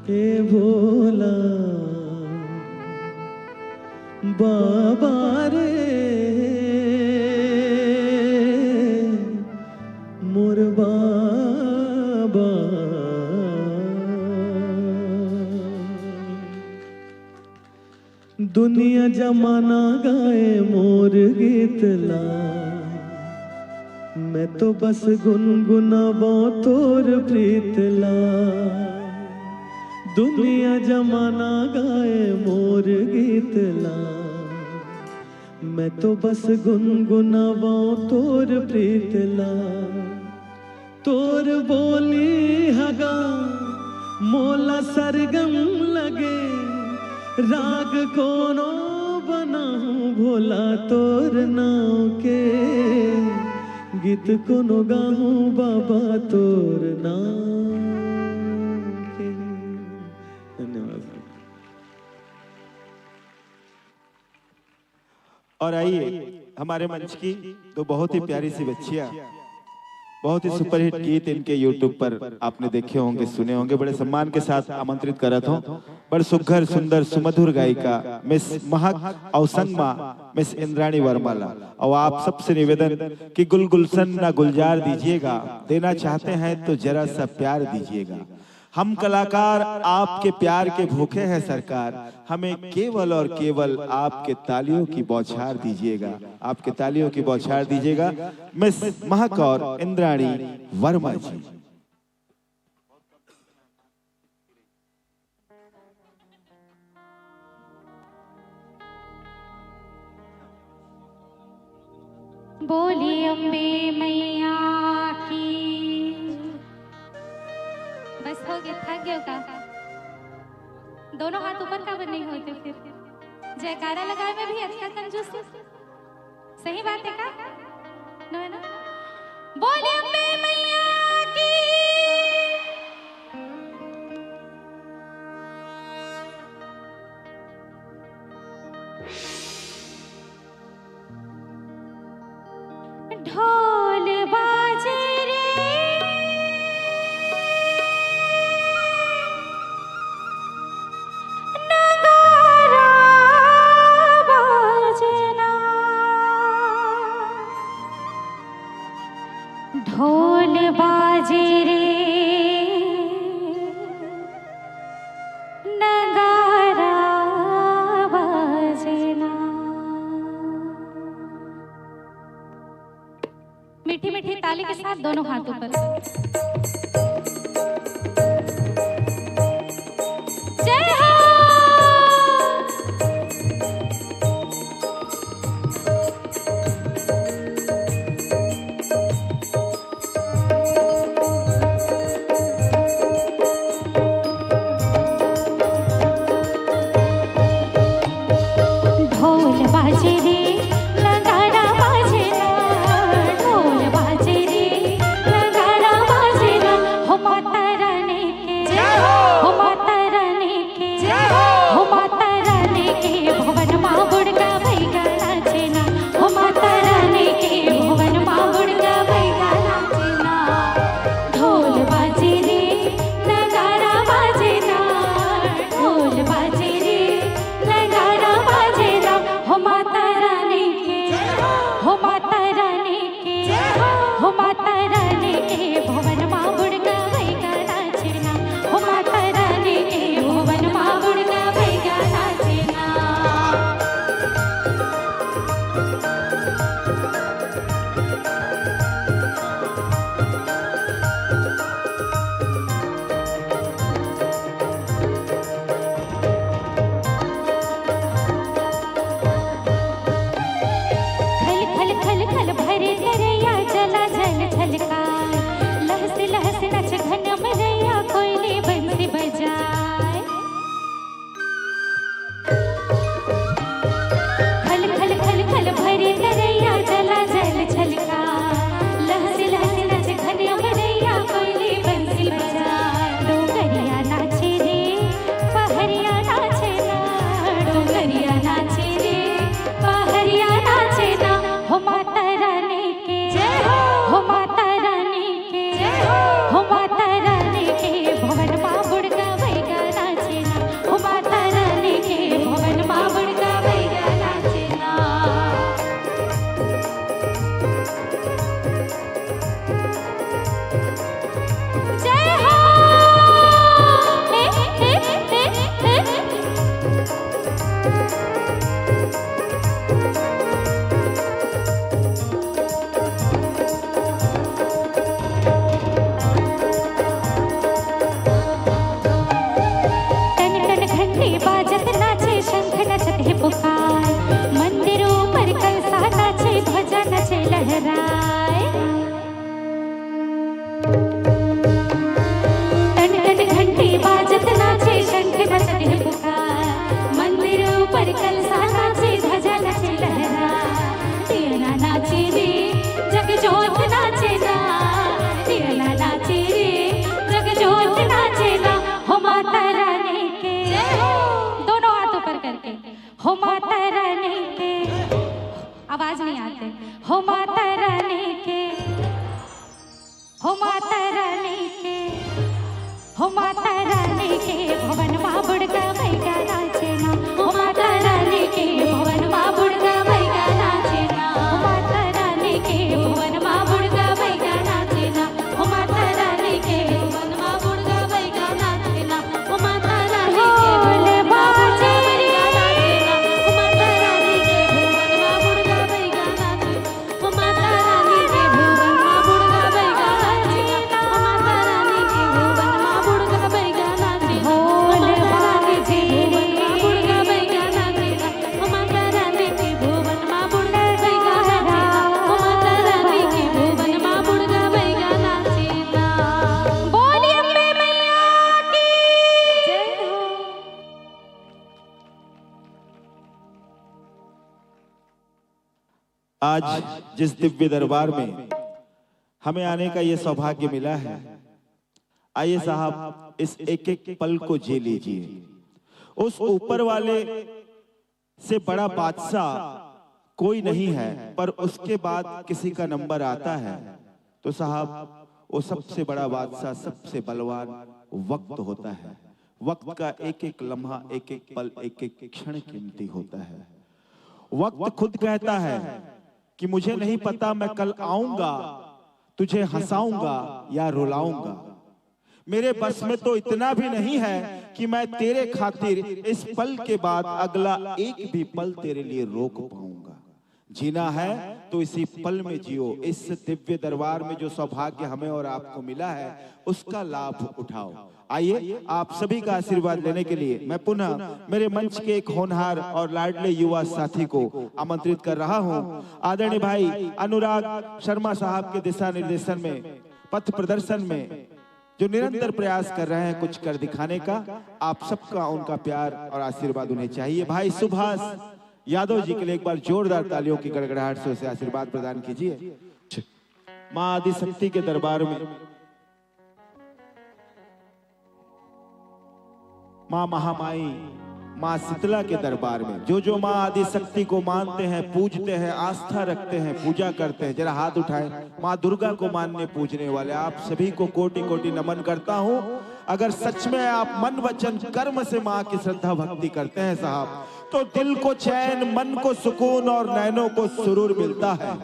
ए भोला, बाबा रे, मोर बाबा। दुनिया जमाना गाए मोर गीत ला, मैं तो बस गुनगुनावों तोर प्रीत ला। दुनिया जमाना गाए मोर गीत ला, मैं तो बस गुनगुनावों तोर प्रीत ला। तोर बोली हगा मोला सरगम लगे, राग कोनो बनाऊं भोला तोर नाव के, गीत कोनो गाऊं बाबा तोर नाव के। धन्यवाद। और आइए, हमारे मंच की दो बहुत ही प्यारी सी बच्चियां, बहुत ही सुपरहिट गीत इनके YouTube पर आपने देखे होंगे, सुने होंगे, बड़े सम्मान के साथ आमंत्रित करत हों। बड़ सुघर, सुंदर, सुमधुर गायिका मिस महक और संगमा मिस इंद्राणी वर्मा ला। और आप सबसे निवेदन कि गुल गुलशन ना गुलजार दीजिएगा, देना चाहते हैं तो जरा सा प्यार दीजिएगा। हम कलाकार आपके प्यार के भूखे हैं सरकार, हमें केवल और केवल आपके तालियों की बौछार दीजिएगा, आपके तालियों की बौछार दीजिएगा। मिस महक और इंद्राणी वर्मा जी। बोली अम्बे मैया की। बस हो गया, थक गयो का? दोनों हाथ ऊपर काबर नहीं होते फिर? जयकारा लगाए में भी अतका कंजूसी। सही बात है का? नो है ना? बोली अम्बे मैया की। ढोल बाजे रे, नगारा बाजे ना। ढोल बाजे रे, नगारा बाजे ना। मीठी मीठी ताली के साथ दोनों हाथ ऊपर। जय हो। ढोल बाजे रे, नगारा बाजे ना, ढोल बाजे रे, नगारा बाजे ना। हो माता रानी के, जय हो। हो माता रानी के, जय हो। हो माता रानी के, भवन मा बुड़का भैया नाचे ना। हो माता रानी के, भवन मा बुड़का भैया नाचे ना। ढोल बाजे रे, नगारा बाजे ना, ढोल बाजे रे, नगारा बाजे ना। हो माता रानी के, हो माता रानी के, हो माता रानी के, भवन मा बुड़का भैया नाचे ना। हो माता रानी के, भवन मा बुड़का भैया नाचे ना। खल खल खल खल भरे तरैया, जला जल छलकाय। लहस लहस नच घन मरैया, कोयली बंसी बजाय। खल खल खल खल भरे तरैया, जला जल छलकाय। लहस लहस नच घन मरैया, कोयली बंसी बजाय। डोंगरिया नाचे रे, पहरिया नाचे ना, डोंगरिया नाचे रे, पहरिया नाचे ना। हो माता रानी के, जय हो। हो माता रानी के, जय हो। हो माता रानी के, भवन मा बुड़का भैया नाचे ना। हो माता रानी के, भवन मा बुड़का भैया नाचे ना। जय हो। ए, ए, ए, ए। टन टन घंटी बाजत नाचे, शंख नचत हे पुकार। मंदिर ऊपर कलसा नाचे, ध्वजा नचे लहराय। टन टन घंटी बाजत नाचे, शंख नचत हे पुकार। मंदिर ऊपर कलसा नाचे, ध्वजा नचे लहराय। दियना नाचे रे, जग जोत नाचे ना। दियना नाचे रे, जग जोत नाचे ना। हो माता रानी के, जय हो। दोनों हाथ ऊपर करके, हो माता रानी के। आवाज नहीं आते। हो माता रानी के, हो माता रानी के, हो माता रानी के, भवन मा बुड़का भैया नाचे ना। हो माता रानी के, भवन मा बुड़का भैया नाचे ना। हो माता रानी के, भवन मा बुड़का भैया नाचे ना। हो माता रानी के, भवन मा बुड़का भैया नाचे ना। हो माता रानी के, भवन मा बुड़का भैया नाचे ना। हो माता रानी के, भवन मा बुड़का भैया नाचे ना। हो माता रानी के, आज जिस दिव्य दरबार में हमें आने का ये सौभाग्य मिला है, आइए साहब, इस एक एक पल को जी लीजिए। उस ऊपर वाले से बड़ा बादशाह कोई नहीं है, पर उसके बाद किसी का नंबर आता है तो साहब, वो सबसे बड़ा बादशाह, सबसे बलवान वक्त होता है। वक्त का एक एक लम्हा, एक एक पल, एक एक क्षण कीमती होता है। वक्त खुद कहता है कि मुझे नहीं पता मैं कल आऊंगा, तुझे हंसाऊंगा या रुलाऊंगा। मेरे बस में तो इतना भी नहीं है कि मैं तेरे खातिर इस पल के बाद अगला एक भी पल तेरे लिए रोक पाऊंगा। जीना है तो इसी पल में जियो। इस दिव्य दरबार में जो सौभाग्य हमें और आपको मिला है, उसका लाभ उठाओ। आइए, आप सभी का आशीर्वाद लेने के लिए मैं पुनः मेरे मंच के एक होनहार और लाडले युवा साथी को आमंत्रित कर रहा हूं, आदरणीय भाई अनुराग शर्मा साहब के दिशा निर्देशन में, पथ प्रदर्शन में जो निरंतर प्रयास कर रहे हैं कुछ कर दिखाने का। आप सबका, उनका प्यार और आशीर्वाद उन्हें चाहिए। भाई सुभाष यादव जी के लिए एक बार जोरदार तालियों की गड़गड़ाहट से उसे आशीर्वाद प्रदान कीजिए। माँ आदिशक्ति के दरबार में, माँ महामाई, माँ शीतला के दरबार में जो जो माँ आदिशक्ति को मानते हैं, पूजते हैं, आस्था रखते हैं, पूजा करते हैं, जरा हाथ उठाएं। माँ दुर्गा को मानने पूजने वाले आप सभी को कोटि कोटि नमन करता हूँ। अगर सच में आप मन वचन कर्म से माँ की श्रद्धा भक्ति करते हैं साहब, तो दिल को चैन, मन को सुकून और नैनों को सुरूर मिलता है।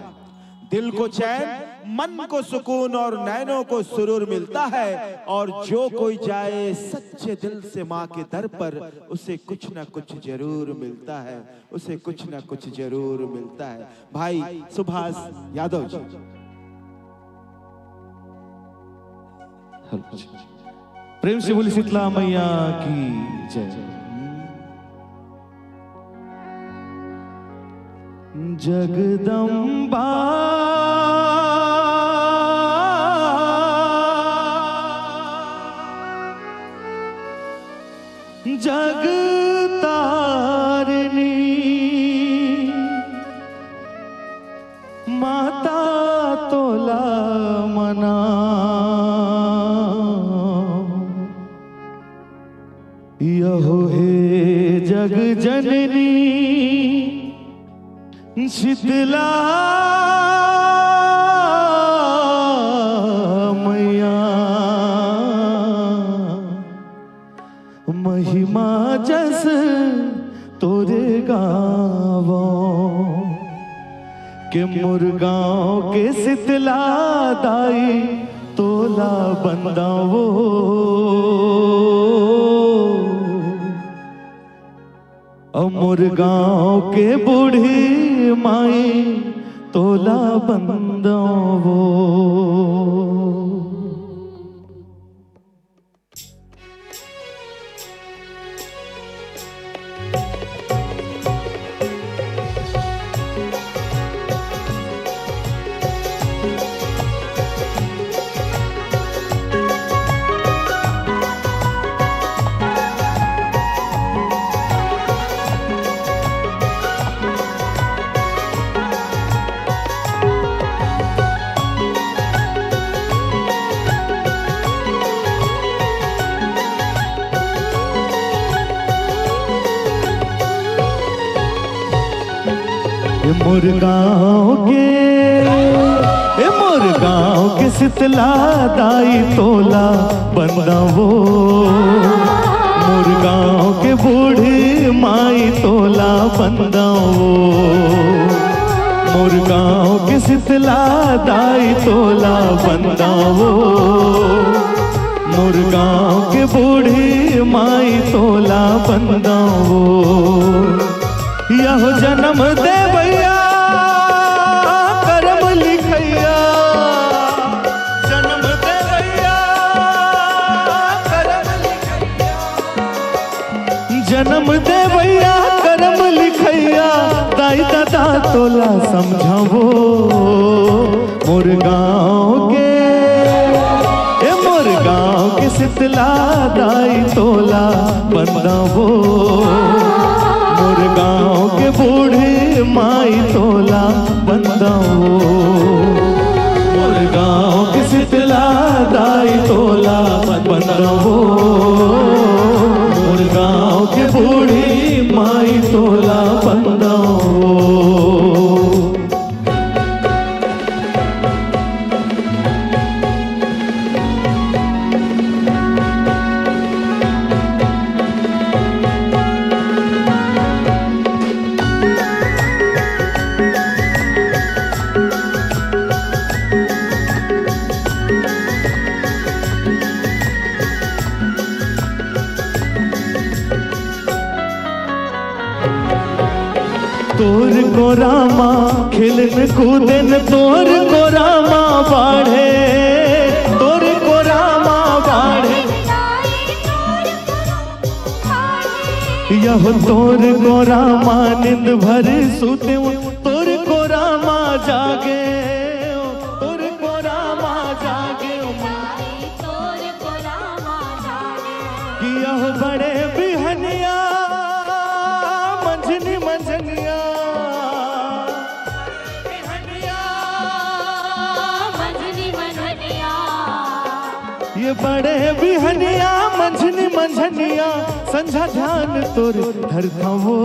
दिल को चैन, मन को सुकून और नैनों को सुरूर मिलता है। और जो कोई जाए सच्चे दिल से माँ के दर पर, उसे कुछ ना कुछ जरूर मिलता है, उसे कुछ ना कुछ जरूर मिलता है। भाई सुभाष यादव जी। प्रेम से बोली शीतला मैया की जय। जगदम्बा जगतारिणी माता तोला मना। यहो हे जग जननी शीतला मैया। महिमा जस तोरे गावो के मोर गांव के शीतला दाई तोला बंदावो। अउ मोर गांव के बूढ़ी माई तोला बंदावो। मुरगांव के ए मोर गांव के शीतला दाई तोला बंदावो। मोर गांव के बूढ़ी माई तोला बंदावो। मोर गांव के शीतला दाई तोला बंदावो। मोर गांव के बूढ़ी माई तोला बंदावो। यहो जन्म दे भैया करम लिखैया। जन्म दे भैया करम लिखैया। जन्म दे भैया करम लिखैया। दाई दादा तोला समझावो। मोर गांव के ए मोर गांव के शीतला दाई तोला बंदावो। मोर गांव के बूढ़ी माई तोला बंदव। मोर गाँव के शीतला दाई तोला बंदव। मोर गाँव के बूढ़ी माई तोला बंदव। तोर कोरा मा खेलन कूदन, तोर कोरा मा बाढ़े, तोर कोरा मा बाढ़े। यह तोर कोरा मा नींद भर सुते, तोर कोरा मा जागे, तोर कोरा मा जागे। यह बड़े बिहनिया मंझनी मंझनिया। ये बड़े बिहनिया मंझनी मंझनिया, संझा ध्यान तोर धरथवो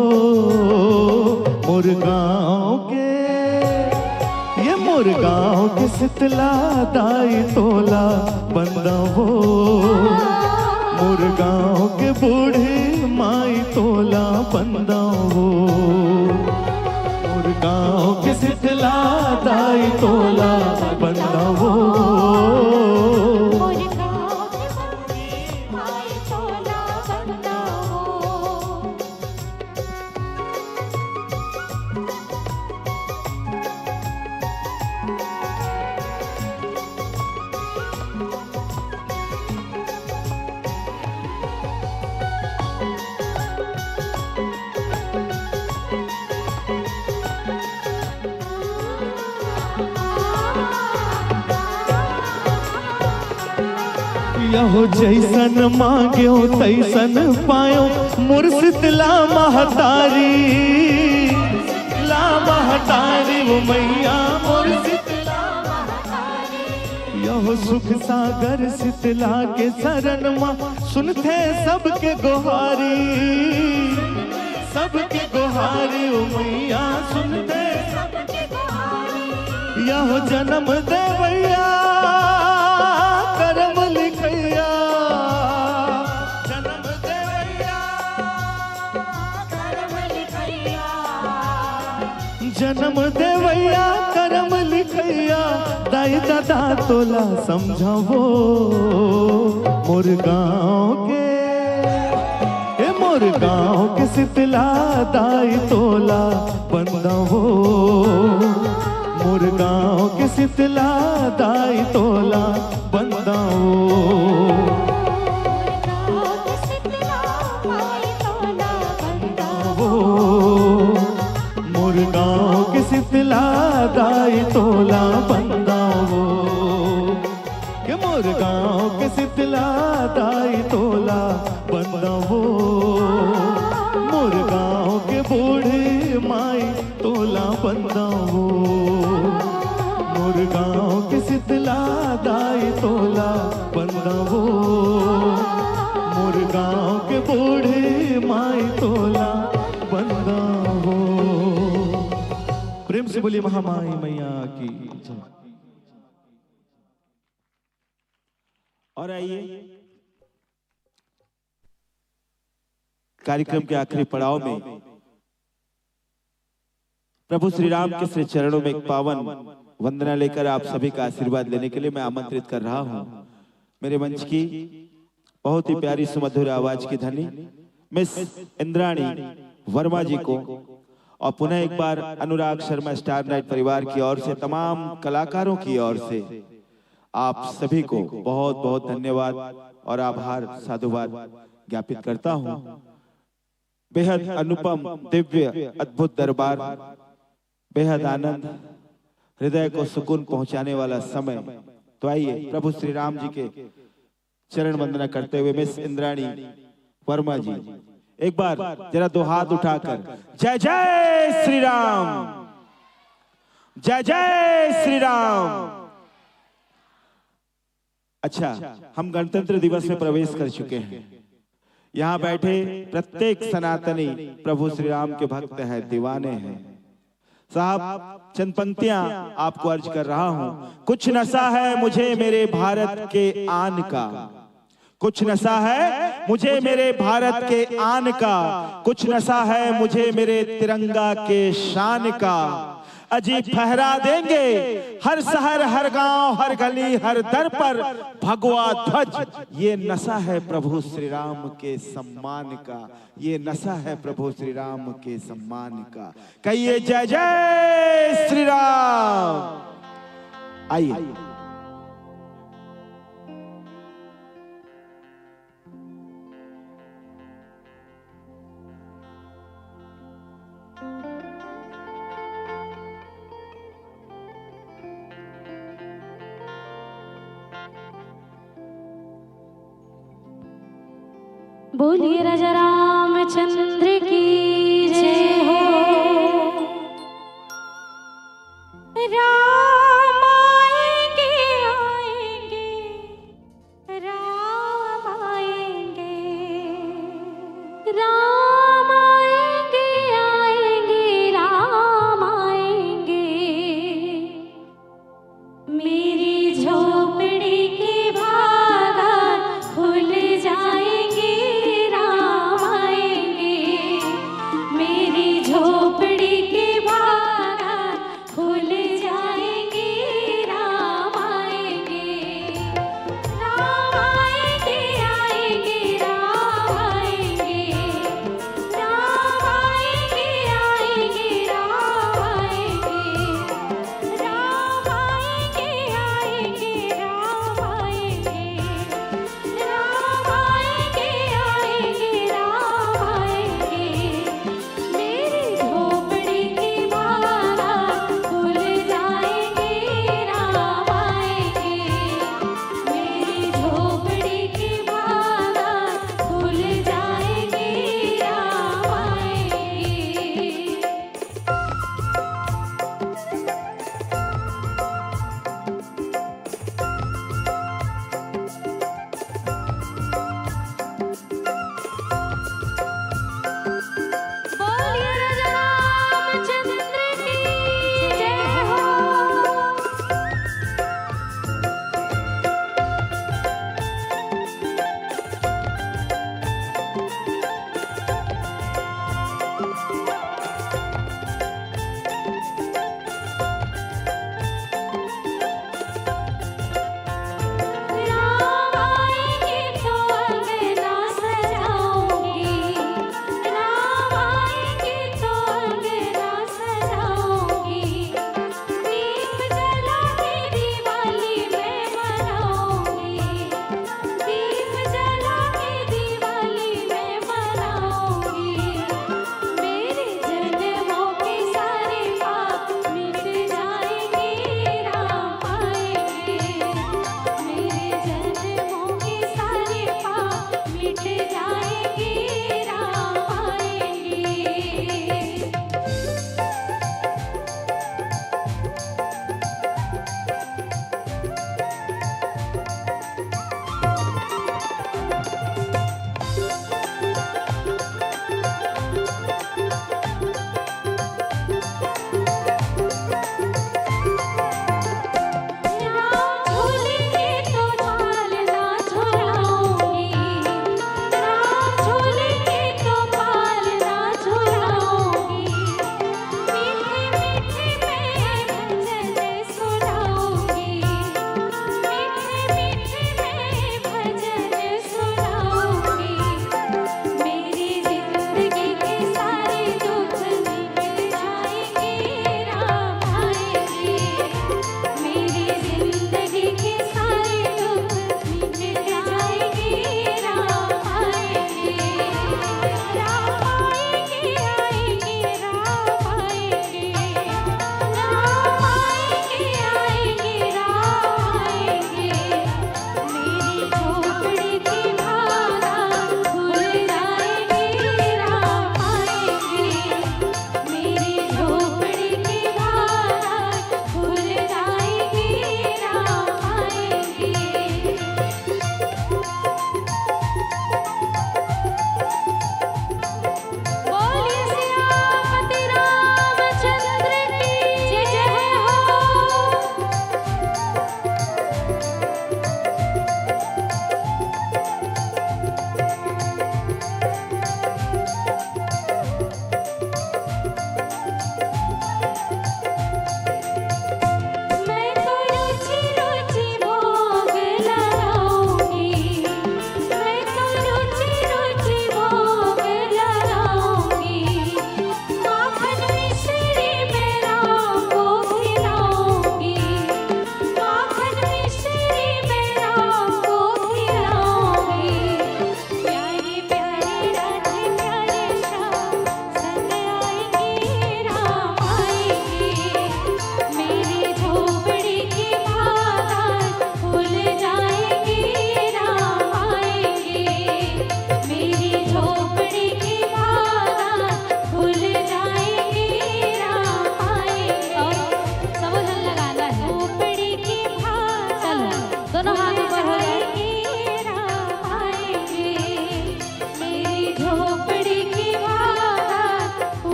मोर गाँव के। ये मोर गाँव के शीतला दाई तोला बंदव। मोर गाँव के बूढ़ी माई तोला बंदव। मोर गाँव के शीतला दाई तोला बंदव। यहो जैसन मांग्यो तैसन पायो मोर शीतला महतारी, ला महतारी वो मैया मोर शीतला महतारी। यहो सुख सागर शीतला के शरण मा सुनथे सबके गोहारी, सबके गोहारी ओ मैया सुनथे। यहो जन्म देवैया करम लिखैया, जन्म देवैया करम लिखैया। जन्म देवैया करम लिखैया, दाई दादा तोला समझावो मोर गाँव के, ए मोर गाँव के शीतला दाई तोला बंदवो, मोर गाँव के शीतला दाई तोला बंदवो। ओ, मोर गाँव के शीतला दाई तोला बंदवो, के मोर गाँव के शीतला दाई तोला बंदवो, मोर गाँव के बूढ़ी माई तोला बंदवो, मोर गाँव के शीतला दाई तोला बंदवो, मोर गाँव के बूढ़ी माई तोला बंदवो। प्रेम से बोलिए महामाई मैया की जय। और आइए, कार्यक्रम के आखिरी पड़ाव में प्रभु श्री राम के श्री चरणों में एक पावन वंदना लेकर आप सभी का आशीर्वाद लेने के लिए मैं आमंत्रित कर रहा हूं मेरे मंच की बहुत ही प्यारी सुमधुर आवाज की धनी मिस इंद्राणी वर्मा जी को, और पुनः एक बार अनुराग शर्मा स्टार नाइट परिवार की ओर से, तमाम कलाकारों की ओर से आप सभी को बहुत बहुत धन्यवाद और आभार, साधुवाद ज्ञापित करता हूं। बेहद अनुपम, दिव्य, अद्भुत दरबार, बेहद आनंद, हृदय को सुकून पहुंचाने वाला समय। तो आइए, प्रभु श्री राम जी के चरण वंदना करते हुए मिस इंद्राणी वर्मा जी एक बार जरा दो हाथ उठाकर जय जय श्री राम, जय जय श्री राम। अच्छा, हम गणतंत्र दिवस में प्रवेश कर चुके हैं। यहाँ बैठे प्रत्येक सनातनी प्रभु श्री राम के भक्त हैं, दीवाने हैं। साहब, चंद पंक्तियां आपको अर्ज कर रहा हूं। कुछ नशा है मुझे मेरे भारत के आन का, कुछ नशा है मुझे मेरे भारत के आन का, कुछ नशा है मुझे मेरे तिरंगा के शान का। अजी फहरा देंगे हर शहर, हर गांव, हर गली, हर दर पर भगवा ध्वज। ये नशा है प्रभु श्री राम के सम्मान का, ये नशा है प्रभु श्री राम के सम्मान का। कहिए जय जय श्री राम। आइए। बोलिए राजा रामचंद्र की जय हो। राम आएंगे, आएंगे, राम आएंगे, राम आएंगे, आएंगे, राम आएंगे। मेरी झोपड़ी के भागा खुल जाएंगे, राम आएंगे।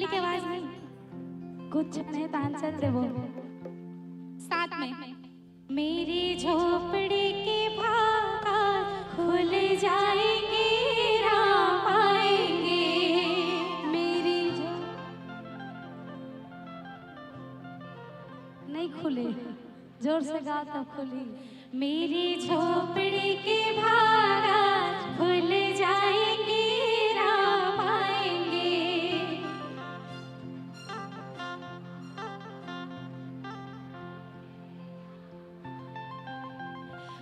ठीक है, आवाज नहीं। कुछ नहीं तो आंसर दे वो। साथ में। मेरी झोपड़ी के भागा खुल जाएंगे, राम आएंगे। मेरी झो-, नहीं खुले। जोर से गाओ तब खुली। मेरी झोपड़ी के भागा खुल जाएंगे, राम आएंगे।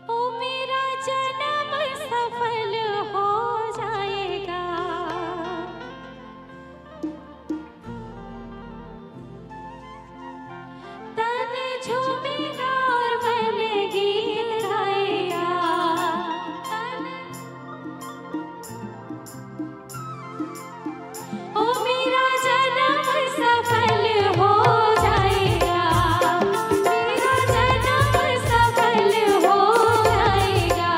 ओ मेरा जन्म सफल हो जाएगा। तन झूमेगा और मन गीत गाएगा। तन, ओ मेरा जन्म सफल हो जाएगा, मेरा जन्म सफल हो जाएगा।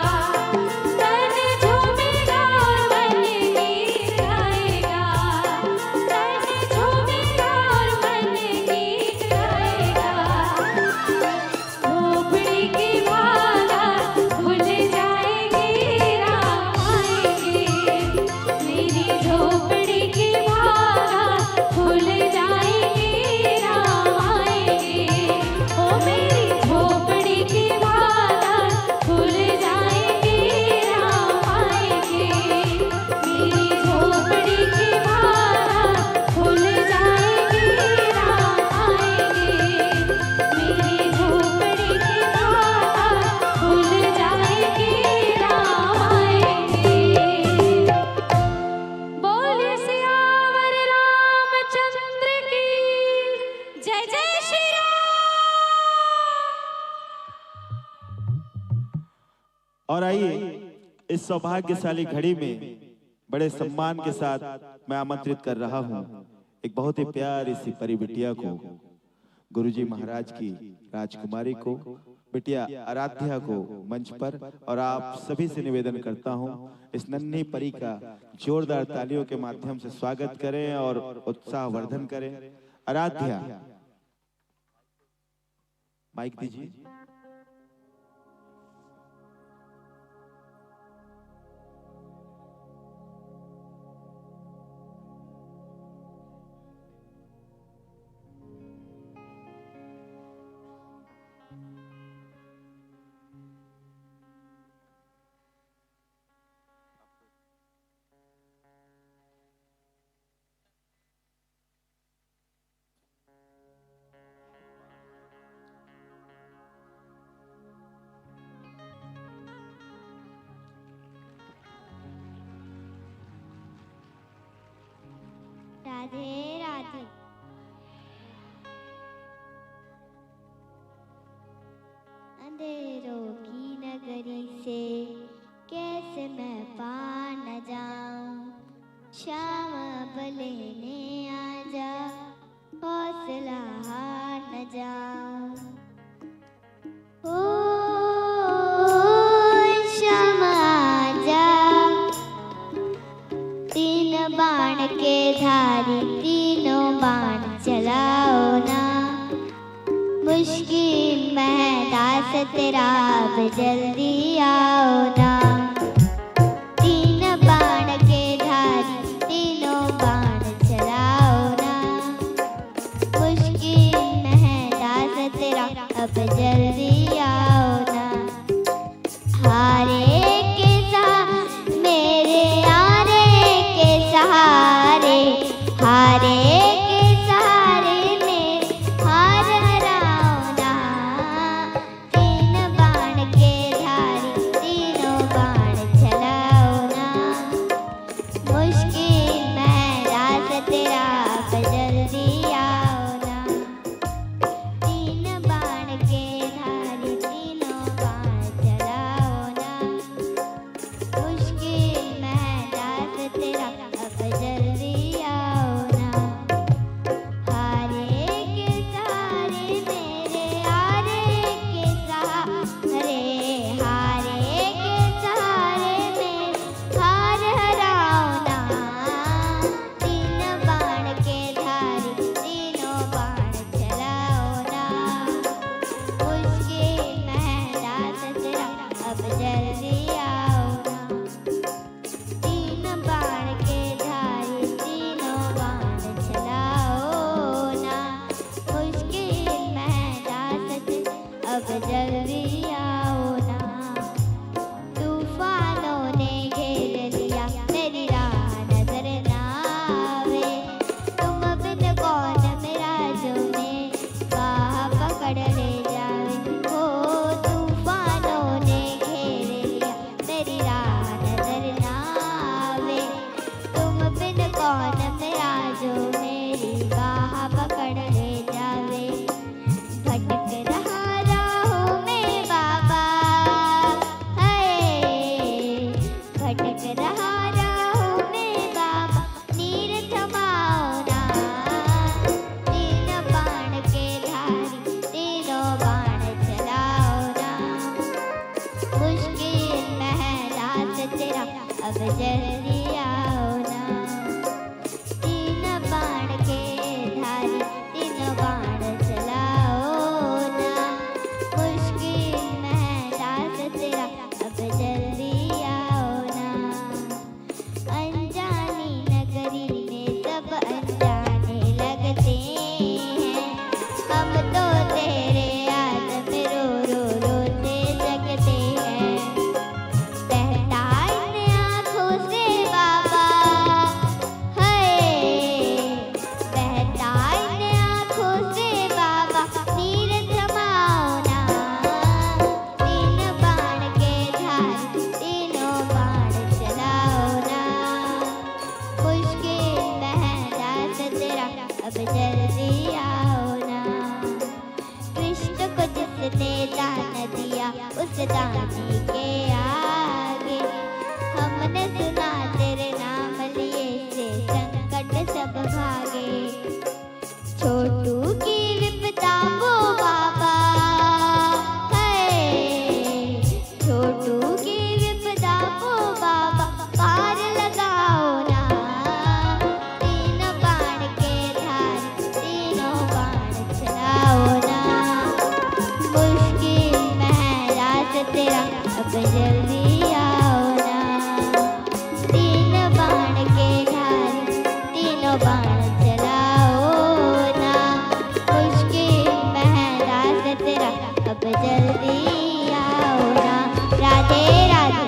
तन झूमेगा और मन गीत गाएगा, तन झूमेगा और मन गीत गाएगा। झोपड़ी की भागा खुल जाएगी, राम आएंगे। मेरी झोपड़ी की भागा खुल जाएगी, राम आएंगे। ओ मेरी झोपड़ी की भागा खुल जाएगी, राम आएंगे। मेरी झोपड़ी की भागा खुल जाएगी, राम आएंगे। मेरी झोपड़ी की भागा खुल जाएगी, राम आएंगे। बोलिए सियावर रामचंद्र की जय। जय श्री राम। और आइए, इस सौभाग्यशाली घड़ी में बड़े सम्मान के साथ मैं आमंत्रित कर रहा हूं एक बहुत ही प्यारी सी परी बिटिया को, गुरुजी महाराज की राजकुमारी को, बिटिया आराध्या को मंच पर। और आप सभी से निवेदन करता हूं, इस नन्ही परी का जोरदार तालियों के माध्यम से स्वागत करें और उत्साहवर्धन करें। आराध्या, माइक दीजिए। राधे राधे। अंधेरों की नगरी से कैसे मैं पार न जाऊं, श्याम अब लेने आ जा, हौसला हार न जाऊं। ओ श्याम आजा, तीन बाण के धारी तीनों बाण चलाओ ना। मुश्किल में है दास तेरा, अब जल्दी आओ ना। तीन बाण के धारी तीनों बाण चलाओ ना। मुश्किल में है दास तेरा, अब जल्दी आओ ना। हारे के साथ मेरे, हारे के सहारे, हारे के सहारे मेरे हार हराओ ना। तीन बाण के धारी तीनों बाण चलाओ ना, मुश्किल पहला सतरा, अब जल्दी आओ ना। राधे राधे।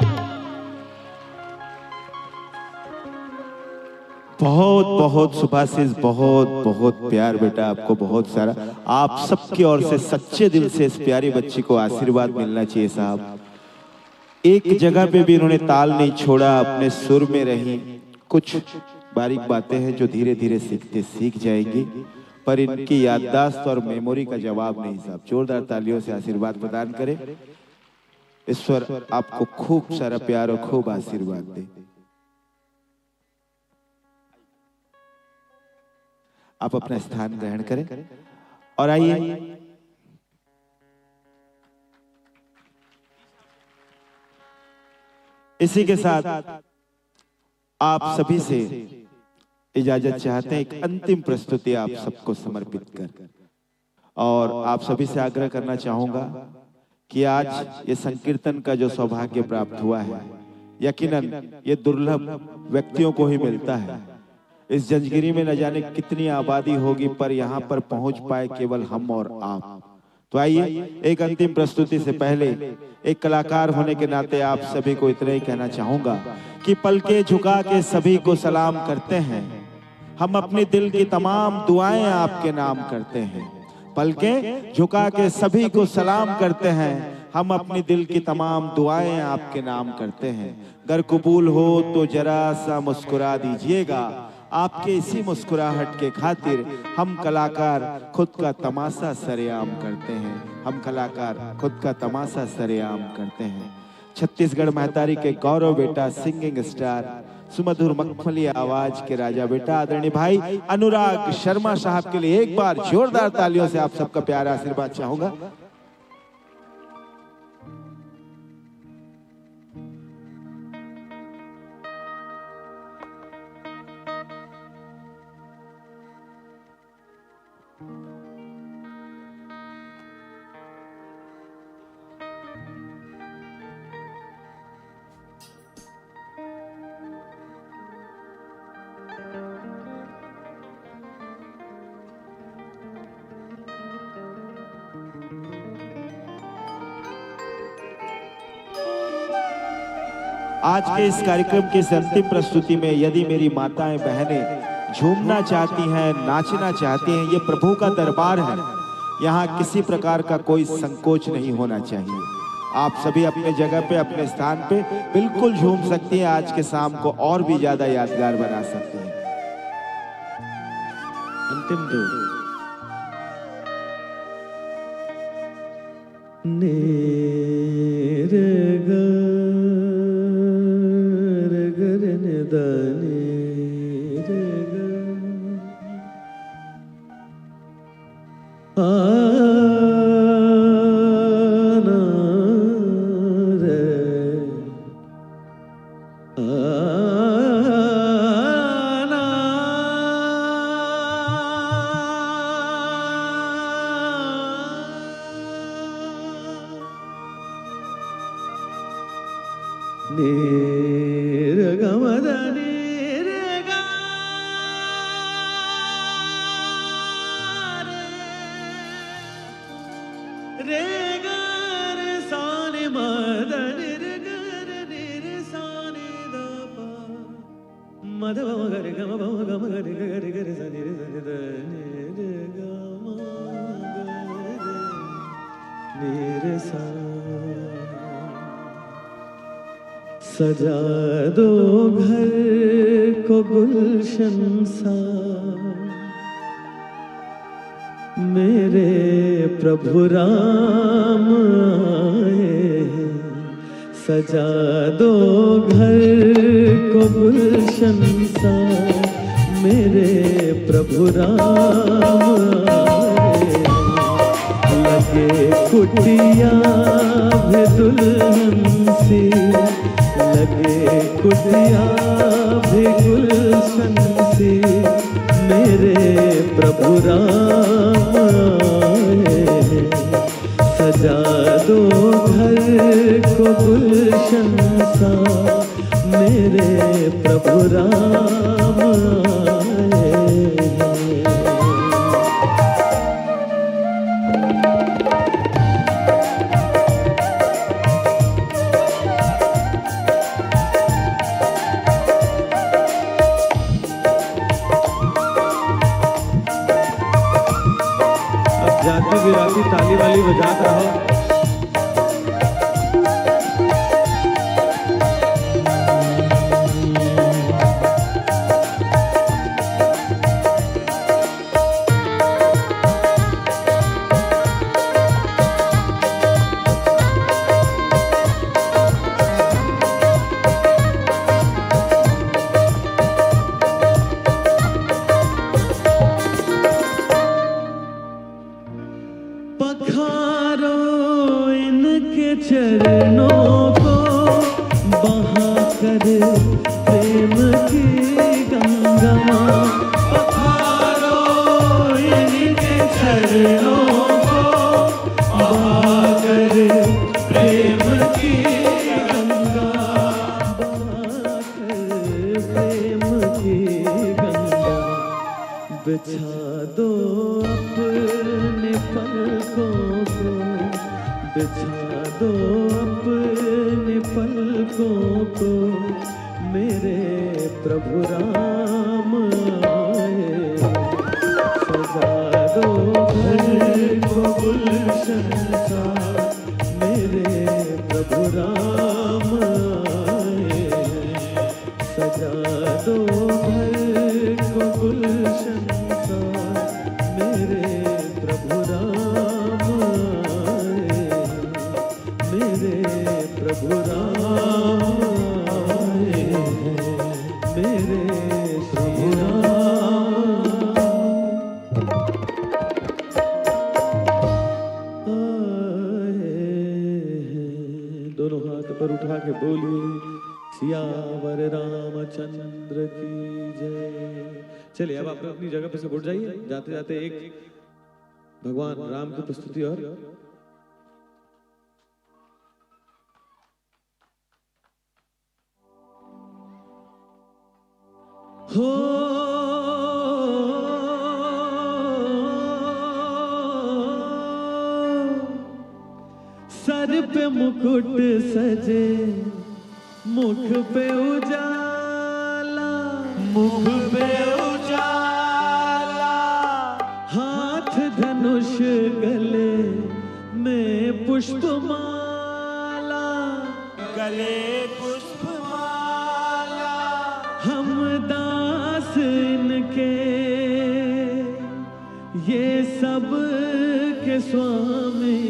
बहुत बहुत सुभाषिस, बहुत बहुत प्यार बेटा, आपको बहुत सारा। आप सबकी ओर से सच्चे दिल से इस प्यारी बच्ची को आशीर्वाद मिलना चाहिए साहब। एक जगह पे भी इन्होंने ताल नहीं छोड़ा, अपने सुर में रही। कुछ बारीक बातें हैं जो धीरे धीरे सीखते सीख जाएंगी, पर इनकी याददाश्त और मेमोरी का जवाब नहीं साहब। जोरदार तालियों से आशीर्वाद प्रदान करें। ईश्वर आपको खूब सारा प्यार और खूब आशीर्वाद दे। आप अपना स्थान ग्रहण करें और आइए, इसी के साथ आप सभी से इजाजत चाहते हैं, एक अंतिम प्रस्तुति आप सबको समर्पित कर, और आप सभी से आग्रह करना चाहूंगा कि आज ये संकीर्तन का जो सौभाग्य प्राप्त हुआ है, यकीनन ये दुर्लभ व्यक्तियों को ही मिलता है। इस जंजगिरी में न जाने कितनी आबादी होगी, पर यहाँ पर पहुँच पाए केवल हम और आप। तो आइए, एक अंतिम प्रस्तुति से पहले एक कलाकार होने के नाते आप सभी को इतना ही कहना चाहूंगा कि पलके झुका के सभी को सलाम करते हैं। हम अपने दिल की तमाम दुआएं आपके नाम करते हैं। पलके झुका के सभी को सलाम करते हैं। हम अपने दिल की तमाम दुआएं आपके नाम करते हैं। अगर कबूल हो तो जरा सा मुस्कुरा दीजिएगा। आपके इसी मुस्कुराहट के खातिर हम कलाकार खुद का तमाशा सरेआम करते हैं। हम कलाकार खुद का तमाशा सरेआम करते हैं। छत्तीसगढ़ महतारी के गौरव बेटा, सिंगिंग स्टार, सुमधुर मखमली आवाज के राजा बेटा, आदरणीय भाई अनुराग शर्मा साहब के लिए एक बार जोरदार तालियों से आप सबका प्यारा आशीर्वाद चाहूंगा। आज के इस कार्यक्रम की इस अंतिम प्रस्तुति में यदि मेरी माताएं बहनें झूमना चाहती हैं, नाचना चाहती हैं, ये प्रभु का दरबार है, यहाँ किसी प्रकार का कोई संकोच नहीं होना चाहिए। आप सभी अपने जगह पे, अपने स्थान पे बिल्कुल झूम सकती हैं, आज के शाम को और भी ज्यादा यादगार बना सकती हैं। अंतिम दो। ने रे ग, रे ग रे ने द ने रे ग। आ ना रे। रे ग रे सा नि म ध नि रे ग रे नि रे सा नि ध प म ध प म ग रे ग म प म ग म ग रे ग रे ग रे सा नि रे सा नि ध नि रे ग म ग रे नि रे सा। सजा दो घर को गुलशन सा, मेरे प्रभु राम आए हैं। सजा दो घर को गुलशन सा, मेरे प्रभु राम आए हैं। लगे कुटिया भी दुल्हन सी, लगे कुटिया भी गुलशन सी, मेरे प्रभु राम आए हैं। सजा दो घर को गुलशन सा, मेरे प्रभु राम आए जाती बिराती ताली वाली बजात रहो। पखारो इनके चरणों को, बहाकर प्रेम की गंगा। पखारो इनके चरणों को, बहाकर प्रेम की गंगा। बहाकर प्रेम की गंगा। बिछा दो अपने पलकों को, बिछा दो अपने पलकों को, मेरे प्रभु राम आए। सजा दो घर को गुलशन सा, मेरे प्रभु राम आए। सजा दो घर को गुलशन सा, मेरे प्रभु राम आए, मेरे प्रभु राम आए, मेरे प्रभु राम आए हैं। दोनों हाथ पर उठा के बोलिए, सियावर रामचंद्र की जय। चलिए, अब आप अपनी जगह पे से उठ जाइए। जाते जाते एक भगवान राम की प्रस्तुति और हो। सर पे मुकुट सजे, मुख पे उजाला, मुख पे उजाला। हाथ धनुष गले में पुष्पमाला, गले पुष्पमाला। हम दास इनके, ये सब के स्वामी।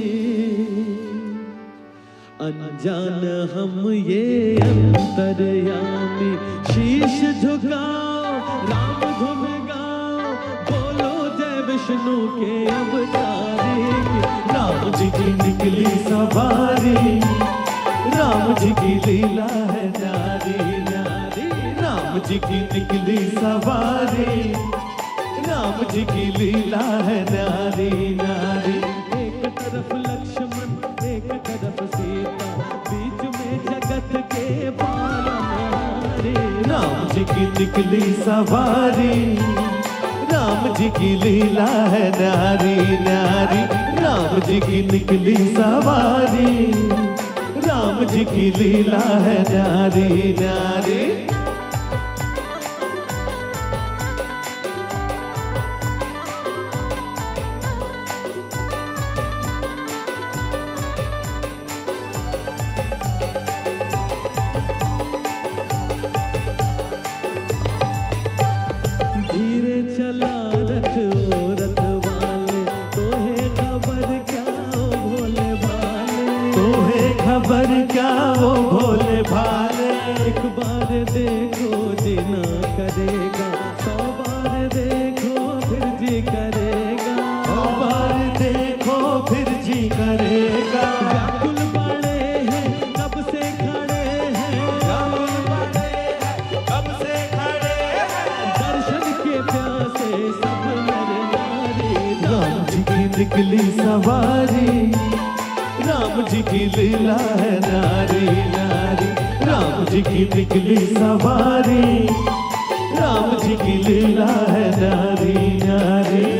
अनजान हम ये अंतर्यामी। शीश झुकाओ, राम धुन गाओ, बोलो जय विष्णु के अवतारी की। राम जी की निकली सवारी, राम जी की लीला है न्यारी न्यारी। राम जी की निकली सवारी, राम जी की लीला है न्यारी न्यारी। एक तरफ लक्ष्मण, एक तरफ सीता, बीच में जगत के पालनहारे। राम जी की निकली सवारी, राम जी की लीला है न्यारी न्यारी। राम जी की निकली सवारी, राम जी की लीला है न्यारी न्यारी। धीरे चला रथ ओ रथ वाले, तोहे खबर क्या ओ भोले भाले। तोहे खबर क्या ओ भोले भाले। एक बार देखो जी ना करेगा, सौ बार देखो फिर जी करेगा। सौ बार देखो फिर जी करेगा। व्याकुल बड़े हैं कब से खड़े हैं, व्याकुल बड़े हैं कब से खड़े हैं। दर्शन के प्यासे सब नर नारी। राम जी की निकली सवारी, राम जी की लीला है न्यारी न्यारी। राम जी की निकली सवारी, राम जी की लीला है न्यारी न्यारी।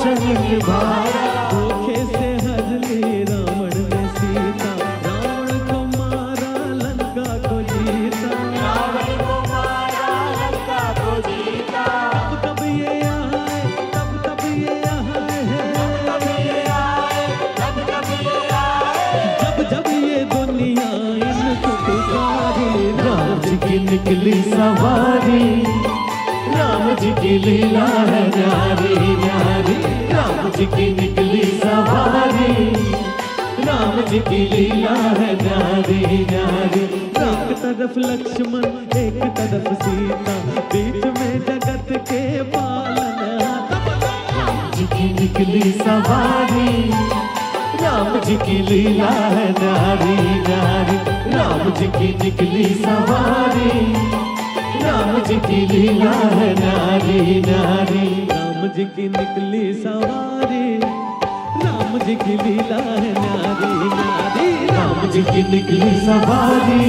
तन निभाया। धोखे से हर ली रावण ने सीता, रावण को मारा, लंका को जीता। रावण को मारा, लंका को जीता। कब कब ये आए, कब कब ये आए, कब कब ये आए, कब कब ये आए। जब जब ये दुनिया इनको पुकारे, राम जी की निकली सवारी। राम जी की लीला है न्यारी न्यारी, राम जी की निकली सवारी। राम जी की लीला है न्यारी न्यारी। एक तरफ लक्ष्मण, एक तरफ सीता, बीच में जगत के पालनहार। राम जी की निकली सवारी, राम जी की लीला है न्यारी न्यारी। राम जी की निकली सवारी, राम जी की लीला है न्यारी न्यारी। राम जी की निकली सवारी, राम जी की लीला है न्यारी न्यारी। राम जी की निकली सवारी,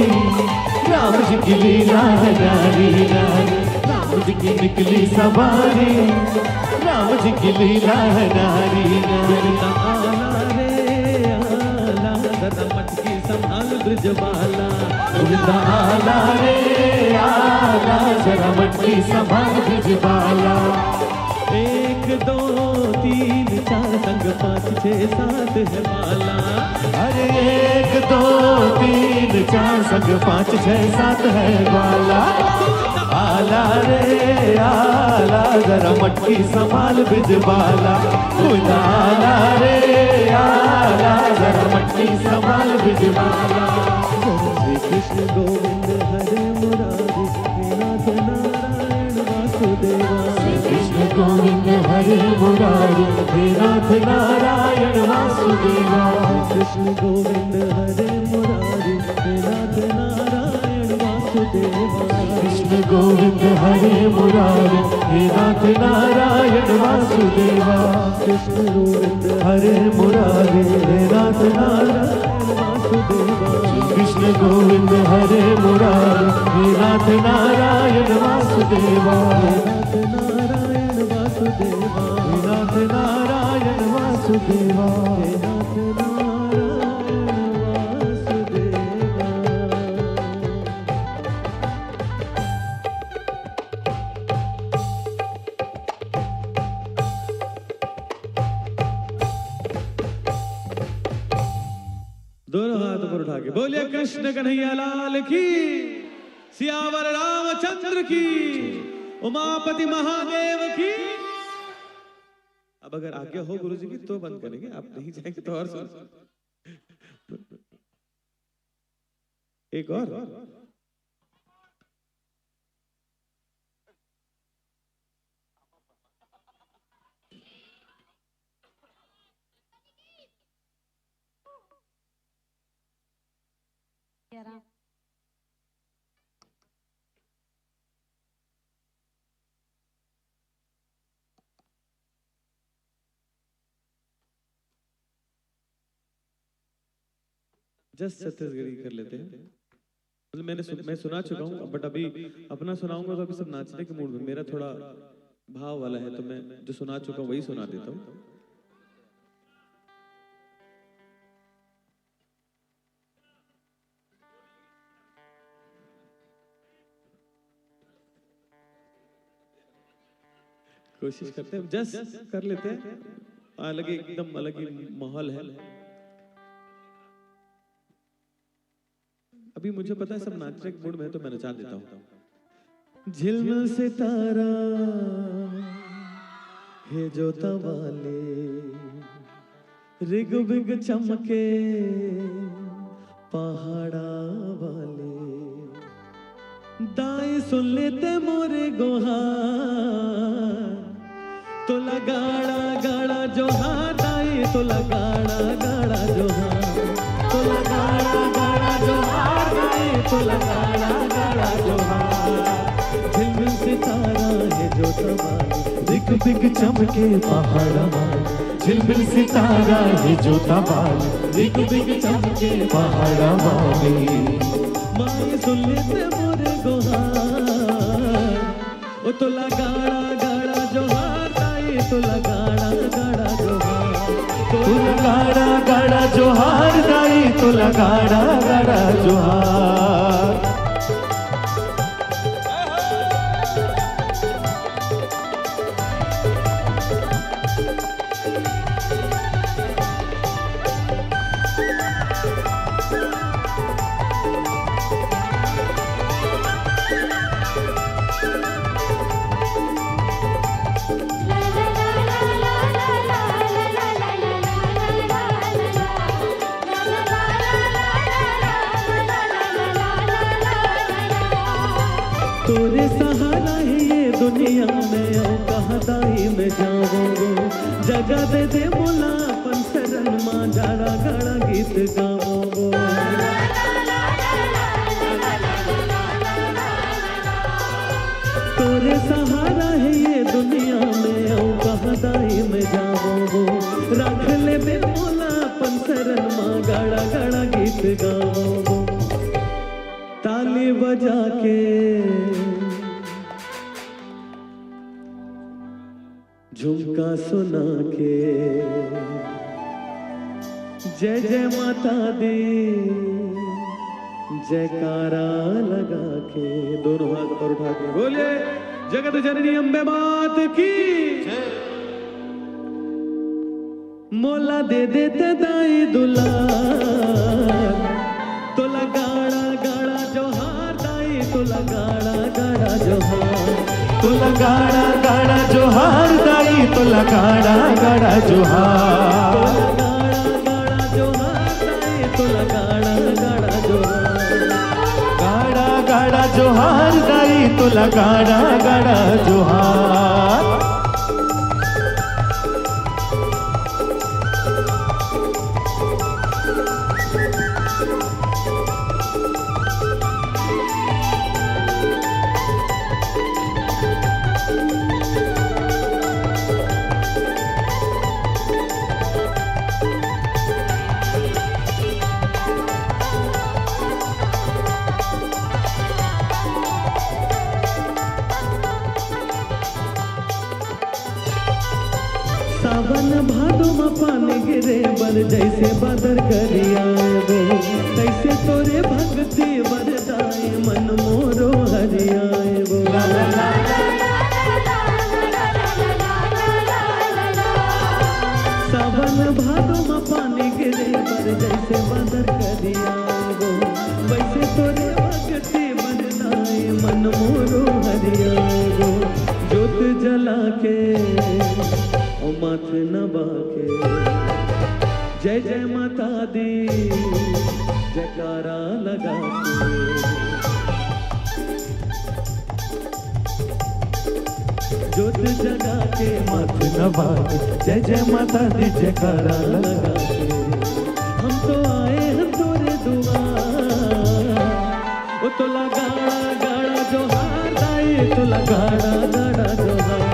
राम जी की लीला है न्यारी न्यारी। राम जी की निकली सवारी, राम जी की लीला है न्यारी न्यारी। आला रे आला, जरा मटकी संभाल ब्रजबाला। गोविंदा आला रे आला, जरा मटकी संभाल ब्रजबाला। एक दो तीन चार संग पाँच छः सात है बाला। अरे एक दो तीन चार संग पाँच छः सात है बाला। आला रे आला, जरा मटकी संभाल ब्रजबाला। गोविंदा आला रे आला, जरा मटकी संभाल ब्रजबाला। श्री कृष्ण गोविंद हरे मुरारी, हे नाथ नारायण वासुदेवा। श्री कृष्ण गोविंद हरे मुरारी, हे नाथ नारायण वासुदेवा। श्री कृष्ण गोविंद हरे मुरारी, हे नाथ नारायण वासुदेवा। कृष्ण गोविंद हरे मुरारी, हे नाथ नारायण वासुदेवा। कृष्ण गोविंद हरे मुरारी, हे नाथ नारायण वासुदेवा। कृष्ण गोविंद हरे मुरारी, हे नाथ नारायण वासुदेवा। हे नाथ नारायण वासुदेवा। हे नाथ नारायण वासुदेवा। हे नाथ नारायण वासुदेवा। दोनों हाथ ऊपर उठा के बोलिए कृष्ण कन्हैया लाल की, सियावर रामचंद्र की, उमापति महादेव की। अब अगर आज्ञा हो गुरु जी की तो बंद करेंगे, आप नहीं जाएंगे तो और सुन। एक और। जस्ट छत्तीसगढ़ी कर लेते हैं। मतलब मैंने सुन, मैं सुना चुका हूँ, बट अभी अपना सुनाऊंगा तो अभी सब नाचने के मूड में, मेरा थोड़ा भाव वाला है, तो मैं जो सुना चुका हूँ वही सुना देता हूँ। कोशिश करते हैं, जस्ट कर लेते हैं, अलग ही, एकदम अलग ही माहौल है। अभी मुझे पता है सब नाचने के मूड में है, तो मैं नचा देता हूँ। झिलमिल सितारा हे जोता वाले, रिग बिग चमके पहाड़ा वाले। दाई सुन लेते मोरे गोहार, तोला गाड़ा गाड़ा जोहार दाई, तोला गाड़ा गाड़ा जोहार, तोला गाड़ा गाड़ा जोहार दाई, तोला गाड़ा गाड़ा जोहार। झिलमिल सितारा हे जोता वाले, रिग बिग चमके पहाड़ा वाले। झिलमिल सितारा हे जोता वाले, रिग बिग चमके पहाड़ा वाले। माई सुन लेते मोरे गोहार, ओ तोला गाड़ा गाड़ा जोहार दाई, तोला गाड़ा गाड़ा तुला गाड़ा गाड़ा जोहार दाई, तुला गाड़ा गाड़ा जोहार। तोरे सहारा हे ये दुनिया में, अउ कहाँ दाई में जावों गो। जगह दे दे मोला अपन शरण मा, गाड़ा गाड़ा गीत गावों गो। तोरे सहारा हे ये दुनिया में, अउ कहाँ दाई में जावों गो। राख लेबे मोला अपन शरण मा, गाड़ा गाड़ा गीत गावों गो। ताली बजा के, झुमका सुना के, जय जय माता दी जयकारा लगा के, दोनों हाथ ऊपर उठा के बोलिए, जगत जननी अम्बे मात की। मोला दे देते दाई दुलार, तोला गाड़ा गाड़ा जोहार दाई, तोला गाड़ा गाड़ा जोहार। तोला गाड़ा गाड़ा जोहार दाई, तोला गाड़ा गाड़ा जोहार। तोला गाड़ा गाड़ा जोहार दाई, तोला गाड़ा गाड़ा जोहार। गाड़ा गाड़ा जोहार दाई, तोला गाड़ा गाड़ा जोहार। सावन भादो म पानी गिरे बर, जैसे बादर करियाए वो, तैसे तोरे भक्ति बरदाए मन मोरो हरियाए वो। सावन भादो म पानी गिरे बर, जैसे बादर करियाए वो, वैसे तोरे भक्ति बरदाए मन मोरो हरियाए वो। जोत जला के, ओ माथ नवा के, जय जय माता दी जयकारा लगा के। जोत जगा के, माथ नवा के, जय जय माता दी जयकारा लगा के। हम तो आए हैं तोरे दुआर। ओ तोला गाड़ा गाड़ा जोहार दाई, तोला गाड़ा गाड़ा जोहार।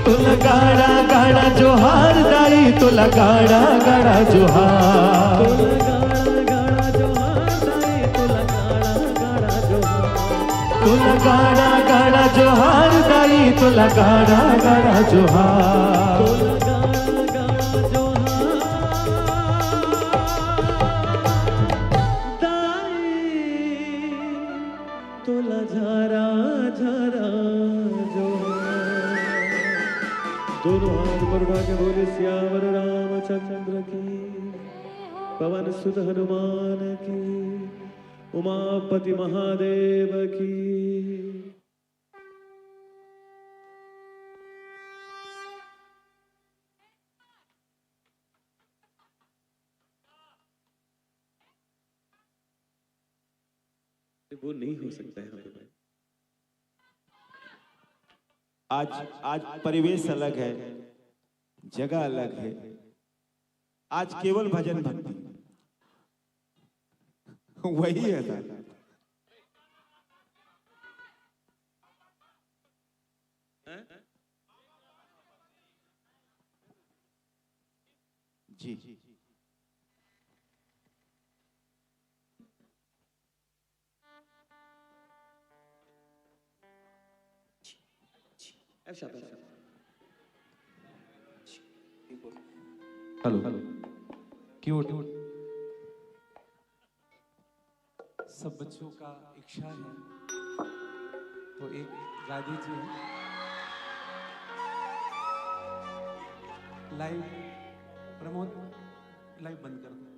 तोला गाड़ा गाड़ा जोहार दाई, तोला गाड़ा गाड़ा जोहार। तोला गाड़ा गाड़ा जोहार दाई, तोला गाड़ा गाड़ा जोहार। तोला गाड़ा गाड़ा जोहार दाई, तोला गाड़ा गाड़ा जोहार। तोला गाड़ा गाड़ा जोहार दाई, तोला झारा झारा जोहार। दोनों हाथ ऊपर उठा के बोले, सियावर रामचंद्र की, पवन सुत हनुमान की, उमापति महादेव की। वो नहीं हो सकता है हमारे भाई। आज, आज परिवेश अलग है, जगह अलग है, आज केवल भजन भक्ति वही है सर। हैं? जी। ऐसा, ऐसा। हेलो। क्यूट। सब बच्चों का इच्छा है, तो एक गा दीजिए। लाइव, प्रमोद, लाइव बंद कर दो।